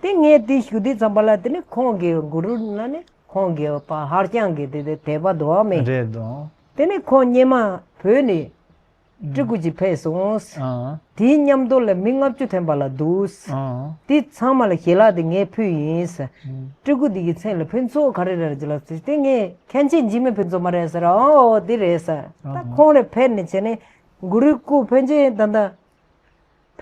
དེ་ངས་དེ་ཞུ་དུས་ཙམ་པ་ལ་དེ་ནི་ཁོང་གི་གུ་རུ་ན་ནི་ཁོང་གི་ཕ་ཧར་རྐྱང་གི་དེ་དེ་དད་པ་འདུག་ཨ་མི། རེད་དོ། དེ་ནི་ཁོང་སྔོན་མ་བོད་ནས་སྤྲུལ་སྐུ་ཅིག་ཕེབས་སོང་། ཨང་། དེའི་མཉམ་དུ་ལ་མི་ལྔ་བཅུ་ཐམ་པ་ལ་འདུག་ཨང་། དེ་ཚང་མ་ལ་ཞལ་ལག་དེ་ངས་ཕུལ་ཡིན་ཟེར། ཨང་། སྤྲུལ་སྐུ་འདི་གི་མཚན་ལ་ཕུན་ཚོགས་ག་རེ་རེད་ཟེར་ལབ་ཟེར། དེ་ངས་མཁན་ཆེན་འཇིགས་མེད་ཕུན་ཚོགས་མ་རེད་ཟེར། ཨོ་འདི་རེད་ཟེར། ད་ཨང་། ཁོང་རེ་ཕེབས་ནས་བྱས་ནས་གུ་རུའི་སྐུ་ཕན་ཆད་ད་ལྟ་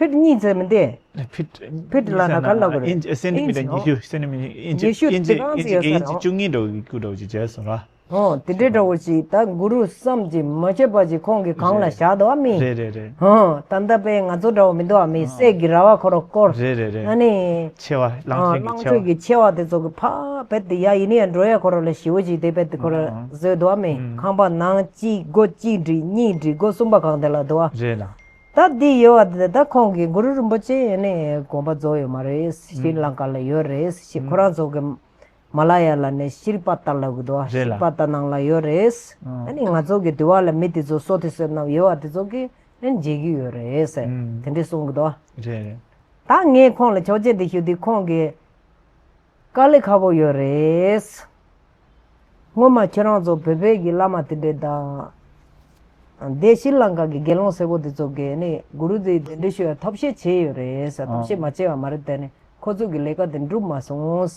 ཕིཊ་གཉིས་ཙམ་མི་འདུག་ཕིཊ་ཕིཊ་ལབ་ན་ག་ལབ་དགོས་རེད། ཨིན་ཅི་སེན་ཊི་མི་ཊར་ཨིན་ཅི་ཉི་ཤུ། སེན་ཊི་མི་ཊར་ཨིན་ཅི་ཉི་ཤུ་ཨིན་ཅི་དེ་གང་ཙམ་ཡོད་ས་ཨིན་ཅི་རེད། བཅུ་གཉིས་འདྲ་བོ་ཡི་གུ་འདྲ་བོ་ཅིག་བྱས་སོང་ར། ཨོ་དེ་འདྲའི་འདྲ་བོ་ཅིག་ད་གུ་རུ་བསམ་གྱིས་མ་ཁྱབ་པ་ཅིག་ཁོང་གི་སྒང་ལ་རེད། བཞག་འདུག་ཨ་མི། རེད་རེད་རེད། ཨོ་ད་ལྟ་དཔེ་ང་ཚོ་འདྲ་བོ་མི་འདུག་ཨ་མི། ཨ་སྲས་ཀྱི་ར་བ་ཁོ་ར་བསྐོར། རེད་རེད་རེད། ཨ་ནི། ཆེ་བ་གླང་ཨ་ཆེན་གྱི་གླང་ཆེན་ཆེ་བ། གྱི་ཆེ་བ་དེ་ཚོ་གི་ཕ་བེད་དེ་ཡ་ཡིན་ནི་ཡ་འགྲོ་ཡ་ཁོ་ར་ལ་ཞི་བོ་ཅིག་དེ་བེད་དེ་ཁོ་ར་ཨ་བཟོས་འདུག་ཨ་མི། ཨ་ཁང་པ་ནང་གཅིག་སྒོ་གཅིག་སྒྲིག་གཉིས་སྒྲིག་སྒོ་གསུམ་པ་གང་དེ་ལ་འདུག་ཨ། རེད་ལ། ད་འདི་ཡོད་བ་དེ་ད་ཁོང་གིས་གུ་རུ་རིན་པོ་ཆེ་ནས་དགོངས་པ་རྫོགས་ཡོད་མ་རེད། ཤྲི་ལང་ཀ་ལ་ཡོད་རེད། ཤི་ཁོ་རང་ཚོ་གི་མ་ལ་ཡ་ལ་ནས་ཤྲི་པ་ཏ་ལབ་གི་འདུག་བ། རེད་ལ། ཤྲི་པ་ཏ་ནང་ལ་ཡོད་རེད། ཨ་ནི་ང་ཚོ་གི་དུ་བ་ལ་མི་དེ་ཚོ་སོ་དེ་སོ་ནམ་ཡོད་བ་དེ་ཚོ་གི་ནས་མཇལ་གི་ཡོད་རེད་ཟེར། དེ་འདྲས་གསུང་གི་འདུག་བ། རེད་རེད། ད་ངས་ཁོང་ལ་ཆོག་མཆན་དེ་ཞུ་དུས་ཁོང་གིས། དཀའ་ལས་ཁག་པོ་ཡོད་རེད། སྔོན་མ་ཁྱེད་རང་ཚོ་བོད་པའི་གི་བླ་མ་དེ་འདྲས་དང་། དེ་ཤྲི་ལང་ཀ་གི་དགེ་སློང་སེར་པོ་དེ་ཚོ་གིས་ནི་གུ་རུ་དེ་དེ་འདྲས་ཞུ་བའི་ཐབས་ཤེས་བྱས་ཡོད་རེད་ཟེར། ཨ། ཐབས་ཤེས་མ་བྱས་པ་མ་རེད། དེ་ནི་ཁོ་ཚོ་གི་ལས་ཀ་དེ་འགྲུབ་མ་སོང་། ཨུམ།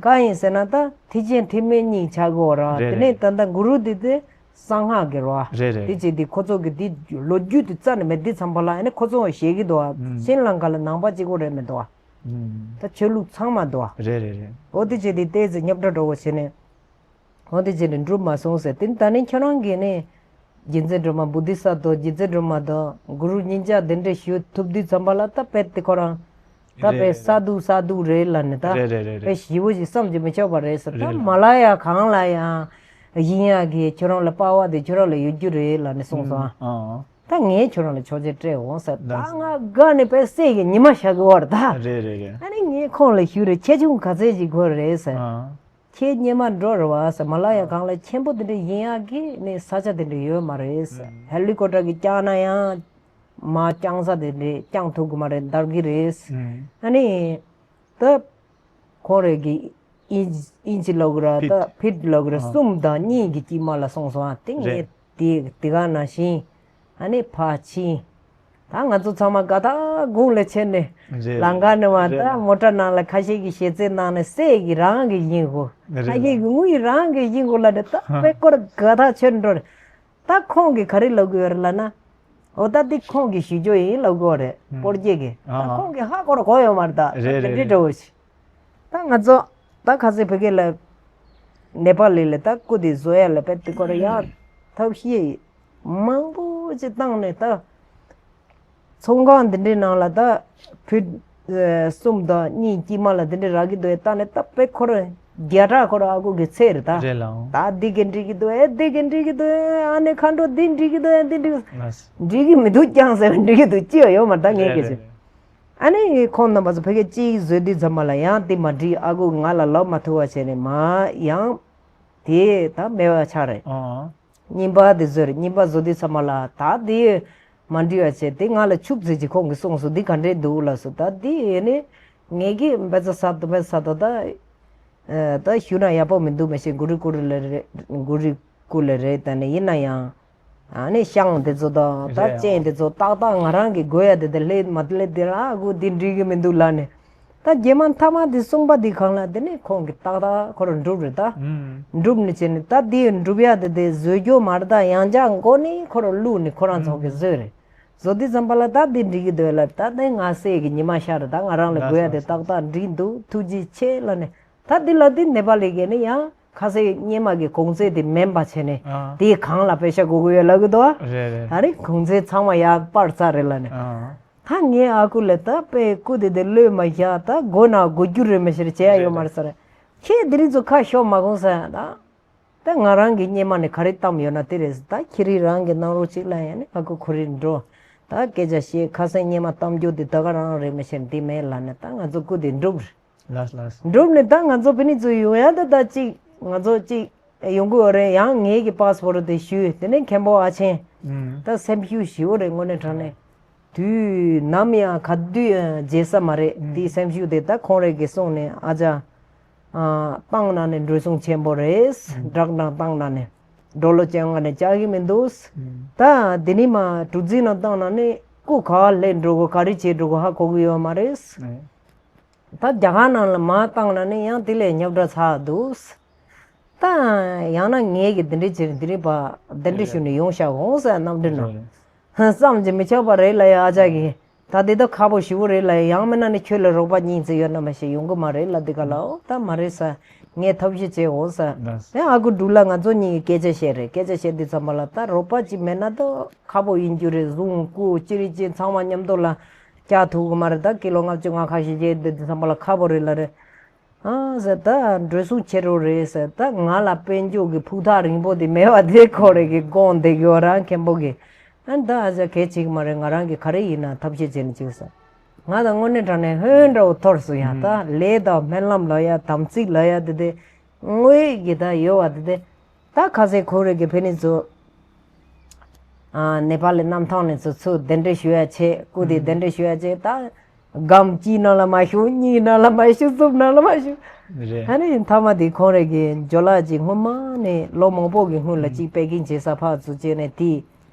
གང་ཡིན་ཟེར་ན་ད་ཐེག་ཆེན་ཐེག་དམན་གཉིས་ཆགས་ཀྱི་ཡོད་ར། རེད་དེ་ནས་རེད། ད་ལྟ་གུ་རུ་དེ་དེ་གསང་སྔགས་ཀྱི་ར། རེད་རེད། དེ་བྱས་དུས་ཁོ་ཚོ་གི་དེ་ལོ་རྒྱུས་དེ་རྩ་ནས་མེད་དུས་ཙམ་པ་ལ་ཨ་ནི་ཁོ་ཚོ་ཞེད་ཀྱི་འདུག་བ། ཨུམ། ཤྲི་ལང་ཀ་ལ་ནང་པ་གཅིག་པོ་རེད་མི་འདུག་བ། ད་ཆོས་ལུགས་ཚང་མ་འདུག་བ། རེད་རེད་རེད། འོ་དེ་བྱས་དེ་ཏོག་ཙམ་རྙོག་དྲ་འདྲ་བོ་བྱས་ནས། འོ་དེ་བྱས་ནས་འགྲུབ་མ་སོང་ཟེར། དེ་ད་ནི་ཁྱོད་རང་གིས་ནི། རྗེ་བཙུན་སྒྲོལ་མ་བོ་དྷི་ས་ཏྭ་རྗེ་བཙུན་སྒྲོལ་མ་དང་གུ་རུ་གཉིས་ཆ་དེ་འདྲ་ཞུ་ཐུབ་དུས་ཙམ་པ་ལ་ད་དཔེ་དེ་ཁོ་རང་། ད་རེད་དཔེ་རེད་ས་རྡུག་ས་རྡུག་རེད་ལབ་ནས་ད། རེད་རེད་རེད་རེད། དཔེ་ཞི་བོ་ཞིག་བསམ་གྱིས་མི་ཁྱབ་པ་རེད་ཟེར། ད་རེད་ལ། མ་ལ་ཡ་གང་ལ་ཡང་། ཡིན་ཡག་གི་ཁྱོད་རང་ལ་དཔའ་བ་དེ་ཁྱོད་རང་ལ་ཡོད་རྒྱུ་རེད་ལབ་ནས་གསུངས་སོང་ཨ། ཨང་། ད་ངས་ཁྱོད་རང་ལ་ཆོག་མཆན་སྤྲད་འོང་ཟེར། ད་ལགས་སོ། ང་དགའ་ནས་དཔེ་སྲས་ཀྱི་ཉི་མ་ཤར་གི་བར་ད། རེད་རེད་རེད། ཨ་ནི་ངས་ཁོང་ལ་ཞུས་རེད། ཆེ་ཆུང་ག་ཚད་ཅིག་དགོས་རེད་ཟེར། ཨང་། ཁྱེད་སྔོན་མ་འགྲོ་རེད་བ་ཟེར། མ་ལ་ཡ་གང་ལ་ཆེན་པོ་དེ་འདྲ་ཡིན་ཡག་གི་ནི་ས་ཆ་དེ་འདྲ་ཡོད་མ་རེད་ཟེར། ཨང་། ཧེ་ལི་ཀོབ་ཊར་གི་བཀྱག་ན་ཡང་མ་བཀྱག་ས་དེ་འདྲ་བཀྱག་ཐུབ་གི་མ་རེད། འདར་གི་རེད་ཟེར། ཨང་། ཨ་ནི། ད། ཁོང་རེ་གི་ཨིན་ཨིན་ཅི་ལབ་གི་ར་ད་ཕིཊ་ལབ་གི་ར་ཨ། གསུམ་དང་གཉིས་ཀྱི་དཀྱིལ་མ་ལ་སོང་སོང་ཨ། དེ་ངས་རེད། དེ་དེ་ག་ནང་བཞིན་ཨ་ནི་ཕར་ཕྱིན། ད་ང་ཚོ་ཚང་མ་དགའ་ཐག་དགུང་ལ་ཆེ་ནས་རེད། ལམ་ཁ་ནས་མ་རེད་ད་ལ། མོ་ཊ་ནང་ལ་ཁ་ཤས་ཀྱིས་ཞལ་རྩེད་གནང་ནས་སྲས་ཀྱི་རང་གི་ཡིན་གོ། རེད། ཁ་ཤས་ཀྱིས་ངུ་ཡི་རང་གི་ཡིན་གོ་ལབ་ནས་ད་ཧ། དཔེ་སྐོར་དགའ་ཐག་ཆོད་འགྲོ་རེད། ད་ཁོང་གིས་ག་རེ་ལབ་གི་ཡོད་རེད་ལབ་ན། འོ་ད་འདི་ཁོང་གིས་ཞུ་རྒྱུ་ཡིན་ལབ་གི་ཡོད་རེད། ཨུམ། སྤོར་རྒྱས་ཀྱིས། ད་ཨ། ཁོང་གིས་ཧ་གོ་ར་གོ་ཡོད་མ་རེད་ད། རེད་རེད་འདི་རེད། འདྲ་བོ་ཞིག་ད་ང་ཚོ་ད་ཁ་སང་བོད་སྐད་ལ་ནེ་པ་ལི་ལ་ད་སྐུ་དེ་བཟོ་ཡ་ལ་དཔེ་དེ་སྐོར་ཡང་ཐབས་ཤེས་མང་པོ་ཅིག་བཏང་ནས་ད། ཚོང་ཁང་འདི་འདྲའི་ནང་ལ་ད་ཕུད་གསུམ་དང་གཉིས་དཀྱིལ་མ་ལ་འདི་འདྲའི་རག་གི་འདུག་ད་ནི་ད་དཔེ་ཁོ་ར་བརྒྱ་ཕྲག་ཁོ་ར་ཨ་ཁུ་གི་ཚད་རེད་ད། རེད་ལགས། ད་འདི་གི་འགྲིག་གི་འདུག་ཨེ་འདི་གི་འགྲིག་གི་འདུག་ཨེ་ཨ་ནི་མཁའ་འགྲོ་འདི་འགྲིག་གི་འདུག་ཨེ་འདི་འགྲིག་ལགས། འགྲིག་གི་མི་འདུག་ཀྱང་ཟེར་འགྲིག་གི་འདུག་ཅི་ཡང་ཡོད་མ་རེད་ད་ངས་རེད་སྐད་ཆ། རེད། ཨ་ནི་ཁོང་རྣམ་པ་ཚོ་ཕ་གི་གཅིག་བཟོས་དུས་ཙམ་པ་ལ་ཡང་དེ་མ་འགྲིག་ཨ་ཁུ་ང་ལ་ལབ་མ་ཐུབ་པ་བྱས་ནས་མ་ཡང་དེ་ད་མེད་པ་ཆགས་རེད། ཨང་། རྙིང་པ་དེ་བཟོས་རེད། རྙིང་པ་བཟོ་དུས་ཚང་མ་ལ་ད་དེ་མ་འགྲིག་པ་བྱས་དེ། ང་ལ་ཕྱུག་ཙི་ཅིག་ཁོང་གིས་གསུངས་སོང་། འདི་ག་འདྲས་འདུག་ལབ་སོང་། ད་འདི་ཡིན་ནི་ངེད་ཀྱིས་འབད་རྩ་ས་དུ་འབད་ས་དུ་ད་ད་ཞུ་ན་ཡག་པོ་མི་འདུག་མ་གཞི་གུ་རི་ཀུ་རི་ལ་རེད། གུ་རི་ཀུ་ལ་རེད། ད་ནི་ཡིན་ན་ཡང་ཨ་ནི་ཤང་དེ་ཚོ་དང་ད་རེད། སྤྱན་དེ་ཚོ་ཏག་ཏག་ང་རང་གི་དགོས་ཡ་དེ་དེ་སླེབས་མ་སླེབས་དེ་ར་ཨ་ཁུ་འདི་འགྲིག་གི་མི་འདུག་ལབ་ནས། ད་རྗེས་མ་མཐའ་མ་དེ་གསུངས་པ་དེ་གང་ལ་དེ་ནས་ཁོང་གིས་ཏག་ཏག་ཁོ་རང་འགྲུབ་རེད་ད། ཨུམ། འགྲུབ་ནས་བྱས་ནས་ད་དེ་འགྲུབ་ཡ་དེ་དེ་བཟོས་རྒྱུ་མ་རེད་ད། ཡང་བསྐྱར་མགོ་ནས་ཁོ་རང་བླུགས་ནས་ཁོ་རང་ཚོ་གིས་བཟོས་རེད། བཟོ་དུས་ཙམ་པ་ལ་ད་དེ་འགྲིག་གི་འདུག་ལ། ད་དེ་ང་སྲས་ཀྱི་ཉི་མ་ཤར་རེད། ད་ང་རང་ལ་དགོས་ཡ་དེ་ཏག་ཏག་འགྲིག་འདུག་ཐུགས་རྗེ་ཆེ་ལབ་ནས། ད་དེ་ལ་དེ་ནེ་པ་ལི་གིས་ནི་ཡང་ཁ་སང་སྔོན་མ་གི་གོང་ཚད་དེ་མིན་པ་བྱས་ནས། ཨ། དེའི་སྒང་ལ་པེ་ཤ་དགོས་ཀྱི་ཡོད་ལབ་ཀྱི་འདུག་རེད་རེད། ད་རེས་གོང་ཚད་ཚང་མ་ཡར་སྤར་ཚར་རེད་ལབ་ནས། ཨ། ད་ངའི་ཨ་ཁུ་ལ་ད་པེ་སྐུ་དེ་དེ་གློད་མ་བཞག་ད་སྒོ་ནས་སྒོ་རྒྱུ་རེད་མ་གཞི་བྱས་ཡ་ཡོད་མ་རེད་ཟེར། ཁྱེད་དེ་རིང་ཚོ་ཁ་ཤོག་མ་དགོངས་ཟེར། ད་ད་ང་རང་གི་སྔོན་མ་ནས་ག་རེ་བཏང་ཡོད་ན་དེ་རེད། ད་ཁྱེད་རིགས་རང་གི་གནང་རོགས་གཅིག་ལབ་ཡ་ནི་ཨ་ཁུ་ཁོ་རེ་འགྲོ། ད་སྐད་ཆ་བཤད། ཁ་སང་སྔོན་མ་གཏམ་རྒྱུད་དེ་ད་ག་རང་རེད་མ་གཞི་འདི་མེད་ལབ་ནས། ད་ང་ཚོ་སྐུ་དེ་འགྲུབ་རེད། ལགས་ལགས། འགྲུབ་ནས་ད་ང་ཚོ་ཕ་ནི་ཚོ་ཡོང་ཡ་ད་ད་ཅིག་ང་ཚོ་ཅིག་ཡོང་གི་ཡོད་རེད། ཡང་ངེད་ཀྱི་པཱ་སི་པོར་དེ་ཞུས། དེ་ནས་མཁན་པོ་ཨ་ཆེན། ཨུམ། ད་སེམས་ཤུགས་ཞེ་པོ་རེད་དངོས་གནས་དྲང་གནས། དུས་ནམ་ཡང་ག་དུས་ཡང་བརྗེད་ས་མ་རེད། ཨུམ། དེའི་སེམས་ཤུགས་དེ་ད་ཁོང་རང་གིས་གསུངས་ནས། ཨ་ཅག་ཨ་བཏང་གནང་ནས་འགྲོ་སོང་ཆེན་པོ་རེད། ཨུམ། བསྒྲགས་གནང་བཏང་གནང་ནས་ཌོ་ལར་བཅོ་ལྔ་ནས་བཅག་གི་མི་འདུག་ཨུམ། ད་དེ་ནས་མར་གྲུ་འཛིན་ནང་བཏང་གནང་ནས་སྐུ་ག་པར་སླེབས་འགྲོ་དགོས་ག་རེ་བྱེད་འགྲོ་དགོས་ཧ་གོ་གི་ཡོད་མ་རེད། ཨུམ། ད་རྒྱ་གར་ནང་ལ་མར་བཏང་ན་ནི་ཡང་དེ་ལས་རྙོག་དྲ་ཚ་འདུག་ད་ཡང་ན་ངེད་ཀྱིས་འདི་འདྲ་བྱས་ནས་འདི་འདྲ་བ་གདན་འདྲེན་ཞུས་ནས་ཡོང་བཞག་འོང་ཟེར་གནམ་གྲུ་ནང་། བསམ་གྱིས་མི་ཁྱབ་པ་རེད་ལབ་ཡ། ཨ་ཅག་གིས་ད་འདི་ད་ཁག་པོ་ཞེ་པོ་རེད་ལབ་ཡ། ཡང་མིན་ན་ནི་ཁྱོད་ལ་རོགས་པ་གཉིས་ཙམ་ཡོད་ན་མ་གཞི་ཡོང་གི་མ་རེད་ལབ། འདི་ག་ལ་འོ་ད་མ་རེད་ཟེར། ངས་ཐབས་ཤེས་བྱེད་འོང་ཟེར། དེ་ཨ་ཁུ་འབྲུག་ལྷ་ང་ཚོ་གཉིས་ཀྱིས་སྐད་ཆ་བཤད་རེད། སྐད་ཆ་བཤད་དུས་ཙམ་པ་ལ་ད་རོགས་པ་གཅིག་མེད་ན་ད་ཁག་པོ་ཡིན་རྒྱུ་རེད། གཟུགས་སྐུ་ཅི་རིགས་ཅི་ཚང་མ་མཉམ་དུ་ལ་བཅག་ཐུབ་གི་མ་རེད། ད་ཀི་ལོ་ལྔ་བཅུ་ང་ཁ་ཤས་བྱས་དུས་ཙམ་པ་ལ་ཁག་པོ་རེད་ལབ་རེད། ཨ་ཟེར། ད་འགྲོ་སོང་ཆེ་རུ་རེད་ཟེར། ད་ང་ལ་དཔལ་འབྱོར་གྱི་ཕུགས་ཐག་རིང་པོ་དེ་མེད་པ་དེ་ཁོ་རེ་གི་དགོངས་བསྡད་ཡོད་རང་མཁན་པོ་གིས། ཨ་ད་ཨ་ཟེར་གལ་ཆེ་གི་མ་རེད། ང་རང་གིས་ག་རེ་ཡིན་ན་ཐབས་ཤེས་བྱེད་ནི་ཅིག་ཟེར། ང་ད་དངོས་གནས་དྲང་གནས་ཧོན་འདྲ་བོ་འཐོར་སོང་ཡ། ད་ལས་དང་སྨོན་ལམ་ལབ་ཡ་དམ་ཚིག་ལབ་ཡ་དེ་དེ་དངོས་ཡོད་ཀྱི་ད་ཡོད་བ་དེ་དེ། ད་ཁ་སང་ཁོ་རེ་གི་ཕ་ནི་ཚོ། ཨ་ནེ་པ་ལི་གནམ་ཐང་ནས་ཚུར་ཚུར་གདན་འདྲེན་ཞུ་ཡ་བྱས། སྐུ་དེ་གདན་འདྲེན་ཞུ་ཡ་བྱས། ད་སྒམ་གཅིག་ནང་ལ་མ་བཞུགས། གཉིས་ནང་ལ་མ་བཞུགས། གསུམ་ནང་ལ་མ་བཞུགས། རེད། ཨ་ནི་མཐའ་མ་དེ་ཁོང་རེ་གི་ཇོ་ལགས་ཀྱིས་སྔོན་མ་ནས་ལོ་མང་པོ་གི་སྔོན་ལ་ཅིག་པེ་ཀིང་བྱེད་ས་ཕར་ཚུར་བྱས་ནས། དེ་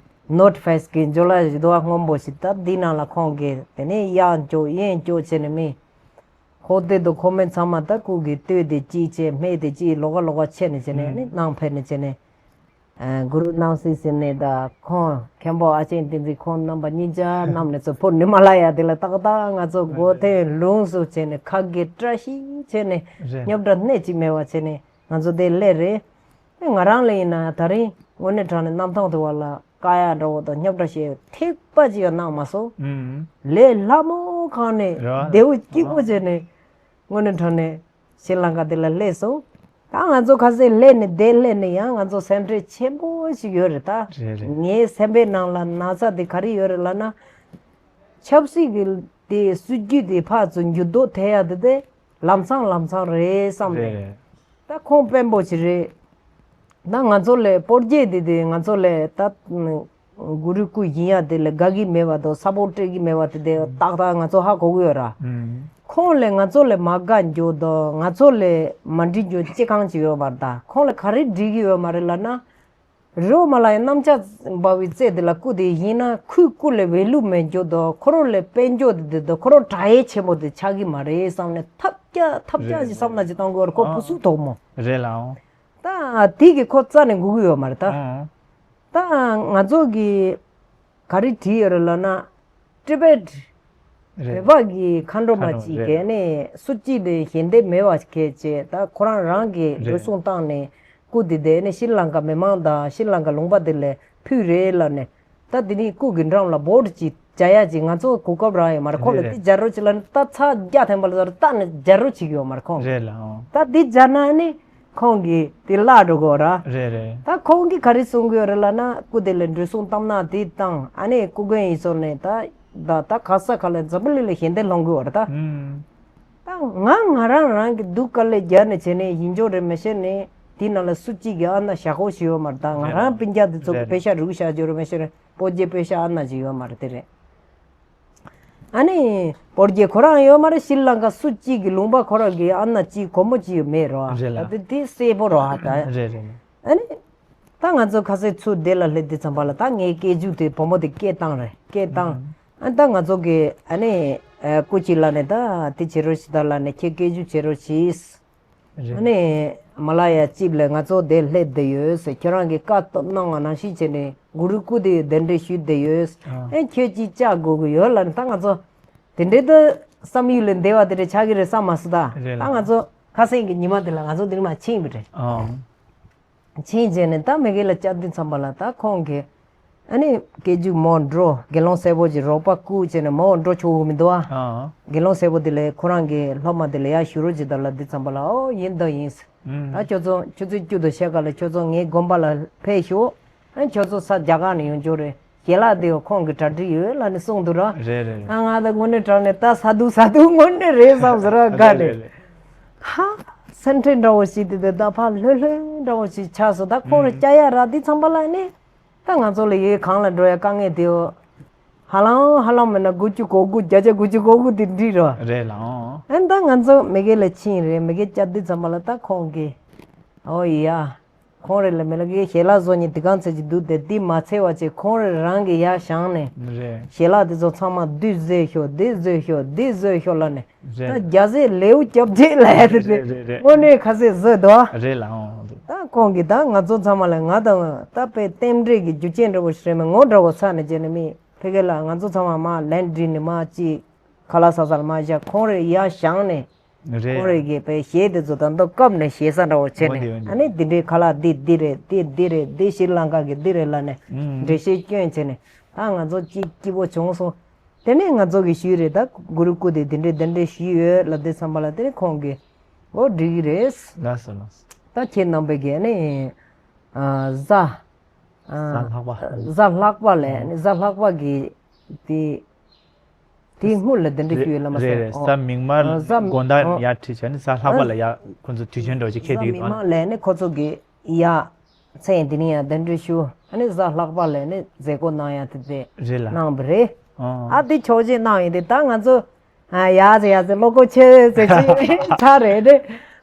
ནོར་ཐི་ཕེ་སི་གི་ཇོ་ལགས་ཀྱི་རྡོ་བ་སྔོན་པོ་ཞིག་ད་འདི་ནང་ལ་ཁོང་གིས་དེ་ནས་གཡས་འཇོག་གཡོན་འཇོག་བྱས་ནས་མི། ཁོ་དེ་དུ་ཁོ་མེད་ཚང་མ་ད་སྐུ་གི་སྟོད་དེ་གཅིག་བྱས། སྨད་དེ་གཅིག་ལོགས་ཀ་ལོགས་ཀ་ཕྱེ་ནས་བྱས་ནས། ཨ་ནི་ནང་ཕེབས་ནས་བྱས་ནས། ཨ་གུ་རུ་སྣང་སྲིད་ཟེར་ནས། ད་ཁོང་མཁན་པོ་ཨ་ཆེན་བསྟན་འཛིན་ཁོང་རྣམ་པ་གཉིས་ཆ་རྣམས་ནས་ཚོ་བོད་ཉི་མ་ལ་ཡ་དེ་ལ་ཏག་ཏག་ང་ཚོ་སྒོ་ཐེངས་ལུང་སུ་བྱས་ནས་ཁ་གི་བཀྲ་ཤིས་བྱས་ནས་རེད། རྙོག་དྲ་སྣེ་གཅིག་མེད་པ་བྱས་ནས་ང་ཚོ་དེ་སླེབས་རེད། ཨེ་ང་རང་ལ་ཡིན་ན་ད་རིང་དངོས་གནས་དྲང་གནས་གནམ་ཐང་དུ་བ་ལ་དཀའ་ཡག་འདྲ་བོ་དང་རྙོག་དྲ་ཞེ་ཐིགས་པ་ཅིག་ཡང་གནང་མ་སོང་། ཨུམ། ལས་སླ་མོ་གང་ནས་རེད་བ། བདེ་བོ་སྐྱིད་པོ་བྱས་ནས་དངོས་གནས་དྲང་གནས། ཤྲི་ལང་ཀ་དེ་ལ་སླེབས་སོང་། ད་ང་ཚོ་ཁ་སང་སླེབས་ནས་དེ་སླེབས་ནས་ཡང་ང་ཚོ་སེམས་ཁྲལ་ཆེན་པོ་ཞིག་ཡོད་རེད་ད། རེད་རེད། ངའི་སེམས་པའི་ནང་ལ་ན་ཚ་དེ་ག་རེ་ཡོད་རེད་ལབ་ན། ཆབ་སྲིད་ཀྱི་དེ་སྲིད་ཇུས་དེ་ཕར་ཚུར་འགྱུར་ལྡོག་ཐེབས་ཡ་དེ་དེ་ལམ་སང་ལམ་སང་རེད་བསམ་ནས། རེད་རེད། ད་ཁོང་དཔོན་པོ་ཞིག་རེད། ད་ང་ཚོ་ལ་སྤོ་རྒྱས་དེ་དེ་ང་ཚོ་ལ་ད། གུ་རུ་སྐུ་བཞེངས་ཡ་དེ་ལ་དགའ་གི་མེད་པ་དང་། ས་པོར་སྤྲད་གི་མེད་པ་དེ་དེ་ཏག་ཏག་ང་ཚོ་ཧ་གོ་གི་ཡོད་ར། ཨུམ། ཁོང་ལ་ང་ཚོ་ལ་མ་དགའ་འཇོག་དང་ང་ཚོ་ལ་མ་འགྲིག་འཇོག་ཅི་གང་ཅི་ཡོད་མ་རེད། ད་ཁོང་ལ་ག་རེ་འགྲིག་གི་ཡོད་མ་རེད་ལབ་ན། རོ་མ་ལ་ཡ་གནམ་ལྕགས་འབར་བའི་རྩེ་དེ་ལ་སྐུ་དེ་བཞེངས་ན་ཁོའི་སྐུ་ལ་བེ་ལུ་མེད་འཇོག་དང་། ཁོ་རང་ལ་དཔལ་འབྱོར་དེ་དེ་དང་ཁོ་རང་དྲག་ཡས་ཆེན་པོ་དེ་ཆགས་གི་མ་རེད་བསམ་ནས་ཐབས་སྐྱ་ཐབས་སྐྱ་ཞིག་བསམ་ན་ཅིག་གཏོང་གི་ཡོད་ར། ཁོ་ཨ་བུ་སུ་དོག་མོ། རེད་ལ་འོང་། ད་དེ་གི་ཁོ་རྩ་ནས་སྒུག་གི་ཡོད་མ་རེད་ད། ཨང་། ད་ང་ཚོ་གི་ག་རེ་བྲིས་ཡོད་རེད་ལབ་ན། ཊི་བེཊ་རེད། བོད་པ་གི་མཁའ་འགྲོ་མ་གཅིག་གི་ནས་སུ་གཅིག་དེ་ཞལ་འདེབས་མེད་པ་གལ་ཆེ། ད་ཁོ་རང་རང་གི་འགྲོ་སོང་བཏང་ནས་སྐུ་དེ་དེ་ནས་ཤྲི་ལང་ཀ་མི་མང་དང་ཤྲི་ལང་ཀ་ལུང་པ་དེ་ལ་ཕུལ་རེད་ལབ་ནས། ད་དེ་ནས་སྐུ་གི་འགྲམ་ལ་བོ་ཊི་ཅིག་སྦྱར་ཡ་ཅིག་ང་ཚོ་གོ་སྐབས་རག་ཡོད་མ་རེད། ཁོང་ལ་རེད་དེ་རེད། སྦྱར་རོགས་བྱེད་ལབ་ནས་ད་ཚར་བརྒྱ་ཐམ་པ་ལ་ད་ནི་སྦྱར་རོགས་བྱེད་ཀྱི་ཡོད་མ་རེད་ཁོང་། རེད་ལ་ཨོ། ད་དེ་སྦྱར་ན་ནི་ཁོང་གིས་དེ་བརླག་འགྲོ་གི་ཡོད་ར། རེད་རེད། ད་ཁོང་གིས་ག་རེ་གསུང་གི་ཡོད་རེད་ལབ་ན། སྐུ་དེ་ལ་འགྲོ་སོང་བཏང་ན་དེ་བཏང་། ཨ་ནི་སྐུ་མགོན་ཡིན་སོང་ནས་ད་ད་ད་ག་ས་ག་ལ་འཛམ་བུ་གླིང་ལ་ཞལ་འདེབས་སློང་གི་ཡོད་རེད་ད། ཨུམ། ད་ང་ང་རང་རང་གི་སྡུག་དཀའ་ལས་རྒྱག་ནས་བྱས་ནས་ཡིན་ཆོག་རེད་མི་ཤེས་ནས། དེའི་ནང་ལ་སུ་གཅིག་གིས་ཨ་ན་བཞག་གོ་ཞིག་ཡོད་མ་རེད། ད་ང་རང་སྤུན་ཀྱག་དེ་ཚོ་གི་པེ་ཤ་རུག་བཞག་རྒྱུ་རེད། མ་གཞི་རེད། སྤོ་རྒྱའི་པེ་ཤ་ཨ་ན་ཅིག་ཡོད་མ་རེད། དེ་རེད། ཨ་ནི་སྤོ་རྒྱའི་ཁོ་རང་ཡོད་མ་རེད། ཤྲི་ལང་ཀ་སུ་གཅིག་གི་ལུང་པ་ཁོ་རང་གི་ཨ་ན་གཅིག་སྒོར་མོ་གཅིག་མེད་རོ། རེད་ལ། ད་དེ་དེ་གསལ་པོ་རོ། ཨ་ད་རེད་རེད། ཨ་ནི་ད་ང་ཚོ་ཁ་སང་ཚུར་དེ་ལ་སླེབས་དུས་ཙམ་པ་ལ་ད་ངའི་སྐད་ཅིག་དེ་བུ་མོ་དེ་སྐད་བཏང་རེད། སྐད་བཏང་། ཨ་ད་ང་ཚོ་གི་ཨ་ནི་ཨ་སྐུ་མཁྱེན་ལབ་ནས་ད་དེ་བྱེད་རོགས་བྱེད་དང་ལབ་ནས་ཁྱེད་སྐད་ཅིག་བྱེད་རོགས་བྱེད། རེད། ཨ་ནི་མ་ལ་ཡ་ཅིབ་ལས་ང་ཚོ་དེ་སླེབས་བསྡད་ཡོད་ཟེར། ཁྱོད་རང་གིས་བཀའ་གནང་བ་ནང་བཞིན་བྱས་ནས་གུ་རུ་སྐུ་དེ་གདན་འདྲེན་ཞུས་བསྡད་ཡོད། ཨ་ཨེ་ཁྱོད་ཀྱིས་བཅར་དགོས་ཀྱི་ཡོད་ལབ་ནས་ད་ང་ཚོ་དེ་འདྲའི་ད་བསམ་ཡུལ་ལས་འདས་པ་དེ་འདྲ་ཆགས་ཀྱི་རེད་བསམ་མ་སོང་། ད་རེད་ད་ལ། ང་ཚོ་ཁ་སང་གི་ཉི་མ་དེ་ལ་ང་ཚོ་འདིར་མ་ཕྱིན་པ་རེད། ཨ། ཕྱིན་རྗེས་ནས་ད་མི་སྒེར་ལ་བཅར་དུས་ཙམ་པ་ལ་ད་ཁོང་གིས་ཨ་ནི་སྐད་ཅིག་མོ་འགྲོ་དགེ་སློང་སེར་པོ་ཅིག་རོགས་པ་བསྐུར་བྱས་ནས་མོ་འགྲོ་ཆོག་གི་མི་འདུག་ཨ། ཨ། དགེ་སློང་སེར་པོ་དེ་ལས་ཁོ་རང་གི་སློབ་མ་དེ་ལ་ཡར་ཞུ་རོགས་བྱེད་དང་ལབ་དུས་ཙམ་པ་ལ་ཨོ་ཡིན་ད་ཡིན། ཨ་ཨུམ། ད་ཁྱོད་ཚོ་ཆུ་ཚོད་བཅུ་དང་ཕྱེད་ཀ་ལ་ཁྱོད་ཚོ་ངའི་དགོན་པ་ལ་ཕེབས་ཤོག་ཨ་ཁྱོད་ཚོ་ས་རྒྱ་གར་ནས་ཡོང་རྒྱུ་རེད། ཞལ་ལག་དེ་ཁོང་གི་གྲ་སྒྲིག་ཡོད་ལབ་ནས་གསུངས་འདུག་ར། རེད་རེད་རེད། ཨ་ང་ད་དངོས་གནས་དྲང་གནས་ད་ས་དུ་ས་དུ་དངོས་གནས་རེད་བསམ་ཟེར་ར་དགའ་རེད། རེད་རེད། ཧ། སེམས་ཁྲལ་འདྲ་བོ་ཞིག་དེ་དེ་ད་ཕར་ལྷོད་ལྷོད་འདྲ་བོ་ཞིག་ཆགས་སོང་། ད་ཁོང་རེ་ཨུམ། སྐྱ་ཡ་ར་དེ་ཚང་པ་ལ་ནི་ད་ང་ཚོ་ལ་ཡི་གེ་གང་ལ་འགྲོ་ཡ་དཀའ་ངལ་དེའོ། ཧ་ལམ་ཧ་ལམ་མེད་ན་དགུ་བཅུ་གོ་དགུ་བརྒྱ་ཆ་དགུ་བཅུ་གོ་དགུ་དེ་འགྲིག་རོ། རེད་ལ་ཨོ། ཨ་ད་ང་ཚོ་མི་སྒེར་ལ་ཕྱིན་རེད། མི་སྒེར་བཅར་དུས་ཙམ་པ་ལ་ད་ཁོང་གིས་ཨོ་ཡ། ཁོང་རེ་ལ་མི་ལ་གི་ཞལ་ལག་བཟོ་ཉིན་དེ་གང་ཚད་ཅིག་འདུག་དེ་དེ་མ་ཚད་པ་ཅིག་ཁོང་རེ་རང་གི་ཡར་བཞེངས་ནས་རེད། ཞལ་ལག་དེ་ཚོ་ཚང་མ་འདི་བཟོས་ཤོག་འདི་བཟོས་ཤོག་འདི་བཟོས་ཤོག་ལབ་ནས་ད་རེད། རྒྱ་ཟས་ལེའུ་རྒྱབ་རྗེས་ལ་ཡ་དེ་རེད་རེད་རེད། དངོས་གནས་ཁ་ཟས་བཟོས་འདུག་རེད་ལ་ཨོ། ད་ཁོང་གིས་ད་ང་ཚོ་ཚང་མ་ལ་ང་དང་ད་དཔེ་རྟེན་འབྲེལ་གྱི་རྒྱུ་རྐྱེན་འདྲ་བོ་ཞིག་རེད་མོད་ངོ་འདྲ་བོ་ས་ནས་བྱས་ནས་མི་ཕ་གི་ལ་ང་ཚོ་ཚང་མ་མ་ལན་བསྒྲིལ་ནས་མ་ཅིག་ཁ་ལག་ས་ས་ལ་མ་བཞག་ཁོང་རེ་ཡར་བཞེངས་ནས། རེད། ཁོང་རེ་གིས་པའི་གཞས་དེ་ཚོ་ད་མདོ་སྐབས་ནས་གཞས་ས་འདྲ་བོ་བྱས་འོ་ནས་དེ་འོ་ཨ་ནི་འདི་འདྲའི་ཁ་ལག་འདི་འདི་རེད། འདི་འདི་རེད། འདི་ཤྲི་ལང་ཀ་གི་འདི་རེད་ལབ་ནས་ཨུམ། འགྲེལ་བཤད་སྐྱོན་བྱས་ནས་ད་ང་ཚོ་གཅིག་སྐྱིད་པོ་བྱུང་སོང་། དེ་ནས་ང་ཚོ་གི་ཞུས་རེད། ད་གུ་རུ་སྐུ་དེ་འདི་འདྲའི་འདི་འདྲའི་ཞུས་ཡོད་ལབ་དུས་ཙམ་པ་ལ་དེ་ནས་ཁོང་གིས་ཨོ་འགྲིག་གི་རེད། ལགས་སོ་ལགས་སོ། ད་ཁྱེད་རྣམ་པས་གི་ཨ་ནི་ཨ་གཟའ་གཟའ་ལྷག་པ། གཟའ་ལྷག་པ་ལས་ཨ་ནི་གཟའ་ལྷག་པ་གི་དེ། དེའི་སྔོན་ལ་དེ་འདྲ་ཞུས་ཡོད་ལ་མ་རེད་ཟེར། རེད། ཨོ། གཟའ་མིག་དམར་ཨ་གཟའ་དགོང་དག་ཨོ། ཡར་ཁྲིད་བྱས་ནས་གཟའ་ལྷག་པ་ཨ་ལ་ཡར་ཁོ་ཚོ་དུས་ཆེན་འདྲ་བོ་ཅིག་འཁེལ་གཟའ་དུས་མིག་དང་། དམར་ལས་ནི་ཁོ་ཚོ་གི་ཡ་མཚན་འདི་ནི་ཡང་དེ་འདྲ་ཞུ། ཨ་ནི་གཟའ་ལྷག་པ་ལས་ནི་མཛད་སྒོ་གནང་ཡ་དེ་དེ་རེད་ལ། གནང་བ་རེད། ཨོ། ཨ་དེ་ཆོག་མཆན་གནང་ཡིན་དེ་ད་ང་ཚོ་ཨ་ཡ་ཟེར་ཡ་ཟེར་བློ་ཁོག་ཆེ་ཟེར་ཅིག་ཆགས་རེད་དེ།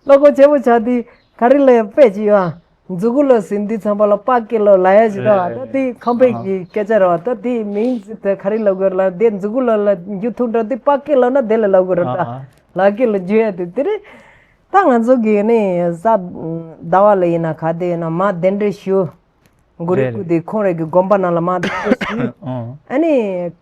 བློ་ཁོག་ཆེ་པོ་ཆགས་དུས་ག་རེ་ལ་ཡང་དཔེ་ཅིག་ཡོད་ཨ། མཛུ་གུ་ལ་ཟིན་དུས་ཙམ་པ་ལ་པ་ཀི་ལོ་ལ་ཡ་ཞིག་རེད་རེད། ད་དེ་ཁམས་པའི་གི་སྐད་ཆ་རེད་བ། ད་དེ་མིང་ཟིག་དེ་ག་རེ་ལབ་དགོས་རེད་ལ་དེ་མཛུ་གུ་ལ་ལ་འཇུ་ཐུབ་འདྲ་དེ་པ་ཀི་ལོ་ན་དེ་ལ་ལབ་དགོས་རེད་ད། ལ་ཀི་ལོ་འཇུ་ཡ་དེ་དེ་རེད། ད་ང་ཚོ་གི་ནི་གཟའ་ཟླ་བ་ལ་ཡིན་ན་ག་དེ་ཡིན་ན་མ་གདན་འདྲེན་ཞུ། གུ་རུ་རེད་སྐུ་རེད། དེ་ཁོང་རེ་གི་དགོན་པ་ནང་ལ་མ་གདན་འདྲེན་ཞུ། ཨ་ནི་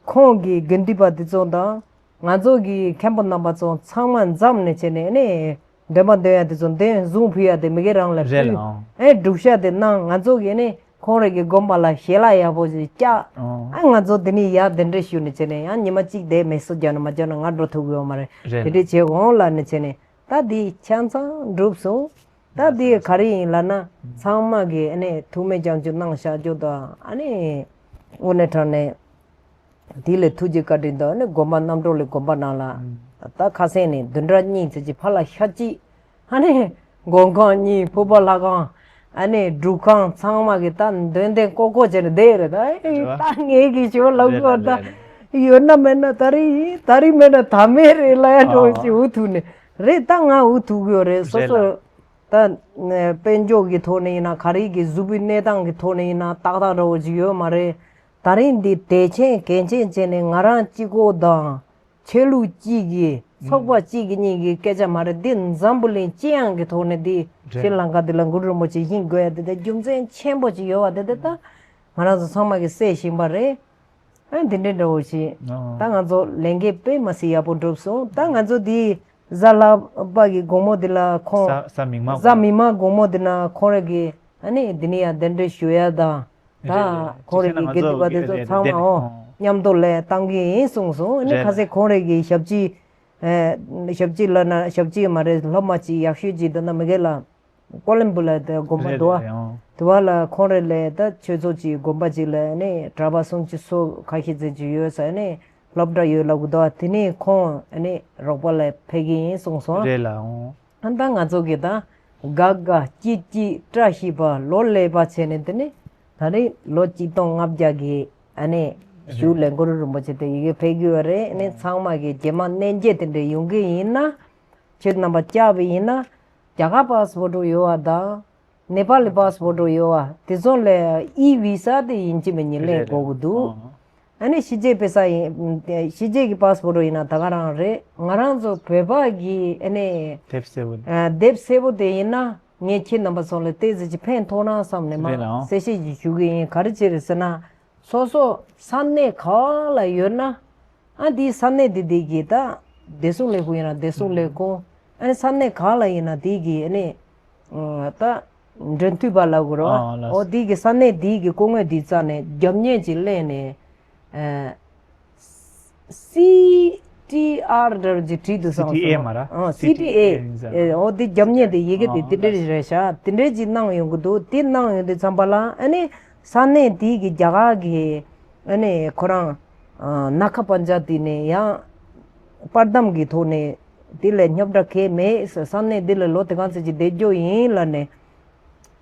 ཁོང་གི་དགེ་འདུན་པ་དེ་ཚོ་དང་། ང་ཚོ་གི་མཁན་པོ་རྣམ་པ་ཚོ་ཚང་མ་འཛོམས་ནས་བྱས་ནས་ནི་འདོན་པ་འདོན་ཡ་དེ་ཚོ་འདོན་གཟུངས་ཕུལ་ཡ་དེ་མི་སྒེར་རང་ལ་རེད་ཕུལ། ལགས། ཨེ་སྒྲུབ་བྱ་དེ་གནང་། ང་ཚོ་གི་ནི་ཁོང་རེ་གི་དགོན་པ་ལ་ཞལ་ལག་ཡག་པོ་ཞིག་བཀྱག་ཨོ། ཨ་ང་ཚོ་དེ་ནི་ཡར་གདན་འདྲེན་ཞུས་ནས་བྱས་ནས་ཡང་ཉི་མ་གཅིག་དེ་མེ་སོ་རྒྱག་ན་མ་རྒྱག་ན་ང་འགྲོ་ཐུབ་ཀྱི་ཡོད་མ་རེད། རེད་དེ་འདྲས་བྱེད་འོང་ལབ་ནས་བྱས་ནས་ད་དེ་ཆ་ཚང་འགྲུབ་སོང་། ད་དེ་ག་རེ་ཡིན་ལབ་ན་ཚང་མ་གི་ཨ་ནི་ཐུགས་སྨོན་སྐྱབས་འཇུག་གནང་བཞག་རྒྱུ་དང་ཨ་ནི་དངོས་གནས་དྲང་གནས། དེ་ལས་ཐུགས་རྗེ་བཀའ་དྲིན་དང་ནི་དགོན་པ་རྣམ་གྲོལ་ལས་དགོན་པ་ནང་ལ་ད་ཁ་སང་ནས་བདུན་ཕྲག་གཉིས་ཙམ་གྱི་བར་ལ་ཤ་གཅིག་ཨ་ནི་མགོན་ཁང་གཉིས་ཕུར་པ་ལྷ་ཁང་ཨ་ནི་སྒྲུབ་ཁང་ཚང་མ་གི་ད་འདོན་ཐེངས་ཀོ་ཀོ་བྱས་ནས་བསྡད་རེད། ད་ད་ངེད་ཀྱི་ཞོར་ལ་གོ་ད་ཡོད་ན་མེད་ན་ད་རེས་ད་རེས་མེད་ན་ད་མེད་རེད་ལ་ཡ་འགྲོ་ཞིག་འུ་ཐུག་ནས་རེད། ད་ང་འུ་ཐུག་གི་ཡོད་རེད། སོ་སོ་ད་དཔལ་འབྱོར་གྱི་ཐོག་ནས་ཡིན་ན་ག་རེ་གི་གཟུགས་པོའི་གནས་སྟངས་ཀྱི་ཐོག་ནས་ཡིན་ན་ཏག་ཏག་འདྲ་བོ་ཞིག་ཡོད་མ་རེད། ད་རིང་འདི་དད་ཆེན་གལ་ཆེན་བྱས་ནས་ང་རང་གཅིག་པོ་དང་ཆོས་ལུགས་གཅིག་གི་ཚོགས་པ་གཅིག་གི་གཉིས་ཀྱི་སྐད་ཆ་མ་རེད། འདི་འཛམ་བུ་གླིང་སྤྱི་ཡོངས་ཀྱི་ཐོག་ནས་འདི་རེད། ཤྲི་ལང་ཀ་འདི་ལ་གུ་རུ་རིན་པོ་ཆེ་ཡིན་དགོས་ཡ་དེ་དེ་རྒྱུ་མཚན་ཆེན་པོ་ཅིག་ཡོད་པ་དེ་དེ་ད་ང་རང་ཚོ་ཚང་མ་གི་གསལ་བཞིན་པ་རེད། ཨ་འདི་འདྲའི་འདྲ་བོ་ཞིག་ཨོ། ད་ང་ཚོ་ལས་འགན་དཔེ་མ་སྲིད་ཡག་པོ་འགྲུབ་སོང་། ད་ང་ཚོ་འདི་གཟའ་ལྷག་པ་གི་དགོང་མོ་འདི་ལ་ཁོང་གཟའ་གཟའ་མིག་དམར་གཟའ་དགོང་མིག་དམར་དགོང་མོ་འདི་ན་ཁོང་རང་གི་ཨ་ནི་འདི་ནི་ཡང་གདན་འདྲེན་ཞུ་ཡ་དང་། ད་རེད་རེད། ཁོང་རེ་གི་དགེ་འདུན་པ་དེ་ཚོ་ཚང་མ་འོ་མཉམ་དུ་ལས་བཏང་གི་ཡིན་གསུངས་སོང་། ཨ་ནི་རེད་ཁ་སང་ཁོང་རེ་གི་ཞབས་ཕྱི་ཨེ་ཞབས་ཕྱི་ལ་ན་ཞབས་ཕྱི་མ་རེད། སློབ་མ་ཅིག་ཡག་ཤོས་ཅིག་འདི་ན་མི་གེ་ལ་ཀོ་ལམ་བུ་ལ་དེ་དགོན་པ་རེད་འདུག་རེད་ཨ། ཡང་དེ་བ་ལ་ཁོང་རེ་ལས་ད་ཆོས་ཚོགས་ཅིག་དགོན་པ་ཅིག་ལ་ཨ་ནི་གྲྭ་པ་སུམ་ཅུ་སོ་ཁ་ཤས་ཙམ་ཅིག་ཡོད་ས་ཨ་ནི་སློབ་གྲྭ་ཡོད་ལབ་གི་འདུག་ཨ། དེ་ནས་ཁོང་ཨ་ནི་རོགས་པ་ལ་ཕེབས་ཀྱི་ཡིན་གསུངས་སོང་། རེད་ལ་ཨོ། ཨ་ད་ང་ཚོ་གི་ད་ དགའ་དགའ་སྐྱིད་སྐྱིད་བཀྲ་ཤིས་པ་ལོ་ལེགས་པ་བྱས་ནས། དེ་ནས་ད་རེས་ལོ་གཅིག་སྟོང་ལྔ་བརྒྱ་གི་ཨ་ནི་གཞུག་ལ་གུ་རུ་རིན་པོ་ཆེ་དེ་ཡི་གེ་ཕེབས་ཀྱི་ཡོད་རེད། ཨ་ནི་ཚང་མ་གི་རྗེས་མ་གནས་མཇལ་དེ་འདྲ་ཡོང་གི་ཡིན་ན། ཁྱེད་རྣམ་པ་བཅར་བ་ཡིན་ན། རྒྱ་གར་པ་སི་པོ་ཊི་ཡོད་པ་དང་། ནེ་པ་ལི་པ་སི་པོ་ཊི་ཡོད་པ་དེ་ཚོ་ལ་ཨི་བི་ས་དེ་ཡིན་གཅིག་མིན་གཉིས་ལེན་དགོས་ཀྱི་འདུག། ཨ་ནི་ཕྱི་རྒྱལ་པེ་ས་ཡིན། ཕྱི་རྒྱལ་གྱི་པ་སི་པོ་ཊི་ཡིན་ན་ད་ག་རང་རེད། ང་རང་ཚོ་བོད་པ་གི་ཨ་ནི་དེབ་གསལ་པོ། ཨ། དེབ་གསལ་པོ་དེ་ཡིན་ན་ངས་ཁྱེད་རྣམ་པ་ཚོ་ལ་ཏོག་ཙམ་ཅིག་ཕན་ཐོགས་ན་བསམ་ནས་མར་རེད་ལགས། གསལ་བཤད་ཅིག་ཞུ་གི་ཡིན། ག་རེ་བྱས་རེད་ཟེར་ན། སོ་སོ་ས་གནས་ག་ལ་ཡོད་ན། ཨ། དེའི་ས་གནས་དེ་དེ་གི་ད་བདེ་སྲུང་ལས་ཁུངས་ཡིན་ན་བདེ་སྲུང་ལས་ཁུངས། ཨ་ནི་ས་གནས་ག་ལ་ཡིན་ན་དེ་གི་ཨ་ནི་ད་འབྲེལ་མཐུད་པ་ལབ་དགོས་རེད་པ། ཨོ། དེ་གི་ས་གནས་དེ་གི་སྐུ་ངོ་དེ་རྩ་ནས་རྒྱབ་གཉེར་ཅིག་གླེང་ནས། ཨ། སི་ཊི་ཨར་འདྲ་ཅིག་བྲིས་འདུག་བསམ་སོང་། ཨ། སི་ཊི་ཨེ་མ་རེད། སི་ཊི་ཨེ། ཨོ། དེ་རྒྱབ་གཉེར་དེ་ཡི་གེ་དེ་དེ་འདྲ་རེད་ཤག། དེ་འདྲ་ཅིག་གནང་ཡོང་གི་འདུག། དེ་གནང་ཡོང་དུས་ཙམ་པ་ལ་ཨ་ནི་ས་གནས་དེ་གི་རྒྱ་གར་གི་ཨ་ནི་ཁོ་རང་ནཱ་ག་པན་ཇ་དེ་ནས་ཡང་པར་དམ་གྱི་ཐོག་ནས་དེ་ལ་རྙོག་དྲ་གང་ཡང་མེད། ས་གནས་འདི་ལ་ལོ་དེ་ག་ཙམ་ཅིག་བསྡད་རྒྱུ་ཡིན་ལབ་ནས།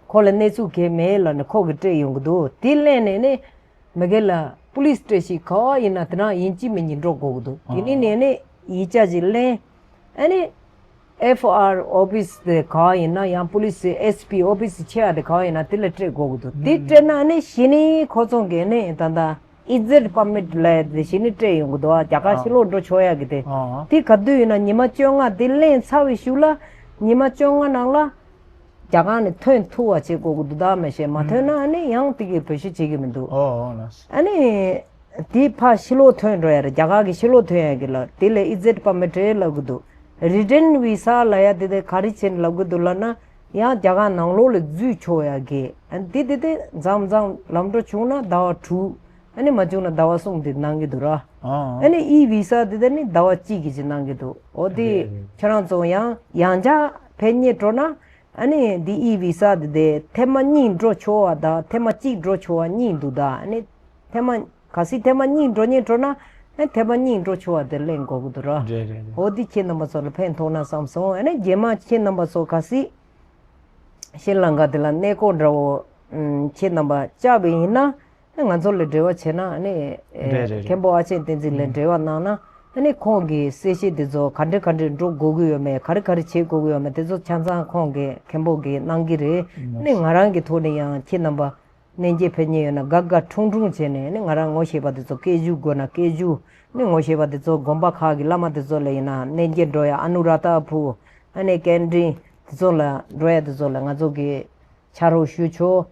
ཁོ་ལ་གནས་ཚུལ་གང་ཡང་མེད་ལབ་ནས་ཁོ་གིས་སྤྲད་ཡོང་གི་འདུག། དེ་ལེན་ནས་ནི་མ་གི་ལ་པུ་ལིས་སི་ཊེ་ཤན་ག་པར་ཡིན་ན་དེ་ན་ཡིན་གཅིག་མིན་གཉིས་འགྲོ་དགོས་ཀྱི་འདུག། དེ་ནས་ནས་ནི་ཡིག་ཆ་ཅིག་ལེན། ཨ་ནི་ཨེཕ་ཨའི་ཨར་ཨོ་ཕི་སི་དེ་ག་པར་ཡིན་ན། ཡང་པུ་ལིས་སི་ཨེ་སི་པི་ཨོ་ཕི་སི་ཆེ་བ་དེ་ག་པར་ཡིན་ན་དེ་ལ་སྤྲད་དགོས་ཀྱི་འདུག། དེ་སྤྲད་ན་ནི་གཞི་ནས་ཁོ་ཚོ་གིས་ནི་ད་ལྟ་ཨི་ཛེ་ཌི་པར་མིཊ་ལབ་དེ་གཞི་ནས་སྤྲད་ཡོང་གི་འདུག། ཨ། རྒྱ་གར་ཕྱིར་ལོག་འགྲོ་ཆོག་ཡག་གི་དེ། དེ་ག་དུས་ཡིན་ན་ཉི་མ་བཅོ་ལྔ་དེ་ལེན་ཚར་བའི་གཞུག་ལ་ཉི་མ་བཅོ་ལྔ་ནང་ལ་རྒྱ་གར་ནས་ཐོན་ཐུབ་པ་བྱེད་དགོས་ཀྱི་འདུག། ད་མ་གཞི་མ་ཐོན་ན་ཨ་ནི་ཡང་དེ་གི་བེད་སྤྱོད་བྱེད་ཀྱི་མི་འདུག། ཨོ། ཨོ་ལགས། ཨ་ནི་དེ་ཕར་ཕྱིར་ལོག་ཐོན་འགྲོ་ཡ་རེད། རྒྱ་གར་གི་ཕྱིར་ལོག་ཐོན་ཡ་གི་ལ་དེ་ལ་ཨི་ཛེ་ཌི་པར་མིཊ་རེད་ལབ་གི་འདུག། རི་ཊན་བི་ས་ལབ་ཡ་དེ་དེ་ག་རེ་བྱས་ནས་ལབ་གི་འདུག་ལབ་ན། ཡང་རྒྱ་གར་ནང་ལོགས་ལ་འཛུལ་ཆོག་ཡ་གི། ཨ། དེ་དེ་དེ་མཚམས་མཚམས་ལམ་འགྲོ་བྱུང་ན་ཟླ་བ་དྲུག། ཨ་ནི་མ་བྱུང་ན་ཟླ་བ་གསུམ་དེ་གནང་གི་འདུག་ར། ཨ་ནི་ཨི་བི་ས་དེ་དེ་ནི་ཟླ་བ་གཅིག་གི་ཅིག་གནང་གི་འདུག། ཨོ། དེ་ཁྱེད་རང་ཚོ་ཡང་ཡང་བསྐྱར་ཕེབས་མཁན་འགྲོ་ན། ཨ་ནི་འདི་ཨི་བི་ས་དེ་དེ་ཐེངས་མ་གཉིས་འགྲོ་ཆོག་པ་དང་ཐེངས་མ་གཅིག་འགྲོ་ཆོག་པ་གཉིས་འདུག། ད་ཨ་ནི་ཐེངས་མ་གལ་སྲིད་ཐེངས་མ་གཉིས་འགྲོ་མཁན་འགྲོ་ན། ཨ། ཐེངས་མ་གཉིས་འགྲོ་ཆོག་པ་དེ་ལེན་དགོས་ཀྱི་འདུག་ར། རེད་རེད་རེད། ཨོ། འདི་ཁྱེད་རྣམ་པ་ཚོ་ལ་ཕན་ཐོགས་ན་བསམ་སོང་། ཨ་ནི་རྗེས་མ་ཁྱེད་རྣམ་པ་ཚོ་གལ་སྲིད་ཤྲི་ལང་ཀ་དེ་ལ་གནས་སྐོར་འདྲ་བོ་ཁྱེད་རྣམ་པ་བཅར་བ་ཡིན་ན། ང་ཚོ་ལ་འབྲེལ་བ་བྱས་ན་ཨ་ནི། རེད་རེད་རེད། མཁན་པོ་ཨ་ཆེན་བསྟན་འཛིན་ལ་འབྲེལ་བ་གནང་ན། ཨ་ནི་ཁོང་གིས་གསལ་བཤད་དེ་ཚོ་ག་འདྲ་ག་འདྲ་འགྲོ་དགོས་ཀྱི་ཡོད་མེད། ག་རེ་ག་རེ་བྱེད་དགོས་ཀྱི་ཡོད་མེད་དེ་ཚོ་ཆ་ཚང་ཁོང་གིས་མཁན་པོ་གིས་གནང་གི་རེད། ཨ་ནི་ང་རང་གི་ཐོག་ནས་ཡང་ཁྱེད་རྣམ་པ་གནས་མཇལ་ཕེབས་མཁན་ཡོད་ན་དགའ་དགའ་འཁྲུངས་འཁྲུངས་བྱས་ནས། ཨ་ནི་ང་རང་ངོ་ཤེས་པ་དེ་ཚོ་སྐད་ཞུ་དགོས་ན་སྐད་ཞུ། ཨ་ནི་ངོ་ཤེས་པ་དེ་ཚོ་དགོན་པ་ཁག་གི་བླ་མ་དེ་ཚོ་ལ་ཡིན་ན་གནས་མཇལ་འགྲོ་ཡ། ཨ་ནུ་ར་དྷ་ཕུ། ཨ་ནི་ཀན་ཌི་དེ་ཚོ་ལ་འགྲོ་ཡ་དེ་ཚོ་ལ་ང་ཚོ་གིས་ཕྱག་རོགས་ཞུ་ཆོག།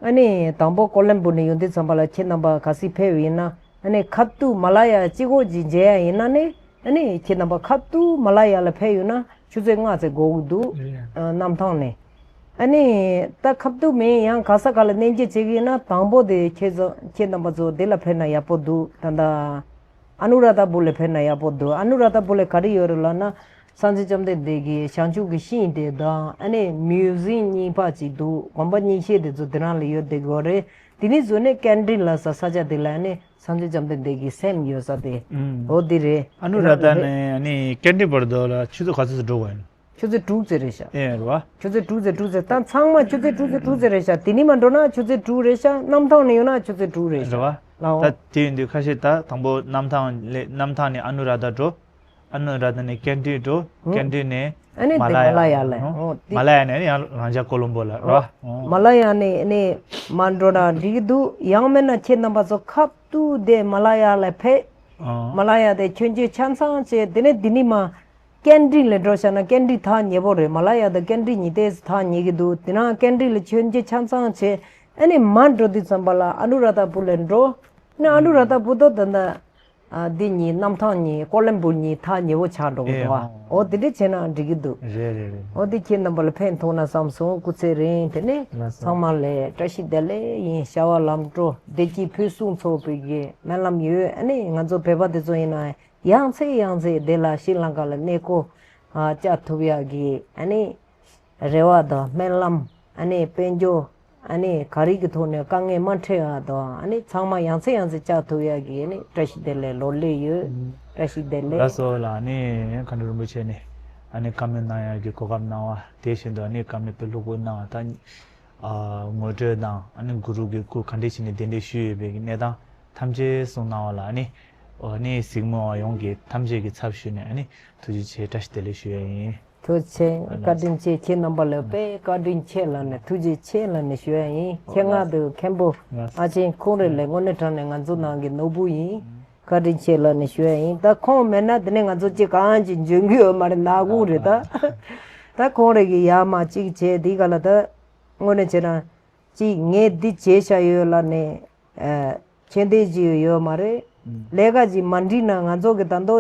ཨ་ནི་དང་པོ་ཀོ་ལམ་བུ་ནས་ཡོང་དུས་ཙམ་པ་ལ་ཁྱེད་རྣམ་པ་གལ་སྲིད་ཕེབས་ཡིན་ན། ཨ་ནི་ཁ་ཐུག་མ་ལ་ཡ་གཅིག་པོ་ཅིག་མཇལ་ཡ་ཡིན་ན་ནི། ཨ་ནི་ཁྱེད་རྣམ་པ་ཁ་ཐུག་མ་ལ་ཡ་ལ་ཕེབས་ཡོང་ན་ཆུ་ཚོད་ལྔ་ཙམ་འགོར་གི་འདུག། རེད། ཨ། གནམ་ཐང་ནས། ཨ་ནི་ད་ཁ་ཐུག་མིན་ཡང་ག་ས་ག་ལ་གནས་མཇལ་བྱེད་ཀྱི་ཡིན་ན་དང་པོ་དེ་ཁྱེད་ཚོ་ཁྱེད་རྣམ་པ་ཚོ་དེ་ལ་ཕེབས་ན་ཡག་པོ་འདུག། ད་ལྟ་ཨ་ནུ་ར་དྷ་པུ་ལ་ཕེབས་ན་ཡག་པོ་འདུག། ཨ་ནུ་ར་དྷ་པུ་ལ་ག་རེ་ཡོད་རེད་ལབ་ན། སངས་རྒྱས་བཅོམ་ལྡན་འདས་ཀྱི་བྱང་ཆུབ་ཀྱི་ཤིང་དེ་དང་། ཨ་ནི་མིའུ་ཟི་ཡམ་གཉིས་པ་ཅིག་འདུག། དགོན་པ་གཉིས་ཤེས་དེ་ཚོ་དེ་རང་ལ་ཡོད་བསྡད་ཀྱི་ཡོད་རེད། དེ་ནས་བཟུང་ནས་ཀན་ཌི་ལབ་ས་ས་ཆ་དེ་ལ་ཨ་ནི་སངས་རྒྱས་བཅོམ་ལྡན་འདས་ཀྱི་སེམས་ཡོད་ས་དེ། ཨུམ། འོ་དེ་རེད། ཨ་ནུ་ར་དྷ་ནས་ཨ་ནི་ཀན་ཌི་བར་དུ་ལ་ཆུ་ཚོད་ག་ཚོད་ཙམ་འགྲོ་དགོས་ཡིན། ཆུ་ཚོད་དྲུག་ཙམ་རེད་ཤག། ཨེ་རེད་བ། ཆུ་ཚོད་དྲུག་ཙམ། དྲུག་ཙམ། ད་ཚང་མ་ཆུ་ཚོད་དྲུག་ཙམ། དྲུག་ཙམ་རེད་ཤག། དེ་ནས་མར་འགྲོ་ན་ཆུ་ཚོད་དྲུག་རེད་ཤག། གནམ་ཐང་ནས་ཡོང་ན་ཆུ་ཚོད་དྲུག་རེད་ཤག། རེད་བ། ལའོ། ད་དེ་ཡིན་དུས་ཁ་ཤས་ད་དང་པོ་གནམ་ཐང་ལས། གནམ་ཐང་ནས་ཨ་ནུ་ར་དྷ་འགྲོ། ཨ་ནུ་ར་དྷ་ནས་ཀན་ཌི་འགྲོ། ཨུ། ཀན་ཌི་ནས་ཨ་ནི་མ་དེ་ལ་ཡ། མ་ལ་ཡ་ལ། ཨུ། ཨུ། དེ་མ་ལ་ཡ་ནས་ཨ་ནི་ཡང་རང་ཅག་ཀོ་ལོམ་བོ་ལ། རེད་བ། ཨུ། མ་ལ་ཡ་ནས་ཨ་ནི་མར་འགྲོ་ན་འགྲིག་གི་འདུག། ཡང་མིན་ན་ཁྱེད་རྣམ་པ་ཚོ་ཁ་ཐུག་དེ་མ་ལ་ཡ་ལ་ཕེབས། ཨུ། མ་ལ་ཡ་དེ་མཆོད་མཇལ་ཆ་ཚང་བྱས། དེ་ནས་དེ་ནས་མར་ཀན་ཌི་ལ་འགྲོ་བཞག་ན་ཀན་ཌི་ཐག་ཉེ་པོ་རེད། མ་ལ་ཡ་དང་ཀན་ཌི་གཉིས་ཏོག་ཙམ་ཐག་ཉེ་གི་འདུག། དེ་ནས་ཀན་ཌི་ལ་མཆོད་མཇལ་ཆ་ཚང་བྱས། ཨ་ནི་མར་འགྲོ་དུས་ཙམ་པ་ལ་ཨ་ནུ་ར་དྷ་པུ་ལ་འགྲོ། ཨ་ནི་ཨ་ནུ་ར་དྷ་པུ་དང་ད་ལྟ་ཨ་འདི་གཉིས་གནམ་ཐང་གཉིས་ཀོ་ལམ་བུ་གཉིས་ཐག་ཉེ་པོ་ཆགས་འགྲོ་གི་འདུག་ཨ། ཨོ། འོ་དེ་འདྲ་བྱས་ན་འགྲིག་གི་འདུག། རེད་རེད་རེད། འོ་དེ་ཁྱེད་རྣམ་པ་ལ་ཕན་ཐོགས་ན་བསམ་སོང་། སྐུ་ཚེ་རིང་། དེ་ནས་ལགས་སོ། ཚང་མ་ལ་བཀྲ་ཤིས་བདེ་ལེགས་ཡིན། བྱ་བ་ལམ་འགྲོ། བདེ་སྐྱིད་ཕུན་སུམ་ཚོགས་པའི་གི་སྨོན་ལམ་ཡོད། ཨ་ནི་ང་ཚོ་བོད་པ་དེ་ཚོ་ཡིན་ན་ཡང་ཚེ་ཡང་ཚེ་དེ་ལ་ཤྲི་ལང་ཀ་ལ་གནས་སྐོར་ཨ་བཅར་ཐུབ་ཡག་གི་ཨ་ནི་རེ་བ་དང་སྨོན་ལམ། ཨ་ནི་དཔལ་འབྱོར། ཨ་ནི་ག་རེ་གི་ཐོག་ནས་དཀའ་ངལ་མ་འཕྲད་ཡག་དང་། ཨ་ནི་ཚང་མ་ཡང་ཚེ་ཡང་ཚེ་བཅར་ཐུབ་ཡག་གི་ཨ་ནི་བཀྲ་ཤིས་བདེ་ལེགས་ལོ་ལེགས་ཡོད། ཨུ། བཀྲ་ཤིས་བདེ་ལེགས། ལགས་སོ་ལགས། ཨ་ནི་མཁའ་འགྲོ་རིན་པོ་ཆེ་ནས་ ཨ་ནི་བཀའ་མོལ་གནང་ཡག་གི་གོ་སྐབས་གནང་བ་དེ་བཞིན་དུ་ཨ་ནི་བཀའ་མོལ་དཔེ་ལྷུག་པོ་གནང་བ་དང་། ཨ་ངོ་སྤྲོད་དང་ཨ་ནི་གུ་རུ་གི་སྐུ་ག་འདྲས་བྱས་ནས་གདན་འདྲེན་ཞུས་ཡོད་པའི་གནས་སྟངས་ཐམས་ཅད་གསུངས་གནང་བ་ལ་ཨ་ནི་ཨ་ནི་གཟིགས་མོ་བ་ཡོངས་ཀྱི་ཐམས་ཅད་ཀྱི་ཚབ་ཞུས་ནས་ཨ་ནི་ཐུགས་རྗེ་ཆེ་བཀྲ་ཤིས་བདེ་ལེགས་ཞུ་ཡ་ཡིན། ཐུགས་རྗེ་ཆེ། བཀའ་དྲིན་ཆེ། ཁྱེད་རྣམ་པ་ལ་དཔེ་བཀའ་དྲིན་ཆེ་ལབ་ནས་ཐུགས་རྗེ་ཆེ་ལབ་ནས་ཞུ་ཡ་ཡིན། ཁྱེད་ང་དུ་མཁན་པོ་ཨ་ཆེན་ཁོང་རེ་ལས་དངོས་གནས་དྲང་ནས་ང་ཚོ་ནང་གི་ནོར་བུ་ཡིན། བཀའ་དྲིན་ཆེ་ལབ་ནས་ཞུ་ཡ་ཡིན། ད་ཁོང་མེད་ན་དེ་ནས་ང་ཚོ་གཅིག་གང་ཅིག་འཇོན་གི་ཡོད་མ་རེད། ནག་ཁུང་རེད་ད། ད་ཁོང་རེ་གི་ཡ་མ་གཅིག་བྱས་དེ་ག་ལ་ད་དངོས་གནས་བྱས་ན་གཅིག་ངས་འདི་བྱས་བཞག་ཡོད་ལབ་ནས་ཨ་མཁྱེན་ལྟས་ཅིག་ཡོད་མ་རེད། ལས་ཀ་ཅིག་མ་འགྲིག་ན་ང་ཚོ་གི་ད་མདོ་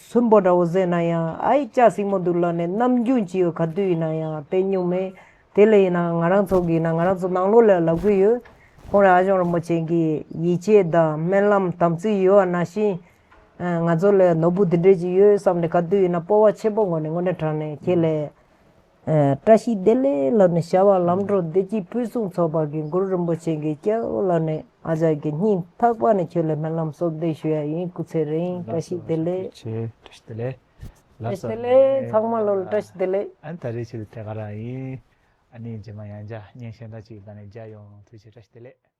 སུན་པོ་འདྲ་བོ་ཟེར་ན་ཡང་ཨའི་ལྕགས་སྲིང་མོ་འདུག་ལབ་ནས་ནམ་རྒྱུན་ཅིག་ཡོད་ག་དུས་ཡིན་ན་ཡང་བལྟས་མྱོང་མེད། དེ་ལས་ཡིན་ན་ང་རང་ཚོ་གི་ཡིན་ན་ང་རང་ཚོ་ནང་ལོགས་ལ་ལབ་གི་ཡོད། ཁོང་རང་ཨ་ཞང་རིན་པོ་ཆེ་གི་ཡིད་ཆེས་དང་སྨོན་ལམ་དམ་ཚིག་ཡོད་པ་ནང་བཞིན་ང་ཚོ་ལ་ནོར་བུ་འདི་འདྲས་ཅིག་ཡོད་བསམ་ནས་ག་དུས་ཡིན་ན་སྤོབས་པ་ཆེན་པོ་ངང་ནས་དངོས་གནས་དྲང་ནས་ཁྱེད་ལ་བཀྲ་ཤིས་བདེ་ལེགས་ལབ་ནས་བྱ་བ་ལམ་འགྲོ་བདེ་སྐྱིད་ཕུན་སུམ་ཚོགས་པ་གི་གུ་རུ་རིན་པོ་ཆེ་གི་སྐྱབས་ལབ་ནས་ཨ་ཅག་གི་སྙིང་ཐག་པ་ནས་ཁྱོད་ལ་སྨོན་ལམ་གསོལ་འདེབས་ཞུ་ཡ་ཡིན། སྐུ་ཚེ་རིང་། བཀྲ་ཤིས་བདེ་ལེགས། ཆེ། བཀྲ་ཤིས་བདེ་ལེགས། བཀྲ་ཤིས་བདེ་ལེགས། ཚང་མ་ལོ་ལ་བཀྲ་ཤིས་བདེ་ལེགས། ཨ་ནི་ད་རེས་ཆེད་དུ་དེ་ག་རང་ཡིན། ཨ་ནི་རྗེས་མ་ཡང་བསྐྱར་བརྙན་གཞན་དག་ཅིག་ལ་ནས་མཇལ་ཡོང་། ཐུགས་རྗེ་ཆེ། བཀྲ་ཤིས་བདེ་ལེགས།